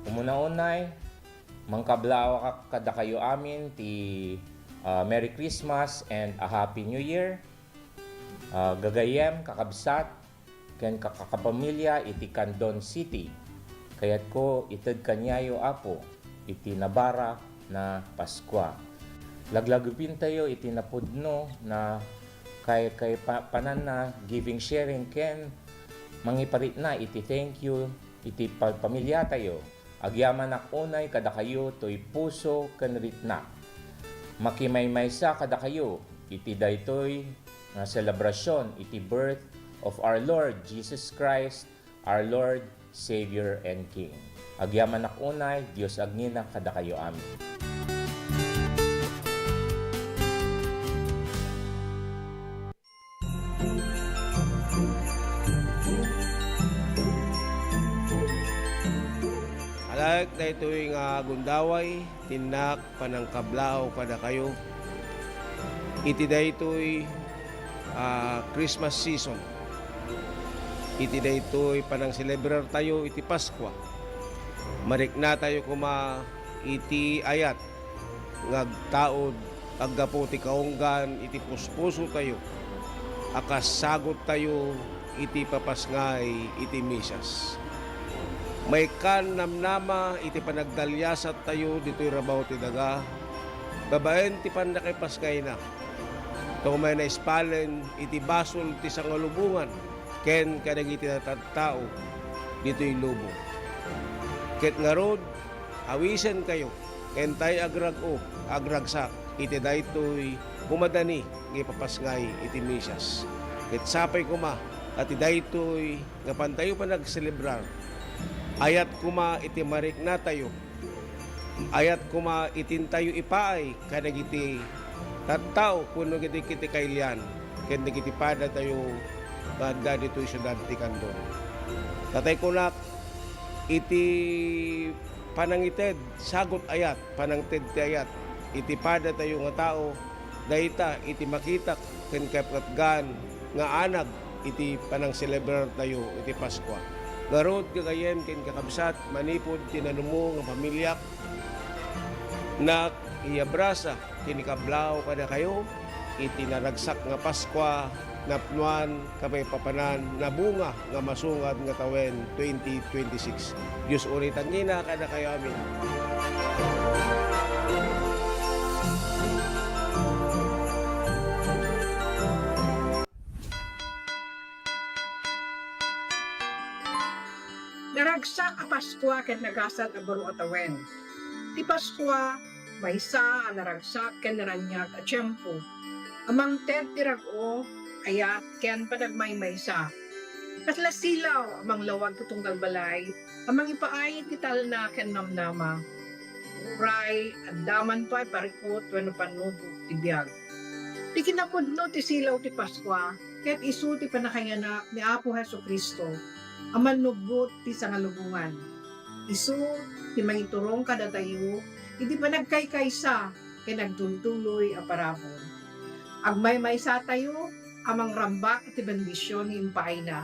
Umuna unay, mangkablaawak kadakayo amin ti, ah, Merry Christmas and a Happy New Year. Ah, gagayyem, kakabsat, ken kakapamilya iti Candon City. Kayatko ited kaniayo, Apo, iti nabarak nga Paskua. Laglagipentayo iti napudno nga kay, kay pa-, pananna, giving sharing, ken mangiparitna iti thank you iti pa-, pamiliatayo. Agyamanak unay kadakayo toy puso ken ritnak. Makimaymaysa kadakayo iti daytoy nga selebrasion iti birth of our Lord Jesus Christ, our Lord, Savior, and King. Agyamanak unay, Dios agngina kadakayo amin. Alaek daytoy nga gundaway, tinnak panangkablaaw kadakayo iti daytoy, ah, Christmas season, iti daytoy panangselebrar tayo iti Paskua. Marikna tayo koma iti ayat nga agtaud, aggapu ti kaunggan iti puspusotayo a kas sagottayo iti papasngay iti misas. Maikkan namnama iti panagdaliasattayo ditoy rabaw ti daga, babaen ti pannakipasngayna, ta umay naispalen iti basol ti sangalubongan ken kadagiti natattao ditoy lubong. Ket ngarud, awisenkayo, intay agrag-o, agragsak iti daytoy kumadani nga ipapasngay iti misas. Ket sapay koma a ti daytoy nga pantayo panagselebrar, ayat koma iti mariknatayo, ayat koma iti intayo ipaay kadagiti tattao wenno kadagiti kailian ken dagiti padatayo nga adda ditoy siudad ti Candon. Tatay kunak, iti panangited sagut ayat, panangted ti ayat iti padatayo nga tao, dayta iti makitak ken kapatgan nga anag iti panangselebrartayo iti Paskua. Ngarud, gagayyem ken kakabsat, manipud ti nanumo nga pamiliak, nakiyabrasa ken ikablaaw kadakayo iti naragsak nga Paskua, napnoan, kapaipapanan, nabunga nga masungad nga tawen twenty twenty-six. Dios unay ti agngina kadakayo amin. Naragsak a Paskua ket nagasat a baro a tawen. Ti Paskua, maysa a naragsak ken naraniag a tiempo a mangted ti rag-o, ayat, ken panagmaymaysa. Kasla silaw a manglawag ti tunggal balay a mangipaay iti talna ken namnama. Uray adda man pay parikut wenno pannubo ti biag. Ti kinapudno ti silaw ti Paskua, Ket isu ti pannakayanak ni Apo Jesu-Cristo a mannubbot ti sangalubongan. Isu ti mangiturong kadatayo iti panagkaykaysa ken agtultuloy a parabur. Agmaymaysatayo a mangrambak iti bendision nga impaayna.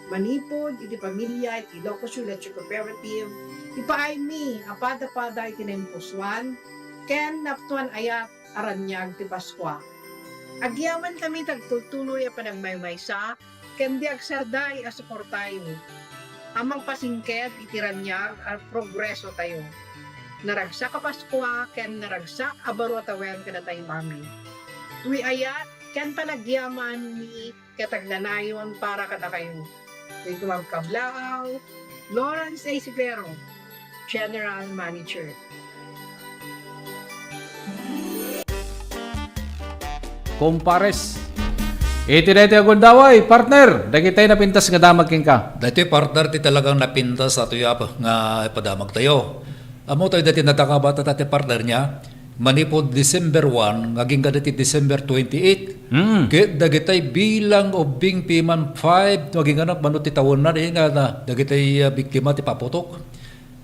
Manipud iti pamilia iti Ilocos Sur Leche Cooperative, ipaaymi a pada-pada iti naimpusoan ken napnoan ayat a raniag ti Paskua. Agyamankami ti agtultuloy a panagmaymaysa ken di agsardeng a suportayo a mangpasingked iti raniag a progresotayo. Naragsak a Paskua ken naragsak a baro a tawen kadatayo amin. Wi ayat ken panagyaman ni ket agnanayon para kadakayo. Daytoy nga agkablaaw, Lawrence A. Sivero, General Manager. Compares. Iti daytoy a gundaway, partner, dagitay napintas nga damag kenka. Daytoy, partner, ti talagang napintas a tuyap nga ipadamagtayo. Ammotayo daytoy nadakabat a ti partner niya, manipud December one nga agingga iti December twenty-eight, hmm, ket dagitay bilang ubbing piman five nga agingga mano ti tawenna, di nga na, dagitay, ah, biktima ti paputok.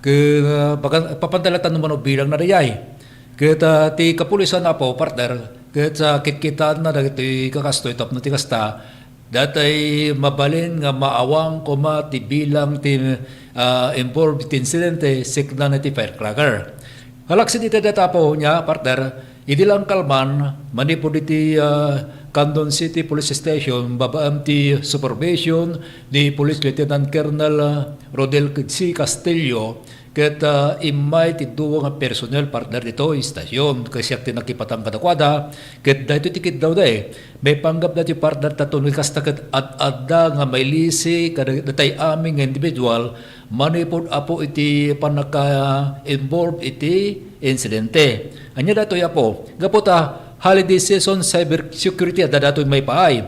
Ket, ah, baga, papantalatan no mano bilangna dayay. Ket, ah, ti kapulisan, Apo, partner, ket, ah, kitkitaanna dagitoy kakastoy tapno ti kasta, datay mabalin nga maawang koma ti bilang ti, ah, involved iti insidente, sikna ti firecracker. Kalaksid iti dayta, Apo, nia, partner, idi lang kalman, manipud iti, ah, Candon City Police Station, babaen ti supervision ni Police Lieutenant Colonel, ah, Rodel C. Castillo, ket, ah, immay ti duwa nga personnel, partner, ditoy station. Ket siak ti nakipatang kadakuada, ket daytoy ti kiddawda, eh. Maipanggep daytoy, partner, ta no kasta ket ad-adda nga mailisi kada datay amin nga individual manipud, Apo, iti pannaka-involve iti insidente. Ania daytoy, Apo? Gapu ta holiday season cyber security adda daytoy maipaay.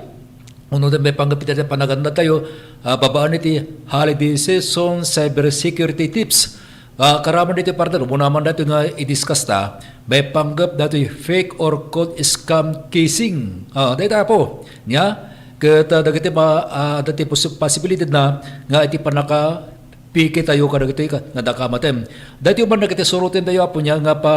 Unay maipanggep iti panaganadtayo, ah, babaen iti holiday season cyber security tips. Ah, karaman ditoy, partner, umuna man daytoy nga i-discuss ta, maipanggep daytoy fake or code scam casing. Ah, dayta, Apo, nia, ket, ah, dagiti ma-, ah, dagiti pos-, posibilidad na nga iti pannaka-, piki tayo kadagitoy ka-, nga dakamatem. Daytoy man dagiti surotentayo, Apo, nia, nga pa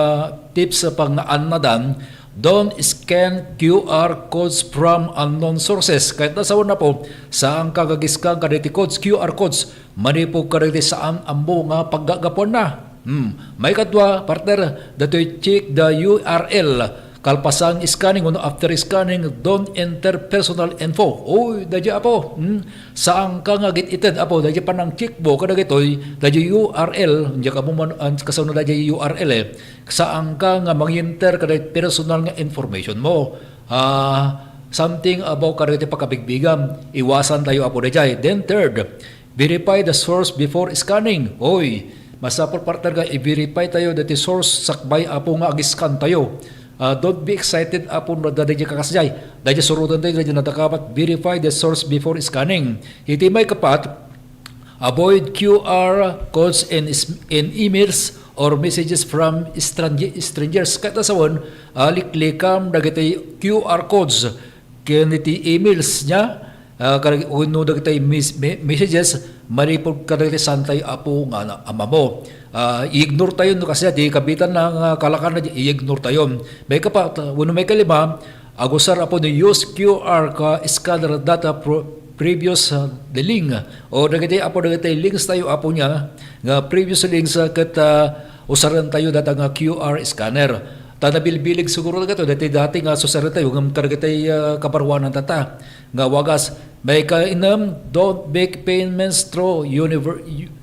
tips a pangngaannadan, don't scan Q R codes from unknown sources. Ket no sawen, Apo, saanka nga ag-scan kadagiti codes, Q R codes, manipud kadagiti saan ammo nga paggagapuanna. Hmm. Maikadua, partner, daytoy check the U R L. Kalpasan scanning wenno after scanning, don't enter personal info. Oy, daydiay, Apo. Hmm. Saanka nga agit-ited, Apo, daydiay panang-check mo kadagitoy, daydiay U R L, diak ammo man, an-, kasano daydiay U R L, eh. Saanka nga manginter kadagiti personal nga information mo. Ah, something about kadagiti pakabigbigam. Iwasantayo, Apo, daydiay. Then third, verify the source before scanning. Oy, masapul, partner, nga i-verify tayo daytoy source sakbay, Apo, nga ag-scan tayo. Ah, don't be excited, Apo, no adda daydiay kakasdiay. Daydiay surotentayo, daydiay nadakabat, verify the source before scanning. Iti maikapat, avoid Q R codes in is-, in emails or messages from strange-, strangers. Ket ta sawen, ah, liklikam dagiti Q R codes ken iti emails nia, ah, kadag-, wenno dagiti mes-, me-, messages manipud kadagiti saantayo, Apo, nga na-, ammo. Ah, i-ignore tayo no kasdiay, ti kabitan na nga kalakan na, i-ignore tayo. Maikapat, wenno maikalima, agusar, Apo, no use Q R ka scanner data pro-, previous, ah, the link. O dagiti, Apo, dagiti links tayo, Apo, nia, nga previous links, ah, ket, ah, usarentayo data nga Q R scanner. Ta nabilbileg siguro dagito, dati, dati nga susarentayo, ngem kadagiti, ah, kabaruanan tata. Nga wagas, maikainem, don't make payments through univer-, u-,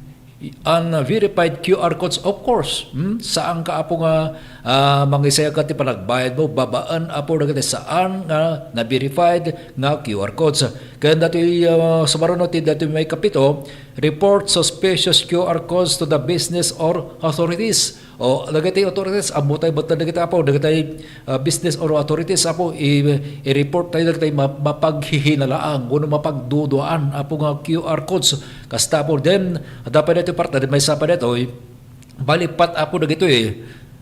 unverified Q R codes, of course. Hmm? Saanka, Apo, nga, ah, mangisayka ti panagbayad mo, babaen, Apo, dagiti saan nga na-verified nga Q R codes. Ken datoy, ah, sumaruno ti datoy maikapito, report suspicious Q R codes to the business or authorities. O, dagiti authorities, ammo tayo batta dagiti, Apo, dagiti, ah, business or authorities, Apo, i-, i-report tayo dagiti ma-, mapaghihinalaang, wenno mapagduduaan, Apo, nga Q R codes. Kasta, Apo, then, adda pay daytoy, partner, maysa pay daytoy, bali, pat, Apo, dagitoy, eh.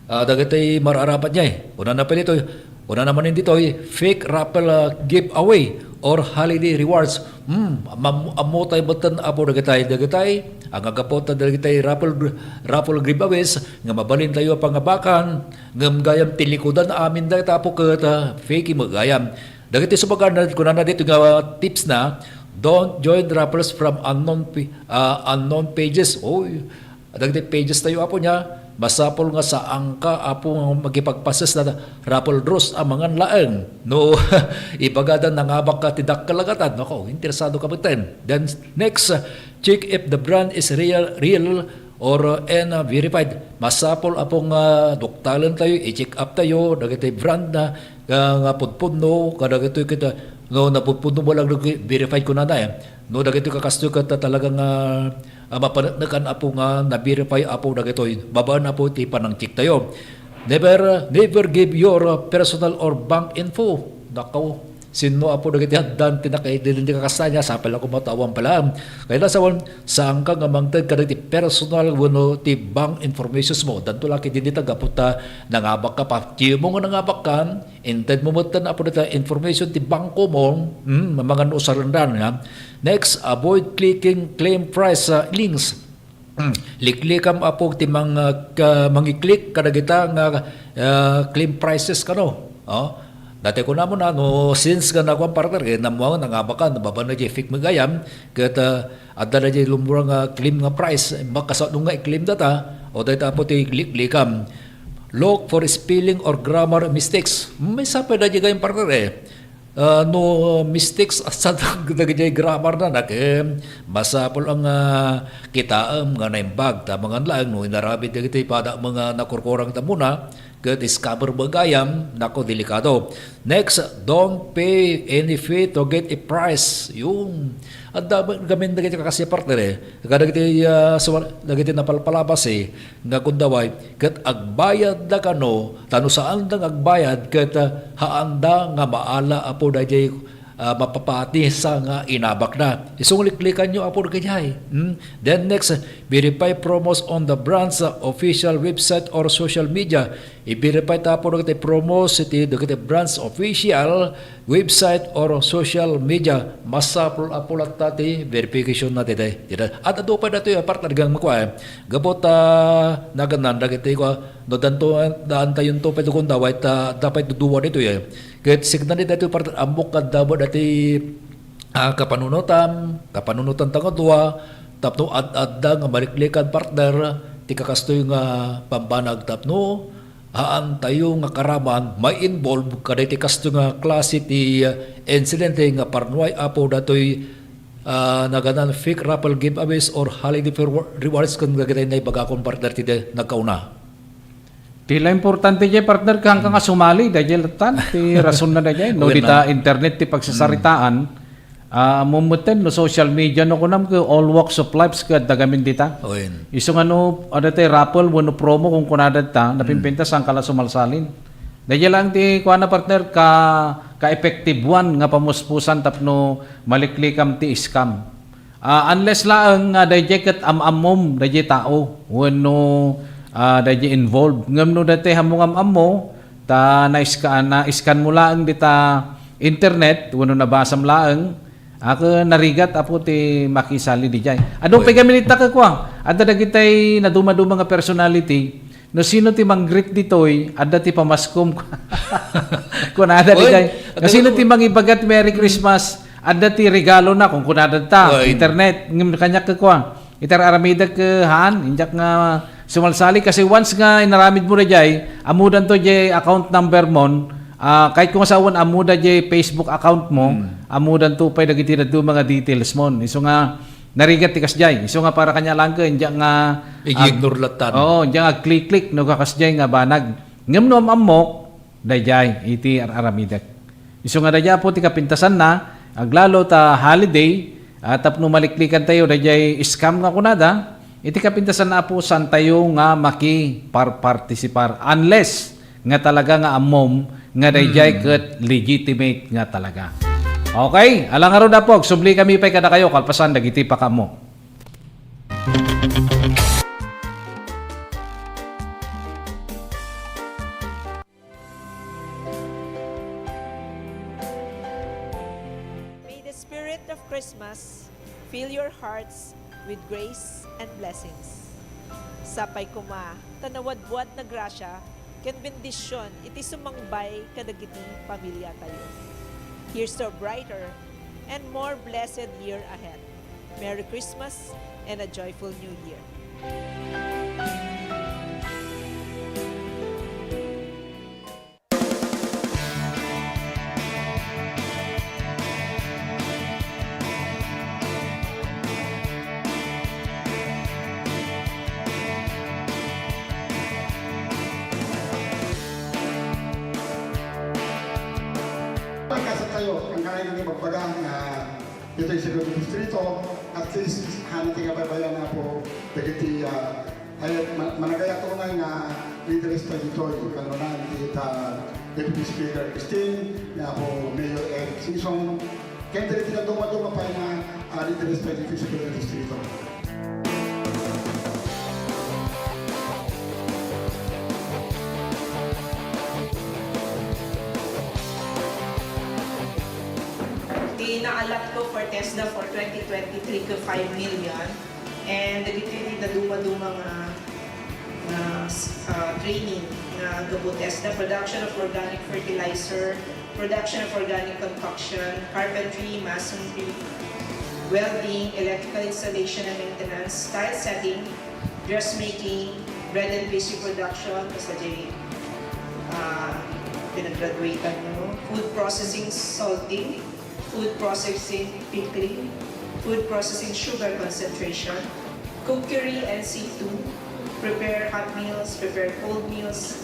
Ah, dagiti mar-arapat nia, eh. Kunana pay ditoy, kunana manen ditoy, fake raffle, ah, giveaway. or holiday rewards. Hmm, mam-, ammo tayo metten, Apo, dagitay, dagitay, ang agapu ta dagitay raffle, raffle giveaways nga mabalintayo a pangabakan, ngem gayam tilikudan amin dagita, Apo, ket, ah, fake met gayam. Dagiti subagan, kunana dito nga tips na, "Don't join raffles from unknown pa-, ah, unknown pages." Oy, dagiti pages tayo, Apo, niya, masapul nga saanka, Apo, nga makipagpases na raffle draws amangan laeng. No, ibagada nangabak ka ti dakkel a gatad, nako, interesado ka metten. Then next, check if the brand is real, real or, uh, and, uh, verified. Masapul, Apo, nga duktalentayo, i-check up tayo, dagiti brand na, nga, nga pudpudno, kadagitoy kita, no, napudpudno mo lang, verified ko na na, eh. No, dagitoy kakastoy ket talaga nga, ah, mapaneknekan, Apo, nga na-verify, Apo, dagitoy. Babaen, Apo, ti panangcheck tayo. Never, never give your personal or bank info. Nakaw, sinno, Apo, dagiti addan ti nakaidin ti kakasta niya, sapay la koma ta awan pala. Kaya na sawan, saanka nga mangted kadagiti personal wenno ti bank informations mo. Danto la ket dinita gapu ta nangabak ka pa. Kimo nga nangabak ka, inted mo metten, Apo, dita information ti bangko mo, hmm, mamangan usarendan, ha? Next, avoid clicking claim price, ah, links. Hmm, liklikam, Apo, ti mang-, ah, ka-, mangiklik kadagita nga, ah, claim prices kano. Oh, dati ko namo na, no, since nga nakuan, partner, eh, namuang, nangabak ka, nababa na di fake magayam, ket, ah, adda na di lumura nga claim nga price, makasano nga i-claim data, o dahil, Apo, ti liklikam. Look for spelling or grammar mistakes. May sapay na di gayam, partner, eh. Ah, no mistakes sa dagiti grammar na, nak, eh, masapul ang, ah, kitaem nga naimbag, ta mangan laeng no inaramid dagiti pada mga nakurkurang ta muna, ket scammer magayam, nako, delikado. Next, don't pay any fee to get a prize. Yung, adda gamin dagiti kakasi, partner, eh. Kadagiti, ah, suwal-, dagiti napalpalabas, eh, nga gundaway, ket agbayadda kano, ta no saanda nga agbayad, ket, ah, haanda nga maala, Apo, daydiay, ah, mapapati sa nga inabakda. Isu nga liklikanyo, Apo, dagijay. Hmm? Then next, verify promos on the brand's, ah, official website or social media. I-verify ta, Apo, dagiti promos iti dagiti brand's official website or social media, masapul, Apo, latta ti verification na ti, ti, ti, at adu pay datoy, partner, gang makua, eh. Gapu ta, ah, naganan dagiti kua, no, danto, daantayon to pay dukon daway ta, dapat duduwa ditoy, eh. Ket signal ditoy, partner, ammok kadda mo dati, ah, kapanunotan, kapanunotan tango dua, tapno ad-adda nga maliklikan, partner, ti kakastoy nga pambanag tapno, Haantayo nga karaman ma-involve kadagiti kastoy nga klase ti, ah, insidente nga parnuay, Apo, datoy, ah, naganan fake raffle giveaways or holiday rewar-, rewards ken dagiti naibagakon, partner, ti de-, nagkauna. Ti la importante diay, partner, ken ka nga sumali, daydiay lattan ti rason na daydiay. No, dita internet ti pagsasaritaan, Ah, ammom metten no social media no kunam ket all walks of lives ket adda gamin dita. Wen. Isu nga no, adda tay raffle wenno promo ken kunada ta, napimpintas saan ka la sumalsalin. Daydiay laeng ti kuana, partner, ka, ka-effective one nga pamuspusan tapno maliklikam ti scam. Ah, unless laeng nga daydiay ket am-ammom daydiay tao wenno, ah, daydiay involved. Ngem no daytoy ammo nga am-ammo, ta naiska-, na-scan mo laeng dita internet wenno nabasam laeng, a, ket narigat, Apo, ti makisali daydiay. Adu pay gamin ita ket kua, adda dagitay nadumaduma nga personality, no sino ti mang-greet ditoy, adda ti pamaskom. Kunada daydiay. No sino ti mangibagat Merry Christmas, adda ti regalona, kunkunada ta, internet. Ngem kaniak ket kua, Iti ar-aramidek, eh, haan, indiak nga sumalsali kasi once nga inaramid mo daydiay, ammodanto diay account number mon, ah, kayat ko nga sawen, ammoda diay Facebook account mo, ammodanto pay dagiti dadduma nga details mon. Isu nga narigat ti kasdiay. Isu nga para kaniak laeng ket indiak nga ag-, i-ignore lattan. Oo, indiak nga ag-click-click no kakasdiay nga banag. Ngem no am-ammok, daydiay iti ar-aramidek. Isu nga daydiay, Apo, ti kapintasanna, aglalo ta holiday, a, tapno maliklikantayo daydiay scam nga kunada, iti kapintasanna, Apo, saantayo nga makiparpartisipar unless nga talaga nga ammom nga daydiay ket legitimate nga talaga. Okay, ala ngarud, Apo, agsubli kami pay kadakayo kalpasan dagiti pakaammo. hearts with grace and blessings. Sapay koma ta nawadwad na grasia ken bendision iti sumangbay kadagiti pamiliatayo. Here's to a brighter and more blessed year ahead. Merry Christmas and a joyful New Year. Pagkasat tayo, ang kaya nga ibagbaga nga ditoy sa Distrito, at least, hana ti kabaybayan nga po, dagiti, ah, ay, ma-, managayat unay nga leaders tayo ditoy, kanunay, ita Deputy Speaker Christine, nga po Mayor Eric Sison, ken dagiti kaduma-duma pay nga, ah, leaders tayo ditoy sa Distrito. Ti naalap ko for TESDA for twenty twenty-three ko five million. And dagiti ti naduma-duma nga, nga, ah, training nga gapu TESDA, production of organic fertilizer, production of organic compaction, carpentry, masonry, welding, electrical installation and maintenance, tile setting, dressmaking, bread and pastry production, basta di, ah, pinag-graduate-an, no? Food processing, salting, food processing, pickling, food processing, sugar concentration, cookery and C two, prepare hot meals, prepare cold meals,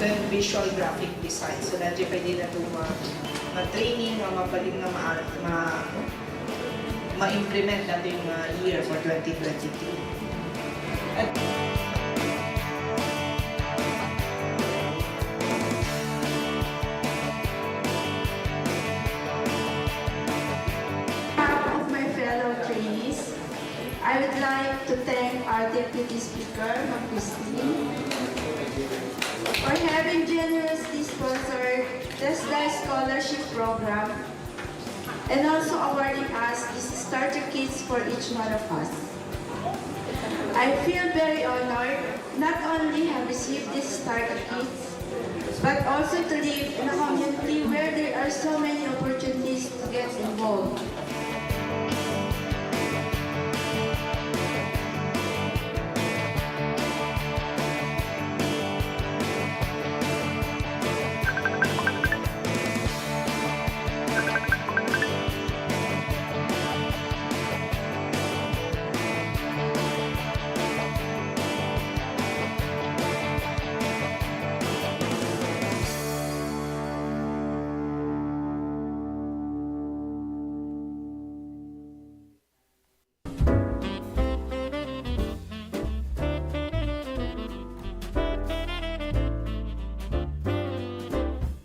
ken visual graphic design. So, dati pwede na ito ma-, ma-training, ma-, mabalin nga ma-, ma-, ma-implement dati nga year for twenty twenty-two. At behalf of my fellow trainees, I would like to thank our Deputy Speaker, Ma'am Christine, for having generously sponsored TESDA Scholarship Program and also awarding us these starter kits for each one of us. I feel very honored not only have received these starter kits, but also to live in a community where there are so many opportunities to get involved.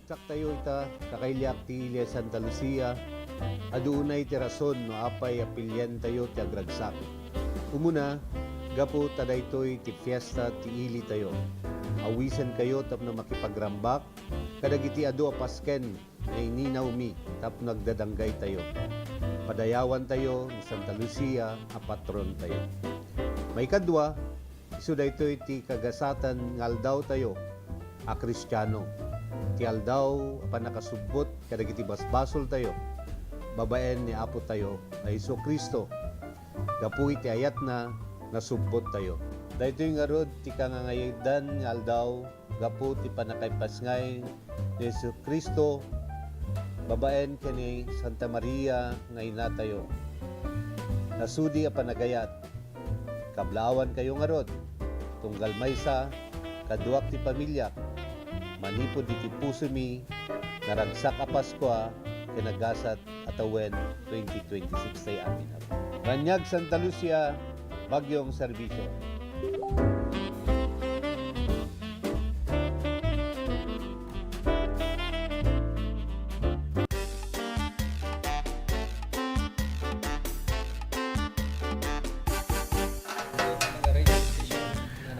Saktayo ita, kakailiak ti Ilia Santa Lucia, adu unay ti rason no apay a pilientayo ti agragsak. Umuna, gapu ta daytoy ti fiesta ti ilitayo. Awisenkayo tapno makipagrambak kadagiti adu a pasken nga ininawmi tapno agdadanggaytayo. Padayawantayo ni Santa Lucia a patrontayo. Maikadua, isu daytoy ti kagasaten nga aldawtayo a Kristiano, ti aldaw a pannakasubbot kadagiti basbasoltayo babaen ni Apotayo a Jesu-Cristo. Gapu iti ayatna, nasubbottayo. Daytoy ngarud ti kangangayadan nga aldaw gapu ti pannakaipasngay ni Jesu-Cristo babaen ken ni Santa Maria nga inatayo. Nasudi a panagayat, kablaawankayo ngarud, tunggal maysa, kaduak ti pamiliak, manipud iti pusomi, naragsak a Paskua ken nagasat a tawen twenty twenty-six tay amin. Raniag Santa Lucia, Baguio'ng Serbisyo.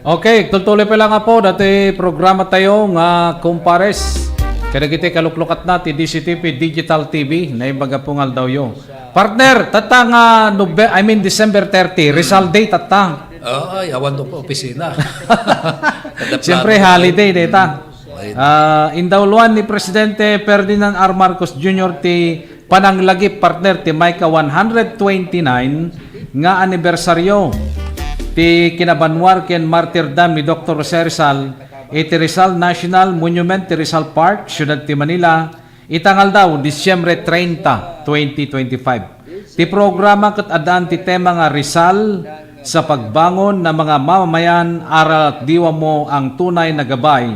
Okay, tultuloy pa lang po dati programa tayo nga Kumpares. Kadagiti kaluklukatna ti D C T V Digital T V, naimbag a pungaldawyo. Partner, tatta nga Nobe-, I mean, December thirty, Rizal Day tatta. Ay, awan to pa opisina. Kada Siyempre, plano. Holiday, deta. Ay. Ah, indawluan ni Presidente Ferdinand R. Marcos Junior ti pananglagip, partner, ti mayka one hundred twenty-nine nga anibersaryo ti kinabanwar ken martirdam ni Doktor Jose Rizal iti Rizal National Monument ti Rizal Park, Siudad ti Manila, ita nga aldaw, Disyembre treinta, twenty twenty-five. Ti programa ket addaan ti tema nga Rizal sa pagbangon na mga mamamayan, aral at diwa mo ang tunay na gabay.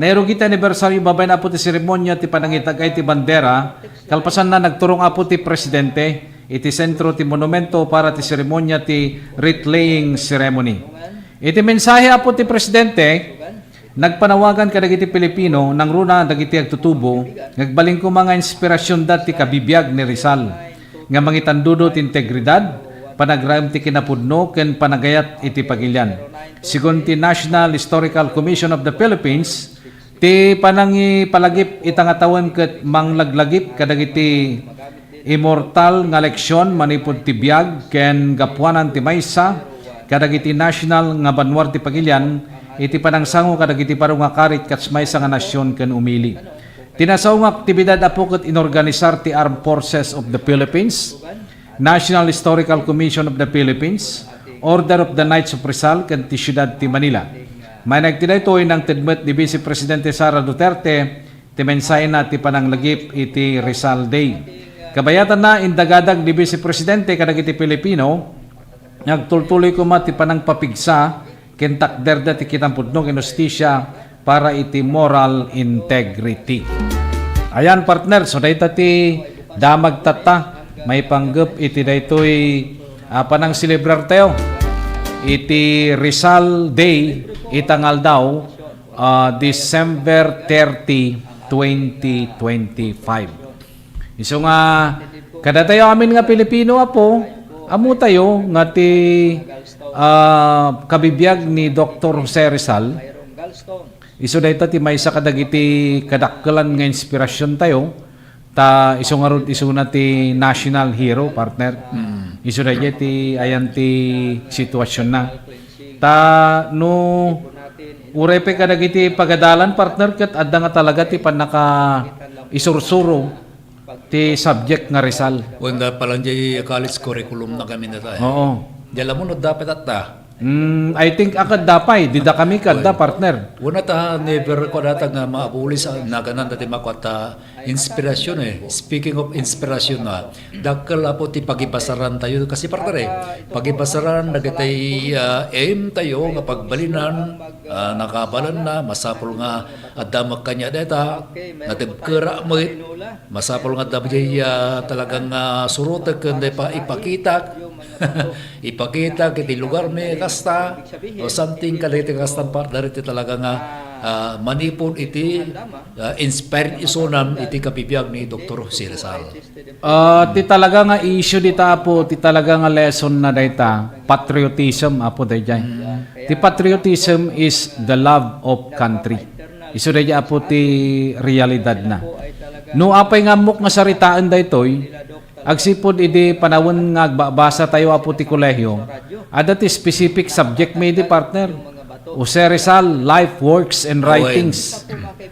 Nairugi ti anibersaryo babaen, Apo, ti seremonia ti panangitagay ti bandera, kalpasanna, nagturong, Apo, ti Presidente iti sentro ti monumento para ti seremonia ti wreath-laying ceremony. Iti mensahe, Apo, ti Presidente, nagpanawagan kadagiti Pilipino, nangruna dagiti agtutubo, nga agbalin koma nga inspirasionda ti kabibiag ni Rizal, nga mangitandudo ti integridad, panagraem ti kinapudno, ken panagayat iti pagilian. Sigun ti National Historical Commission of the Philippines, ti panangipalagip ita nga tawen ket manglaglagip kadagiti immortal nga leksion manipud ti biag ken gapuanan ti maysa kadagiti national nga banwar ti pagilian iti panangsango kadagiti baro nga karit kas maysa nga nasion ken umili. Ti nasao nga aktibidad, Apo, ket inorganisar ti Armed Forces of the Philippines, National Historical Commission of the Philippines, Order of the Knights of Rizal, ken ti Siudad ti Manila. Mainag ti daytoy, nangted met ni Vice Presidente Sara Duterte ti mensahena ti pananglagip iti Rizal Day. Kabayatanna, indagadag ni Vice Presidente kadagiti Pilipino nga agtultuloy koma ti panangpapigsa ken takderda ti kinapudno ken hustisia para iti moral integrity. Ayan, partner, so dayta ti damag tatta maipanggep iti daytoy a panangselebrar tayo iti Rizal Day ita nga aldaw, ah, December thirty, twenty twenty-five. Isu nga, kadatayo amin nga Pilipino, Apo, ammo tayo nga ti, ah, kabibiag ni Doktor Jose Rizal. Isu dayta ti maysa kadagiti kadakkelan nga inspirasyon tayo, ta isu ngarud isuna ti national hero, partner. Mm. Isu dayta ti ayan ti sitwasyon na. Ta no uray pay kadagiti pagadalan, partner, ket adda nga talaga ti pannaka isursuro ti subject nga Rizal. Wen, da palan jay college curriculum na kami na tayo. Oo. Jala mo, no, dapat atta. Mm, I think, ah, kadda pay, dida kami kadda, Oy. Partner. Una ta, never ko data nga maabulis, ah, naganan dati makuha ta inspirasyon eh. Speaking of inspirasyon, ah, dakkel, Apo, ti pagibasaran tayo. Kasi, partner, eh, pagibasaran, dagitay, ah, aim tayo nga pagbalinan, ah, nakabalan na, masapul nga adda makanya deta, natibkera met, masapul nga adda jay, ah, talagang, ah, surotek ken dayta ipakita. Ipakita iti lugar mi kasta, o something kadagiti kasta, partner, iti talaga nga, ah, manipud iti, ah, inspired isunam iti kabibiag ni Doktor Jose Rizal. Ah, ti talaga nga issue dita, Apo, ti talaga nga lesson na dayta, patriotism, Apo, dayjay. Mm. Ti patriotism is the love of country. Isu dayjay, Apo, ti realidad na. No apay nga ammok nga saritaen daytoy, agsipud idi panawen nga agbabasa tayo, Apo, ti kolehio, adda ti specific subject mi idi, partner. Jose Rizal, Life, Works, and Awen. Writings.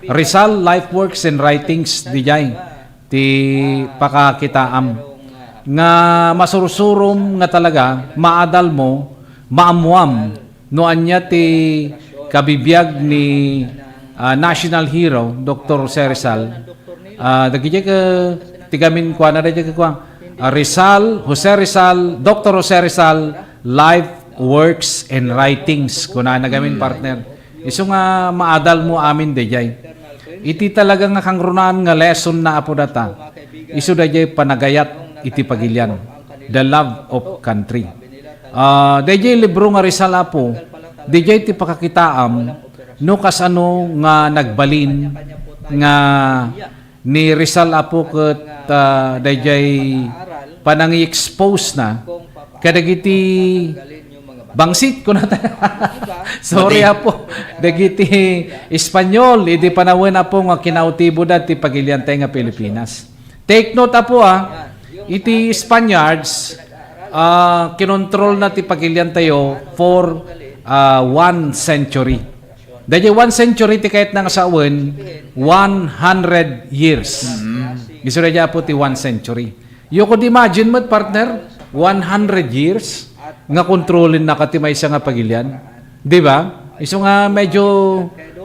Rizal, Life, Works, and Writings, dijay ti pakakitaam. Nga masursurom nga talaga, maadal mo, maammuam, no ania ti kabibiag ni, ah, national hero, Doktor Jose Rizal. Ah, dagiti ka, ti gamin kuana, dagiti ka, ah, Rizal, Jose Rizal, Doktor Jose Rizal, Life, Works, and Writings, kunana gamin, partner. Isu nga maadal mo amin dayjay. Iti talaga nga kangrunaan nga lesson na, Apo, data, isu dayjay panagayat iti pagilian, the love of country. Ah, dayjay libro nga Rizal, Apo, dayjay ti pakakitaam no kasano nga nagbalin nga ni Rizal, Apo, ket, ah, dayjay panangi-expose na kadagiti bangsit, kunata. Sorry, Apo. Dagiti Espanyol, idi panawen, Apo, nga kinautiboda ti pagiliantay nga Pilipinas. Take note, Apo, ah, iti Spaniards, ah, kinontrolna ti pagiliantayo for, ah, one century. Daydiay one century ti kayatna nga sawen, one hundred years. Isu daydiay, Apo, ti one century. You could imagine met, partner, one hundred years nga kontrolennaka ti maysa nga pagilian. Di ba? Isu nga medyo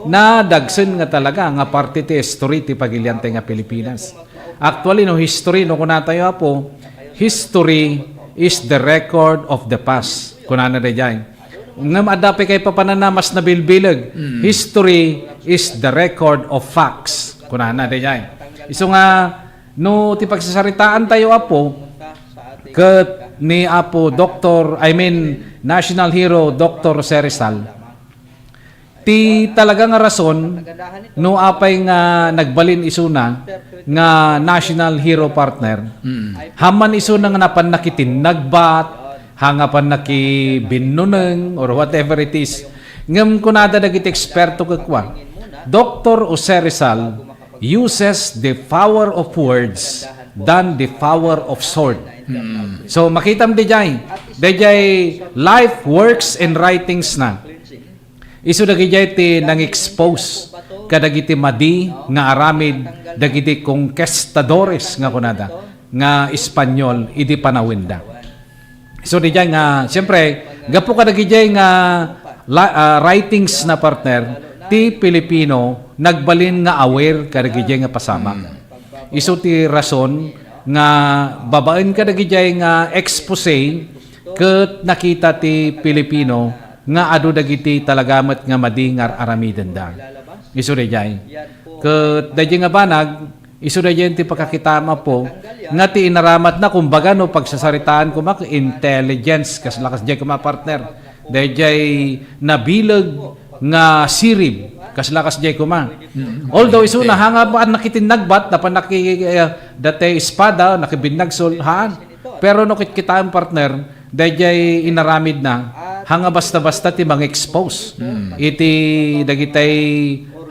nadagsen nga talaga nga parte ti history ti pagiliantay nga Pilipinas. Actually, no history, no kunatayo, Apo, "History is the record of the past." Kunana daydiay. Ngem adda pay kaipapanana mas nabilbileg. History is the record of facts. Kunana daydiay. Isu nga, no ti pagsasaritaantayo, Apo, ket ni Apo Doktor, I mean, National Hero Doktor Jose Rizal, ti talaga nga rason no apay nga nagbalin isuna nga national hero, partner. Haan man isuna nga napan nakitinnagbat, haan nga napan nakibinnuneng, or whatever it is. Ngem kunada dagiti eksperto ket kua, Doktor Jose Rizal uses the power of words than the power of sword. So, makitam daydiay, daydiay life, works, and writings na. Isu dagidiay ti nang-expose kadagiti madi nga aramid dagiti conquistadores nga kunada nga Espanyol idi panawenda. So, didiay nga, siyempre, gapu kadagidiay nga la-, ah, writings na, partner, ti Pilipino nagbalin nga aware kadagidiay nga pasamak. Isu ti rason nga babaen kadagidiay nga expose ket nakita ti Pilipino nga adu dagiti talaga met nga madi nga ar-aramidenda. Isu daydiay. Ket daydiay nga banag, isu daydiay ti pakakitaam, Apo, nga ti inaramatna, kumbaga, no, pagsasaritaan koma, intelligence, kasla kasdiay koma, partner. Daydiay nabileg nga sirib, kasla kasdiay koma. Although isuna, hanga ba nakitinnagbat, napan naki-, eh, dati espada, nakibinnagsol, haan. Pero no kitkitaem, partner, daydiay inaramidna, hanga basta-basta ti mang-expose iti dagitay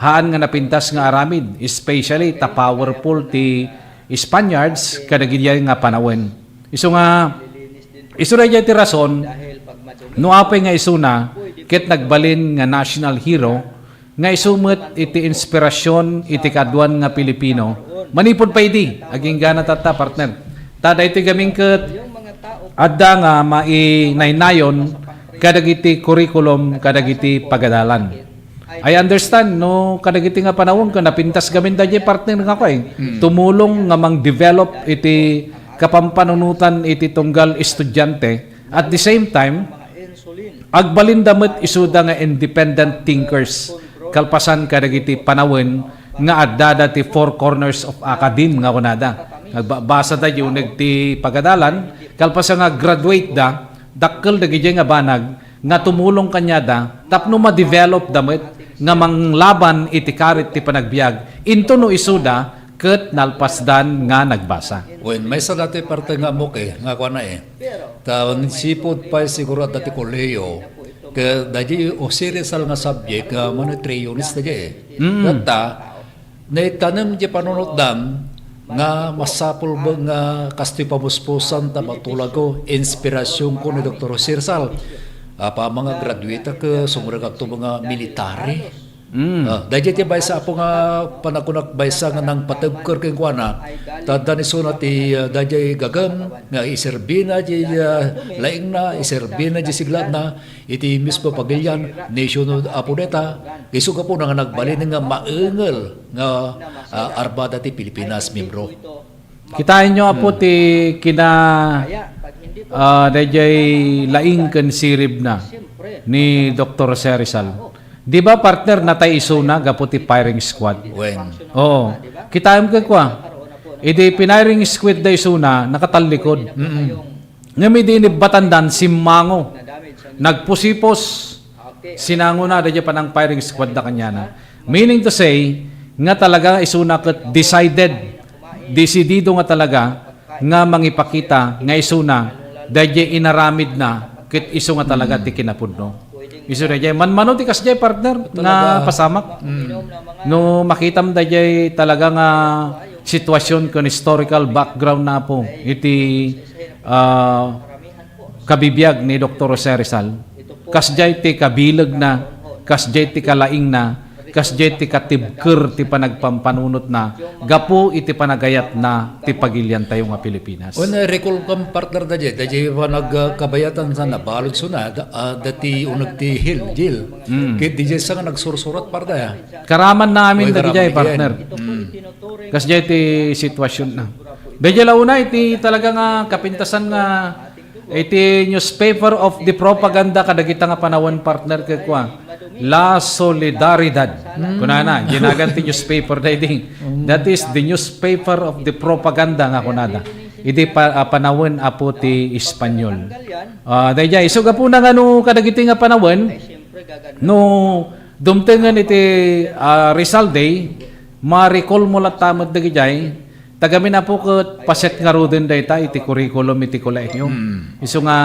haan nga napintas nga aramid, especially ta powerful ti Spaniards kadagiti nga panawen. Isu nga, isu daydiay ti rason no apay nga isuna ket nagbalin nga national hero nga isu met iti inspirasyon iti kaaduan nga Pilipino. Manipud pay idi, aginggana tatta, partner. Ta daytoy gamin ket adda nga mainaynayon kadagiti curriculum kadagiti pagadalan. I understand, no, kadagiti nga panawen ket napintas gamin daydiay, partner, nga kua, eh, tumulong nga mang-develop iti kapampanunotan iti tunggal estudiante. At the same time, agbalinda met isuda nga independent thinkers, kalpasan kadagiti panawen nga addada ti four corners of academe nga kunada. Nagbabasa da uneg ti pagadalan, kalpasan nga graduate da, dakkel dagiti nga banag nga tumulong kaniada tapno ma-develop da met nga manglaban iti karit ti panagbiag, intono isuda ket nalpasdan nga nagbasa. Wen, maysa dati parte nga ammok, eh, nga kuana, eh. Ta, sipud pay siguro adda ti kolehiyo, ket daydi Jose Rizal nga subject nga mano three units daydi, eh. Mm. Datta, naitanem ti panunotdan nga masapul ben nga kastoy pamuspusan ta matulagko, inspirasyonko ni Doktor Jose Rizal. Apaman nga graduate ak, sumrekakto nga military. Mm. Ah, daydiay ti maysa, Apo, nga panakunak maysa nga nangpatebker kenkuana. Ta adda ni isuna ti, ah, daydiay gagem nga iserbina ti, ah, laingna, iserbina ti sigladna iti mismo pagilian, ni isuna, Apo, dayta, isu gapuna nga nagbalin nga maengel nga, ah, armada ti Pilipinas, miyembro. Kitaenyo, Apo, ti kina, ah, daydiay laing ken siribna ni Doktor Jose Rizal. Di ba, partner, natay isuna gapu ti firing squad? Wen. Oo. Kitaem ket kua, idi piniring squad da isuna, nakatallikod. Mm-mm. Ngem idi inibbatandan, simmango. Nagpusipos. Sinangona daydiay panang-firing squad da kaniana. Meaning to say, nga talaga isuna ket decided, desidido nga talaga nga mangipakita nga isuna daydiay inaramidna ket isu nga talaga ti kinapudno. Isu dayjay. Manmano ti kasjay, partner, nga pasamak. No makitam dayjay talaga nga sitwasyon ken historical background na, Apo, iti, ah, kabibiag ni Doktor Jose Rizal. Kasjay ti kabilegna, kasjay ti kalaingna, kasjay ti katibker ti panagpampanunotna gapu iti panagayatna ti pagiliantayo nga Pilipinas. Wen, recall kam, partner, dayjay, dayjay panagkabayatan sana, balud suna, da-, ah, dati uneg ti Hil, Jil. Mm. Ket dayjay sa nga nagsursurat, partner. Karaman na amin dagijay, partner. Mm. Kasjay ti sitwasyon na. Dayjay la una iti talaga nga kapintasan nga iti newspaper of the propaganda kadagita nga panawen, partner, ket kua, La Solidaridad. Kunana, ginagan ti newspaper daydi. That is the newspaper of the propaganda nga kunada. Idi pa, ah, panawen, Apo, ti Espanyol. Ah, dayjay, isu gapuna nga no kadagiti nga panawen, no dumtengen iti, ah, Rizal Day, ma-recall mo latta met dagijay, tagamin, Apo, ket paset ngaruden dayta iti curriculum iti kolehiyo. Hmm. Isu nga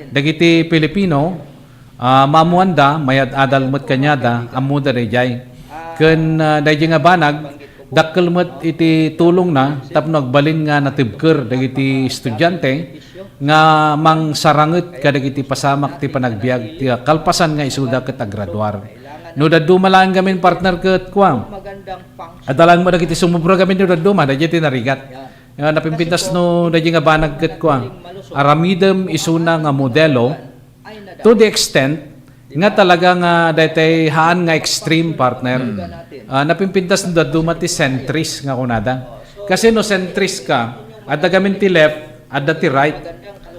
dagiti Pilipino, ah, maammoanda, mayad-adal met kaniada, ammoda dayjay. Ken, ah, dayjay nga banag, dakkel met iti tulongna tapno agbalin nga natibker dagiti estudiante nga mangsaranget kadagiti pasamak ti panagbiag ti kalpasan nga isuda ket agraduar. No dadduma laeng gamin, partner, ket kua, adda laeng met dagiti sumobra gamin no dadduma, dayjay ti narigat. Nga napimpintas no dayjay nga banag ket kua, aramidem isuna nga modelo to the extent nga talaga nga daytay haan nga extreme, partner. Hmm. Ah, napimpintas no dadduma ti centrist nga kunada. Kasi no centrist ka, adda gamin ti left, adda ti right,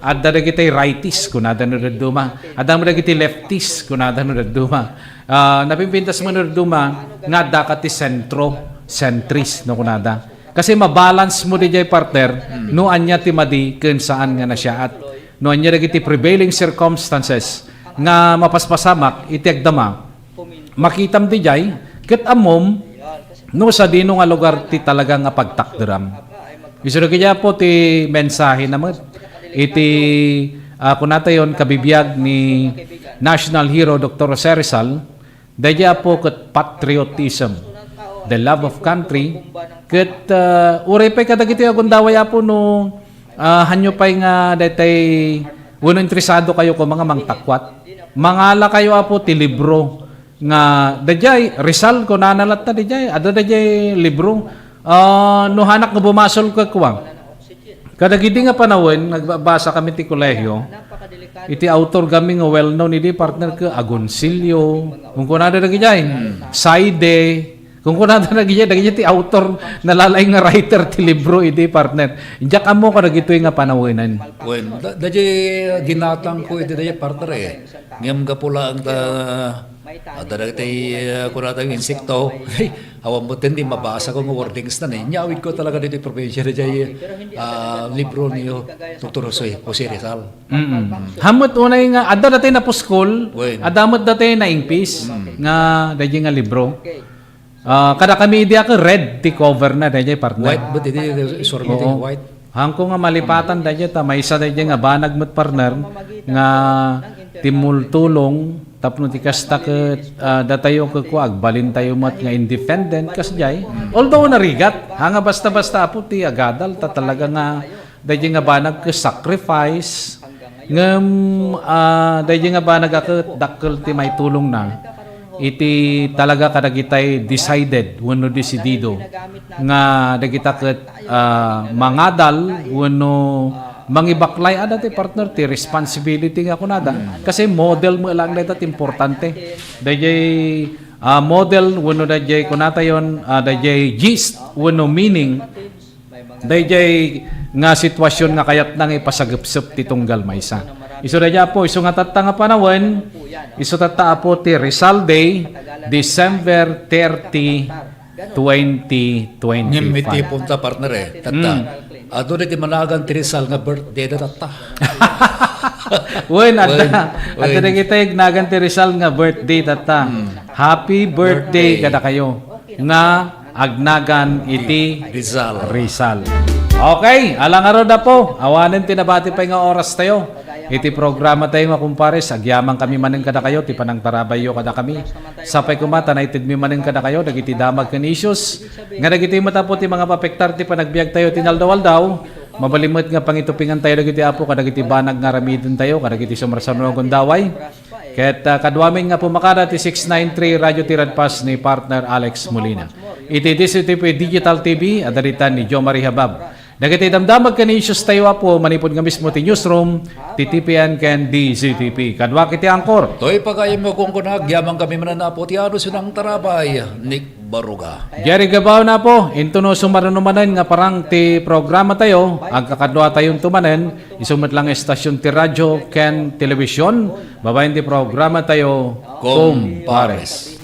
adda dagiti righties kunada no dadduma, adda mo dagiti leftist kunada no dadduma. Ah, napimpintas mo no dadduma nga adda ka ti sentro, centrist no kunada. Kasi mabalance mo dayjay, partner, no ania ti madi ken saan nga nasiaat. No ania dagiti prevailing circumstances nga mapaspasamak iti agdama, makitam dayjay, ket ammom no sadino nga lugar ti talaga nga pagtakderam. Isu dagiti, Apo, ti mensahena met iti, ah, kunatayon, kabibiag ni National Hero Doktor Jose Rizal, daydi, Apo, ket patriotism, the love of country, ket, ah, uray pay kadagitoy a gundaway, Apo, no, ah, hanyo pay nga daytay wenno interesado kayo koma nga mangtakwat. Mangala kayo, Apo, ti libro nga dayjay, Rizal, kunana latta dayjay, adda dayjay libro. Ah, no hanak nga bumasol ket kua, kadagidi nga panawen, nagbabasa kami ti kolehiyo, iti author kami nga well-known idi, partner, ket Agoncillo, kunkunada dagijay, Saide, kunkunada dagijay, dagijay ti author, nalalaing nga writer ti libro idi, partner. Diak ammo kadagitoy nga panawenen. Wen, da-, dayjay ginatangko idi dayjay, partner, eh. Ngem gapu laeng ta, adda dagiti, ah, kunatayo, insekto. Awan met ti mabasa ko nga wordings na, eh. Inyawid ko talaga ditoy probinsya, dayjay, ah, libro ni Doktor Jose, Jose Rizal. Mm-mm. Haan met unay nga, adda daytay napuskol, wen, adda met daytay naingpis, mm, nga dayjay nga libro. Ah, kada kami idi a ket red ti cover na, dayjay, partner. White ba ti, ti, ti, sorry, ti, oo, white. Haanko nga malipatan dayjay ta maysa dayjay nga banag met, partner, nga timmultulong tapno ti kasta ket, ah, datayo ket kua, agbalintayo met nga independent kasjay. Although narigat, ha, nga basta-basta, Apo, ti agadal ta talaga nga dayjay nga banag ket sacrifice, ngem, ah, dayjay nga banag a ket dakkel ti maitulongna iti talaga kadagitay decided wenno desidido nga dagita ket, ah, mangadal wenno mangibaklay, adda ti, partner, ti responsibility nga kunada. Kasi model met laeng dayta ti importante. Dayjay, ah, model wenno dayjay kunatayon, ah, dayjay gist wenno meaning dayjay nga sitwasyon nga kayatna nga ipasagepsep ti tunggal maysa. Isu dayjay, Apo, isu nga tatta nga panawen, isu tatta, Apo, ti Rizal Day, December thirty, twenty twenty-five. Ngem iti punta, partner, eh, tatta. Mm. Adu daydi managan ti Rizal nga birthday da tatta. Wen, adda. Wen, adda wen. Dagiti agnagan ti Rizal nga birthday tatta. Mm. Happy birthday, birthday kadakayo nga agnagan iti Rizal. Rizal. Okay, ala ngarud, Apo. Awanen ti nabati pay nga oras tayo. iti programa tayo nga kumpares, agyaman kami manen kadakayo, ti panangtarabayyo kadakami. Sapay koma, ta naitedmi manen kadakayo, dagiti damag ken issues, nga dagiti met apo ti mangapapektar ti panagbiag tayo ti naldaw-aldaw. Mabalin met nga pangitupingan tayo dagiti apo, kadagiti banag nga aramiden tayo, kadagiti sumarsaruno a gundaway. Ket, ah, kaduamin nga pumakada ti six nine three Radio Tiradpas ni partner Alex Molina. Iti D C T V Digital T V, adda ditan ni Jo Marie Habab. Dagiti damdamag ken issues tayo, apo, manipud nga mismo ti newsroom, ti T P N ken D Z T P. Kaduak iti angkor. Toy pagayamyo kunkuna, agyaman kami manen, apo, ti adu sinang tarabay, Nick Baruga. Jerry Gabao na po, intono sumarano manen nga parang ti programa tayo, agkakadua tayo manen, isu met lang estasyon ti radyo ken telebisyon, babaen ti programa tayo, Kumpares.